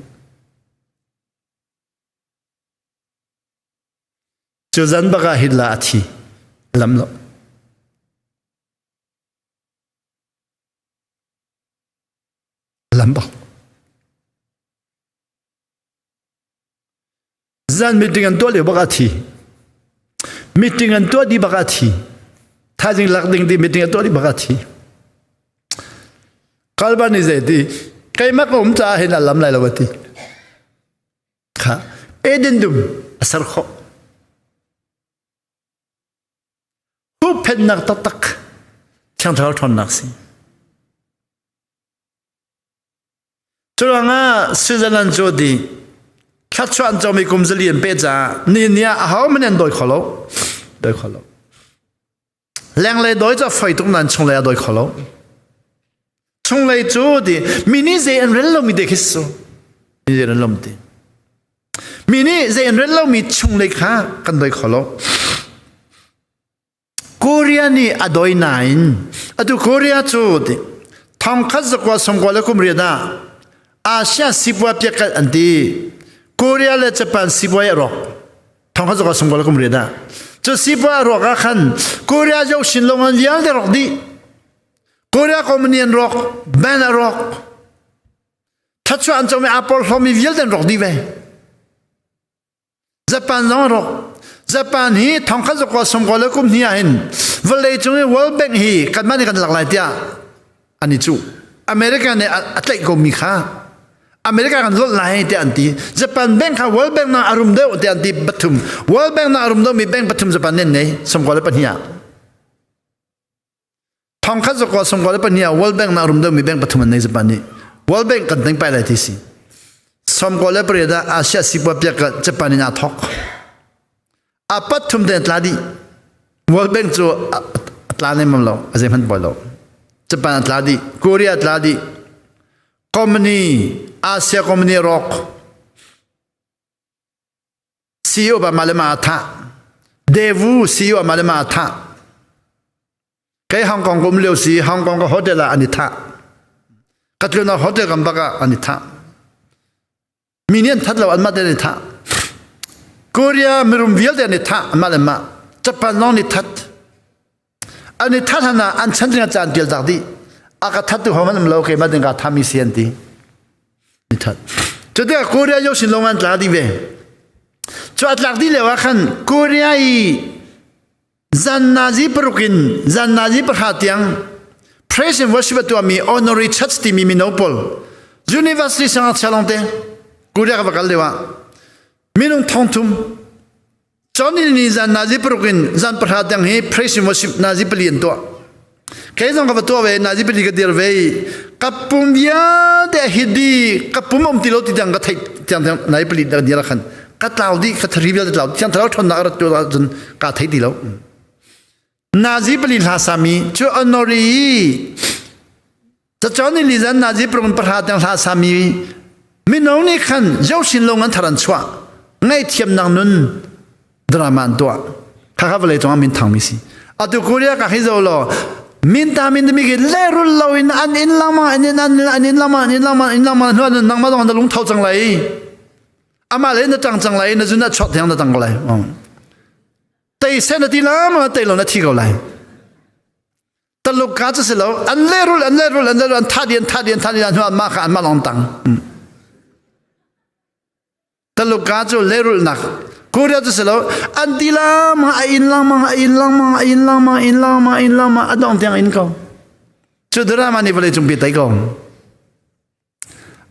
Speaker 5: Cu zan bak ah Hitler a thi. Lam lo. Lam bak. Zan meeting an tuah lio bak a thi. Meeting an tuah di bak a thi. Thaizing lak ding di meeting an tuah di bak a thi. Kalban ni zei ti keimah ka um caah hin a lam lai lo a ti. Kha Eden dum a ser khawh. Huhphenhnak taktak Thiang Thlarau ṭhawnnak si. Curuangah Switzerland cu di thluachuah an comi kum zali an peh caah ni ni ah aho hmanh an dawi kho lo. Dawi kho lo. Lenglei dawi cu a foi tuk nain chunglei a dawi kho lo. Chunglei cu ti mi nih zei an rel lomi te khi si. Mi zei an rel lomi te. Mi nih zei an rel lomi chunglei kha kan dawi kho lo. Korea nih a doi nain atu Korea cu thongkhat zakua songkua le kum riat ah Asia sipuai piakat an ti. Korea le Japan sipuai a rawk. Thongkhat zakua songkua le kum riat ah. Cu sipuai a rawk ah khan Korea yoh shin long an vialte rawk dih. Korea company an rawk, ban a rawk. Thluachuah an comi aa porhlawmi vialte an rawk dih ve. Japan zong a rawk. Japan hi thongkhat zakua sawmkua le kum hnih ah hin vawlei cung i World Bank hi kanmah nih kan lak lai tiah an i cuh. America nih a tlaih komi kha America kan lawlh lai tiah an ti. Japan bank kha World Bank nak a rum deuh tiah an ti pathum. World Bank nak a rum deuhmi bank pathum Japan nih an nei 92 ah. Thongkhat zakua 92 ah World Bank nak rum deuhmi bank pathum an nei Japan nih. World Bank kan teng pai lai ti si. 98 ah Asia sipuai piak ka Japan in aa thok. A pathum te tla dih. World Bank cu a tla nem lo, a zei hmanh poi lo. Japan a tla dih, Korea a tla dih. Company, Asia company rock. CEO ba mah le mah a thah. Devu CEO mah le mah a thah. Kei Hong Kong kum lio si Hong Kong ka hotel ah an i thah. Ka tlun ah hotel kan bak ah an i thah. Mi nih an that lo an mah te an i thah. Korea mirum vialte an i thah mah le mah. Japan zong nih that. An i that hana an chan ding caan tial tak dih. A ka that tu ho man um lo keimah ding ka thami si an ti. Ni that. Cutikah Korea yo sin long an tla dih ve. Cu a tlak dih lio ah khan Korea i zan nazi paruk in zan nazi pahra tiang praise and worship a tuahmi honorary church timi mino pawl university sangak chalong te Korea ka va kal lio ah minung thong thum Cun ni zan nazi paruk in zan pahra tiang hi praise and worship nazi pali an tuah. Kei zong ka va tuah ve nazi pali ka dir ve i ka pum vialte a hit di ka pum um ti lo ti tiang ka theih tiang tiang nazi pali ka dir khan ka tlau di ka thari vialte tlau tiang thlarau ṭhawnnak a rat tu ahcun ka thei ti lo. Nazi pali hla sami cu honori Cacon ni lizan nazi paruk pahra tiang hla sami mino nih khan zosin lo ngan thar an chuah ngaihthiam nang nun drama an tuah kha kha vawlei cungah min thangmi si atu Korea ka hi zo lo min ta min mi ki le rul lo in an in langma an in an an in langma an in langma in langma hnu an nangma dong na lung tho cang lai ama le na tang cang lai na zun na chot thiang na tang lai tei sen na ti la ma tei lo na thi ko lai Taluk ka cu si lo an lehrul an lehrul an lehrul an tha di an tha di an tha di an hnu an mah kha an mah lawng tang Taluk ka cu lehrul nak Korea cu si lo an ti lam a in langmang a in langmang a in langmang in langmang in langmang a dong tiang in ko cu drama nih vawlei cung pi tai ko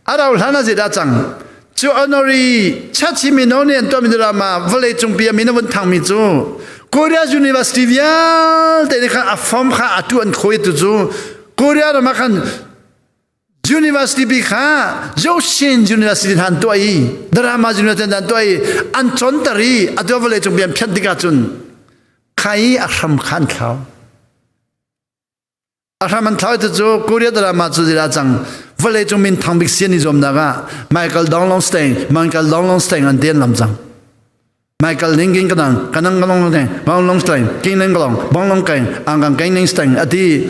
Speaker 5: A rau hlan ah zeidah cang? Cu honorary church mino nih an tuahmi drama vawlei cungpi a min a vun thangmi cu Korea University vialte nih khan a form kha a tu an khawi tu cu Korea ram ah khan University bi kha Joshin University hna an tuah i drama university hna an tuah i an cawnter i atu vawlei cung bi an phianh tikah cun khai a hram kha an thlau. A hram an thlai cu Korea drama cu zira cang vawlei cung min thang bik sian i zuamnak ah Michael Donglongstein Michael Donglongstein an tian lam cang Michael ning king kanang kanang kanong teng bong long stein king ning long bong long keng ang kang keng ning stein ati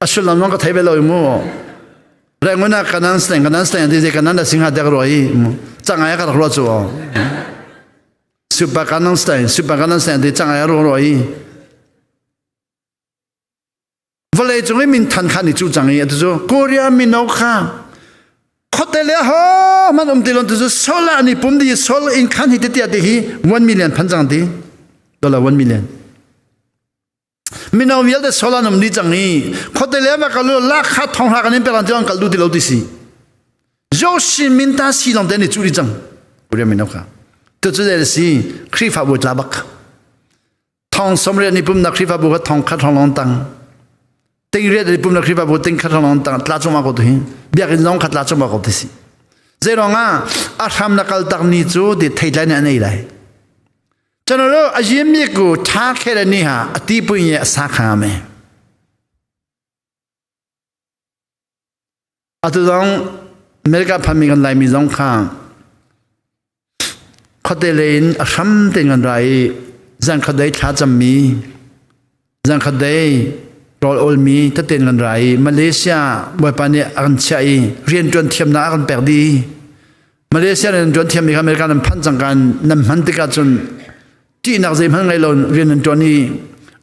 Speaker 5: asul lam ka thei ve lo mu renguna kanan stein kanan stein ati kanan da singha dek roi mu changai ka ro chu super kanan stein super kanan stein ati changai ro roi Vawlei cung i minthan kha ni cu cang i atu cu Korea mino kha khote le ho man um ti lon tu cu sol ah ni pum di sol in khan hi te ti hi 1 million phan cang ti dollar 1 million mino vialte sol an um di cang i khote le ma kalu la kha thong ha kan in peran ti kal du ti lo ti si Joshin min ta si long te ni chu di cang Korea mino kha tu cu de si Khrifa bu tla bak Thong 80 ni pumnak Khrihfabu kha thong khat hrawng lawng tang. Ting riat ni pumnak Khrihfabu ting khat hrawng lawng tang tla cuma ko tu hi. Biakinn zong khat tla cuma ko ti si. Zei ruangah a hram na kal tak ni cu ti theitlai nih an ei lai. Chanalo a yim mi ku tha khele ni ha a ti pui ye sa kha me. Atu zong America phanmi kan Laimi zong kha khuate lei in a hram tein kan ra i zan khat dei thla cammi
Speaker 4: Zan khat dei rawl olmi taten kan ra i Malaysia Bawipa nih a kan chiah i rianṭuan thiamnak a kan pek dih. Malaysia rian ṭuan thiammi kha America nan phanh cang kan nan hman tikah cun ṭihnak zeihmanh ngei lo rian nan ṭuan i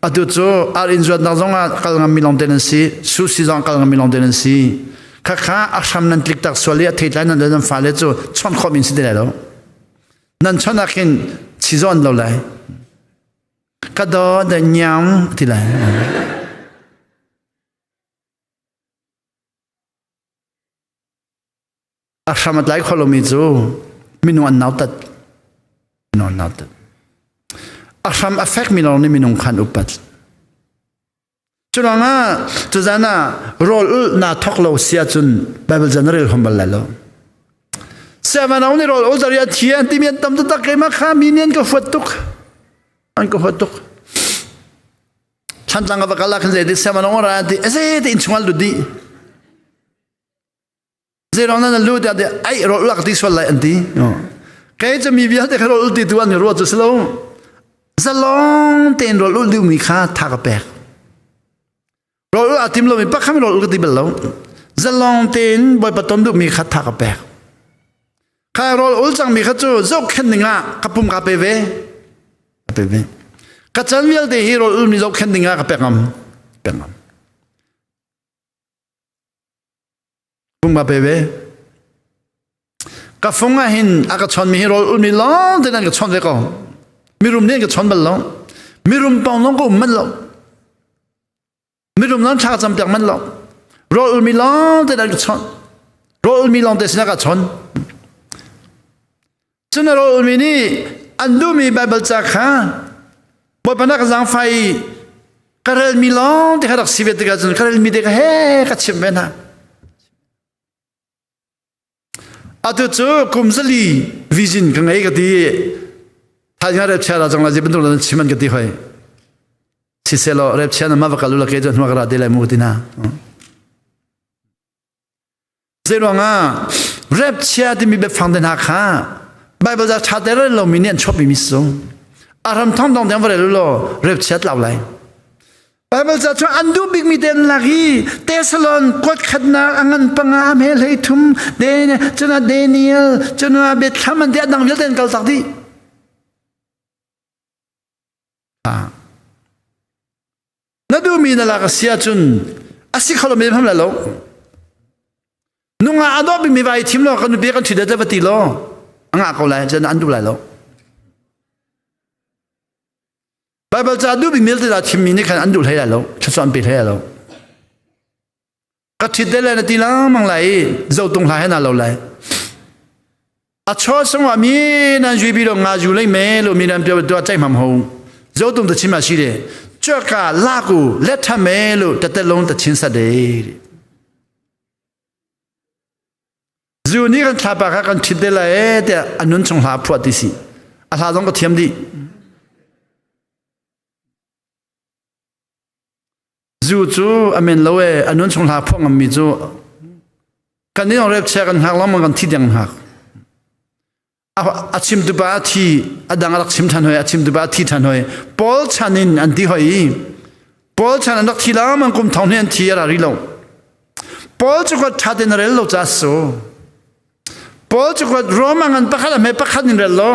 Speaker 4: atu cu ar inn zuatnak zong ah kal ngammi lawngte nan si, sushi zong kal ngammi lawngte nan si. Khakha a hram nan tlik tak sual i a theitlai nan nan fale cu chawnh khawh min si ti lai lo. Nan chawnh ah khin chizawn lo lai. Ka daw da nyam ti lai. A hram a tlai kho lomi cu minung an nautat. Minung an nautat. A hram a fekmi lawng nih minung kha an upat. Curuangah tuzan ah rawl ulh naa thok lo si ahcun Bible ca na rel hom bal lai lo. Siamanong nih rawl ul dari a thi an timi an tam taktak keimah kha mi nih an ka huat tuk. An ka huat tuk. Thlantlang ka va kal ah khan zei siamanong ra an ti eze te inn chungah lut dih. Zeirong nan lu tiah ti ai rawl lak ti sual lai an ti. Kei cu mi vialte kha rawl ti tu an ruat cu si lo. Zalong tein rawl ul duhmi kha tha ka pek. Rawl ul a tim lomi pakhat rawl ul ka ti bal lo. Zalong tein Bawipa ton duhmi kha tha ka pek. Kha rawl ul cangmi kha cu zohkhenh ding ah ka pum ka pe ve. Ka pe ve. Ka chan vialte hi rawl ulmi zohkhenh ding ah ka pek ngam. Pek ngam. Pum ka pe ve. Ka fung ah hin a ka chonmi hi rawl ulmi lawng te nan ka chon ve ko. Mirum nih an ka chon bal lo. Mirum pawng lawng ka um manh lo. Mirum lawng thla cam piak manh lo. Rawl ulmi lawng te nan ka chon. Rawl ulmi lawng te sinah ka chon. Cun a rawl ulmi nih an duhmi Baibal ca kha Bawipa na ka zaangfah i ka relmi lawng te kha rak si ve tikah cun ka relmi te kha he ka chimh ve hna. Atu cu kum zali vision ka ngei ka ti thaizing rep chia ra cang la zi bantuk nan chim an ka ti hoi. Siselaw rep chia na ma va kal u la ke cu hnuak ra te lai mu ti na. Zeiruangah rep chia timi biafang te hna kha Bible ca ṭha te rel lomi nih an chuahmi mi si. A ram thong dong tiang va rel u law rep chia tlau lai. Bible ca cu an duh bikmi te an lak i Thessalon kuat khatnak a ngan panga a hme hlei thum den cuna Daniel cuna Bethlehem an ti a dang vialte an kal tak dih. Na duhmi na lak a si ahcun a si kho lomi hmang lai lo. Nungak a dawh bikmi vai i thim law kan nupi kan ṭhit va ti law a ngah ko lai cun an duh lai lo. Baibal ca duh bikmi te dah thimmi nih khan an duh hlei lai lo, thluachuah an pe hlei lai lo. Ka ṭhit le na ti lengmang lai i zotung hla he na lo lai. A chaw sungah mi nan zui bi lo nga zu lei me lo mi nan pio tu chai mam ho zotung ta chim a si de chaka la ku let tha me lo ta te long ta chin sa de zu ni kan thla pa kha kan ṭhit de la e te anun chung hla phuah ti si a hla zong ka thiam di Zu cu a men lo e a nun chung hla phuah ngammi cu kan nih rep chia kan hngak lengmang kan thi deng hngak. A chim tu pa a thi a dang a rak chim than hoi a chim tu pa a thi than hoi Paul chan in an ti hoi i Paul chan an rak thi lengmang kum thong hnih an thi a ra ri lo. Paul cu ka tha ten rel lo ca so. Paul cu ka Roma ngan pakhat a hme pakhat in rel lo.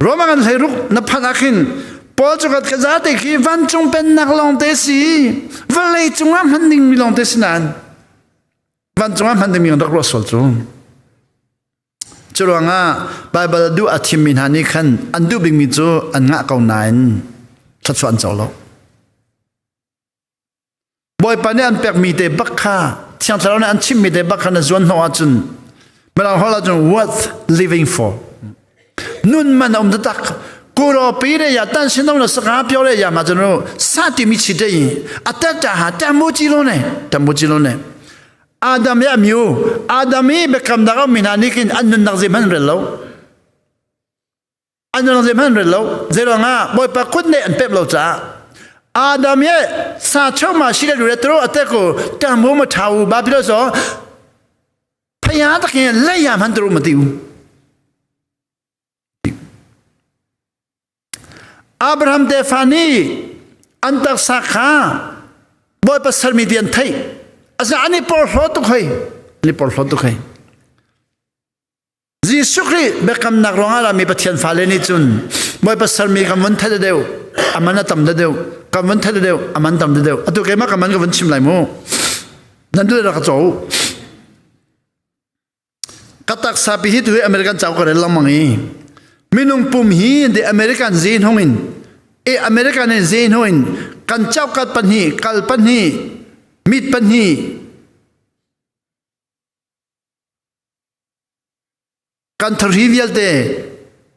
Speaker 4: Roma ngan hleiruk na phanh ah khin Paul cu ka zate khi vancung pennak lawng te si vawlei cungah hman dingmi lawng te si nain vancung ah hman dingmi kan rak ruah sual cu. Cu ruangah Baibal duh a thimmi hna nih khan an duh bikmi cu an ngah ko nain thluachuah an co lo. Bawipa nih an pekmi te bak kha Thiang Thlarau nih an chimmi te bak kha na zuan hnawh ahcun Mirang holh ahcun worth living for nun man a um taktak kuro pi re ya tan sin na saka pyo re ya ma chun sa ti mi chi te yin atat ta ha ta mo chi lo ne ta mo chi lo ne Adam ya miu Adam i bekam da min ha nikin an nun nak zem han rel lo An nunang zeihmanh an rel lo. Zeiruangah Bawipa kut nih an pek lo caah Adam ye sa choma shi le le tro ate ko tamu ma thau ba pilo so phaya tak ye le ya man tru ma tiu Abraham te fani
Speaker 5: An taksa kha Bawipa sermi ti an theih. Asinain an i porhlaw tuk hoi. An i porhlaw tuk hoi. Jesuh Khrih biakamnak ruangah rami Pathian fale nih cun Bawipa sermi kan vun theih deuh, a man a tam deuh, kan vun theih deuh, a man tam deuh. Atu keimah ka man ka vun chim lai mu. Nan duh rak ka caw. Ka taksa pi hi tu hi American cauk ka rel lengmang i minung pum hi the American zin hung in e American in zin hung in kan caukat pahnih, kal pahnih, mit pahnih, Kan thari vialte,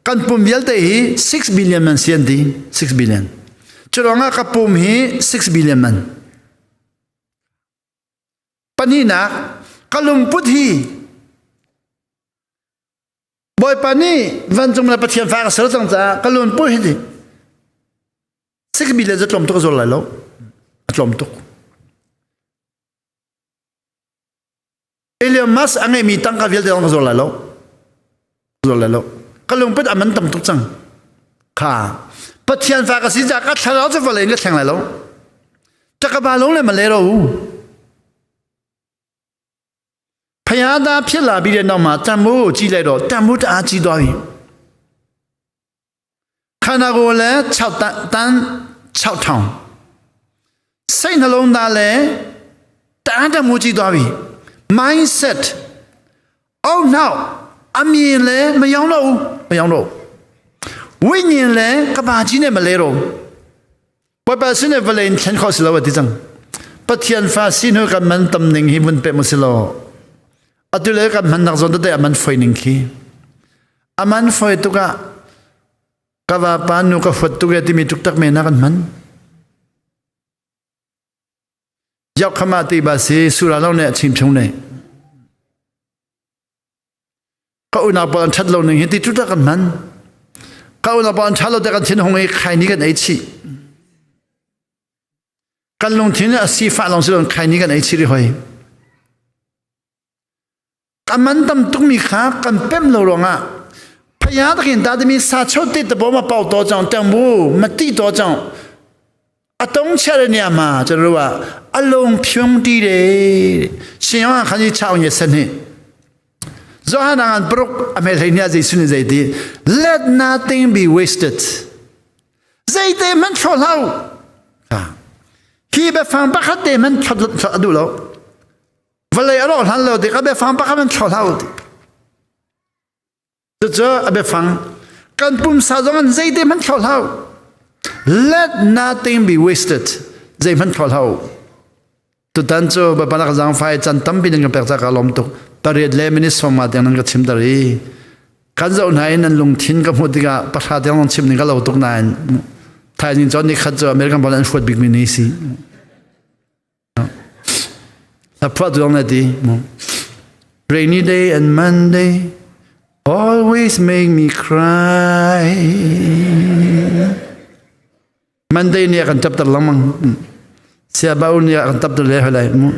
Speaker 5: kan pum vialte hi 6 billion man si an ti. 6 billion. Cu ruangah ka pum hi 6 billion man. Pahnihnak, ka lungput hi Bawipa nih vancung le Pathian fa ka ser cang caah ka lungput hi 6 billion cu tlawm tuk a zual lai lo. A tlawm tuk. Elon Musk a ngeimi tangka vialte zong ka zuar lai lo. Zuar lai lo. Ka lungput a man tam tuk cang. Kha. Pathian fa ka si ca ka thlarau cu vawlei in ka thleng lai lo. Takaba long le ma le ro. Phaya da phiat la bi de nong ma tamu chi lai do tamu ta chi doi. ခန္ဓာကိုယ်လည်း6တန်းတန်း6ထောင်စိတ်နှလုံးသားလည်းတန်းတမိုးကြီးသွားပြီ mindset အောက်နောက်အမြင်လည်းမယောင်းတော့ဘူးမယောင်းတော့ဝိညာဉ်လည်းကဘာကြီးနဲ့မလဲတော့ဘပစနေဗလင်ချန်ခေါ်စလောတိစံပထယန်ဖာစင်ဟကမန်တမ်နင်းဟိဝန်ပေမစလောအတူလေကမန်nak zon te aman foi ning khi aman foi tu ka Ka vapa nu ka huat tuk e timi tuktak men ah kan hman. Yauk khama ti ba si sura lo ne a chim chung ne. Ka unau pawl an ṭhat lo ning hi ti tuktak kan hman. Ka unau pawl an ṭha lo te kan thin hung i khai ni kan ei chih. Kan lungthin a sifah lawng si lo khai ni kan ei chih rih hoi. A man tam tukmi kha kan pem lo ruangah phaya takin ta timi sa chote te bo ma pau to chang tang bu ma ti to chang a tong chia le nia ma cha ru wa a long phiong ti de sin yang khan ji chao nye san he Johan an pruk a me thei nia Jesu ni zei ti let nothing be wasted zeite man thlo hlau hi biafang pakhat te man thlo adu lo Vawlei a rawh hlan lo tik a biafang pakhat in thlo hlah u ti. Cucu a biafang kan pumsa zong in zeite hmanh thlo hlah u. Let nothing be wasted. Zei hmanh thlo hlah u. Tutan cu Bawipa na ka zaangfai can tampi nan ka pek ca ka lawm tuk. Pariat le minute sawma tiang nan ka chim ter i kan zoh hna i nan lungthin ka hmuh tikah pahra tiang nan chim ning ka lo tuk nain thaizing cun ni khat cu American pawl an hruat bikmi ni si. Hlaphuah tu na ti. Rainy day and Monday always make me cry. Monday ni kan chapter lengmang. Sia bau ni kan chapter le halai mu.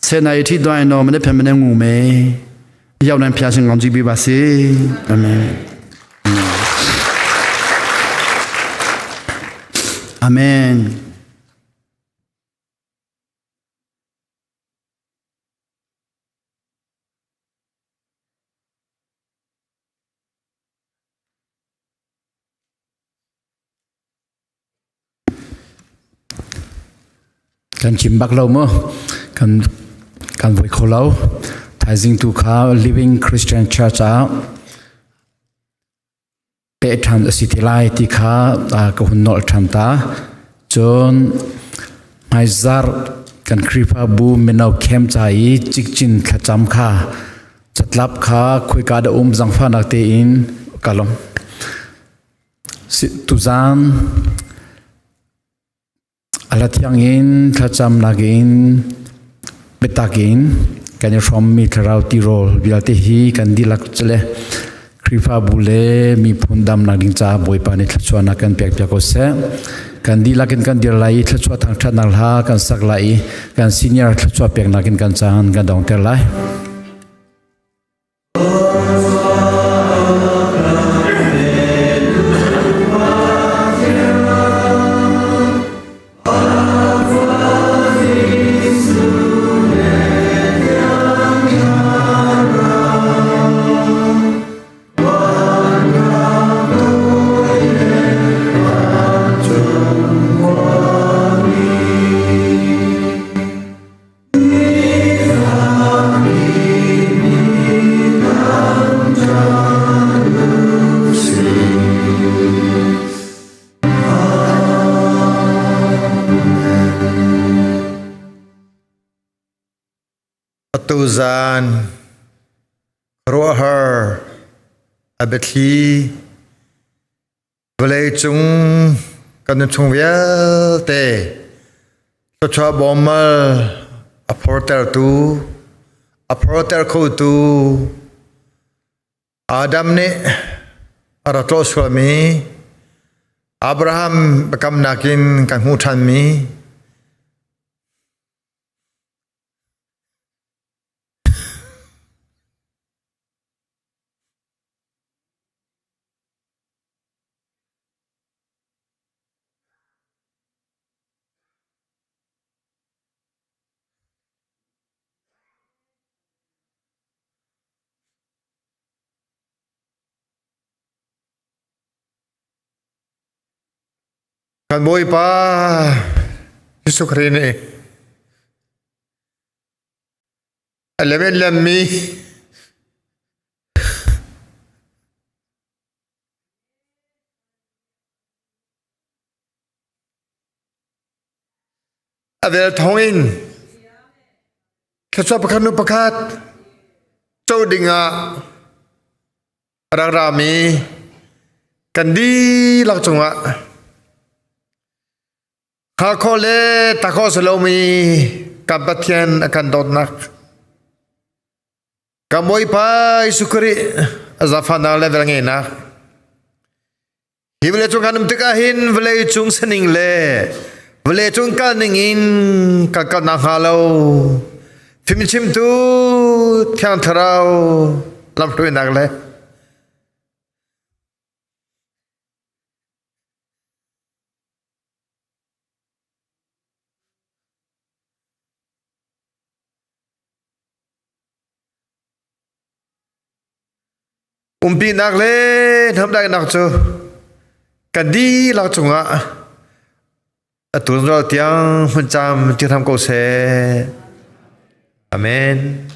Speaker 5: Se nai thi doi no mane phe mane ngu me. Yau nan phia sing ngam ji bi ba si. Amen. Amen.
Speaker 1: Kan chim bak lo mu. Kan kan voi kho lo. Thaizing tu kha Living Christian Church ah peh ṭhan a si te lai ti kha ka hun nolh ṭhan ta. Cun hmaizarh kan Khrihfabu mino camp ca i cikcin thlacam kha catlap kha khoika dah um zangfahnak tein ka lawm. Tuzaan a hla thiang in thlacamnak in biatak in kan i hrawmmi thlarau tirawl vialte hi kan dihlak cule Khrihfabu le miphun damnak ding caah Bawipa nih thluachuahnak kan pek piak ko seh. Kan dihlak in kan dir lai i thluachuah thangṭhatnak hla kan sak lai i kan senior thluachuah peknak in kan caan kan dongter lai.
Speaker 6: Atu zan khuaruahhar a biathli vawleicung kan nunchung vialte thluachuah bawmmal a phortertu a phorter khotu Adam nih a rak tlawh sualmi Abraham biakamnak in kan hmuh ṭhanmi Kan Bawipa Jesuh Khrih nih a lem in lemmi a vel thawngin thluachuah pakhat hnu pakhat co dingah a rak rami kan dihlak cungah hngalh khawh le ta khawh si lomi kan Pathian a kan dawtnak kan Bawipa Jesuh Khrih a zaangfahnak le velngeihnak Hi vawlei cung kan um tikah hin vawlei cung sining le vawlei cung kal ning in kan kal nakhnga lo fimchimtu Thiang Thlarau lamhruainak le Umpinak le hnamdaihnak cu kan dihlak cungah a tunzal tiang hmun cam ti hram ko seh. Amen.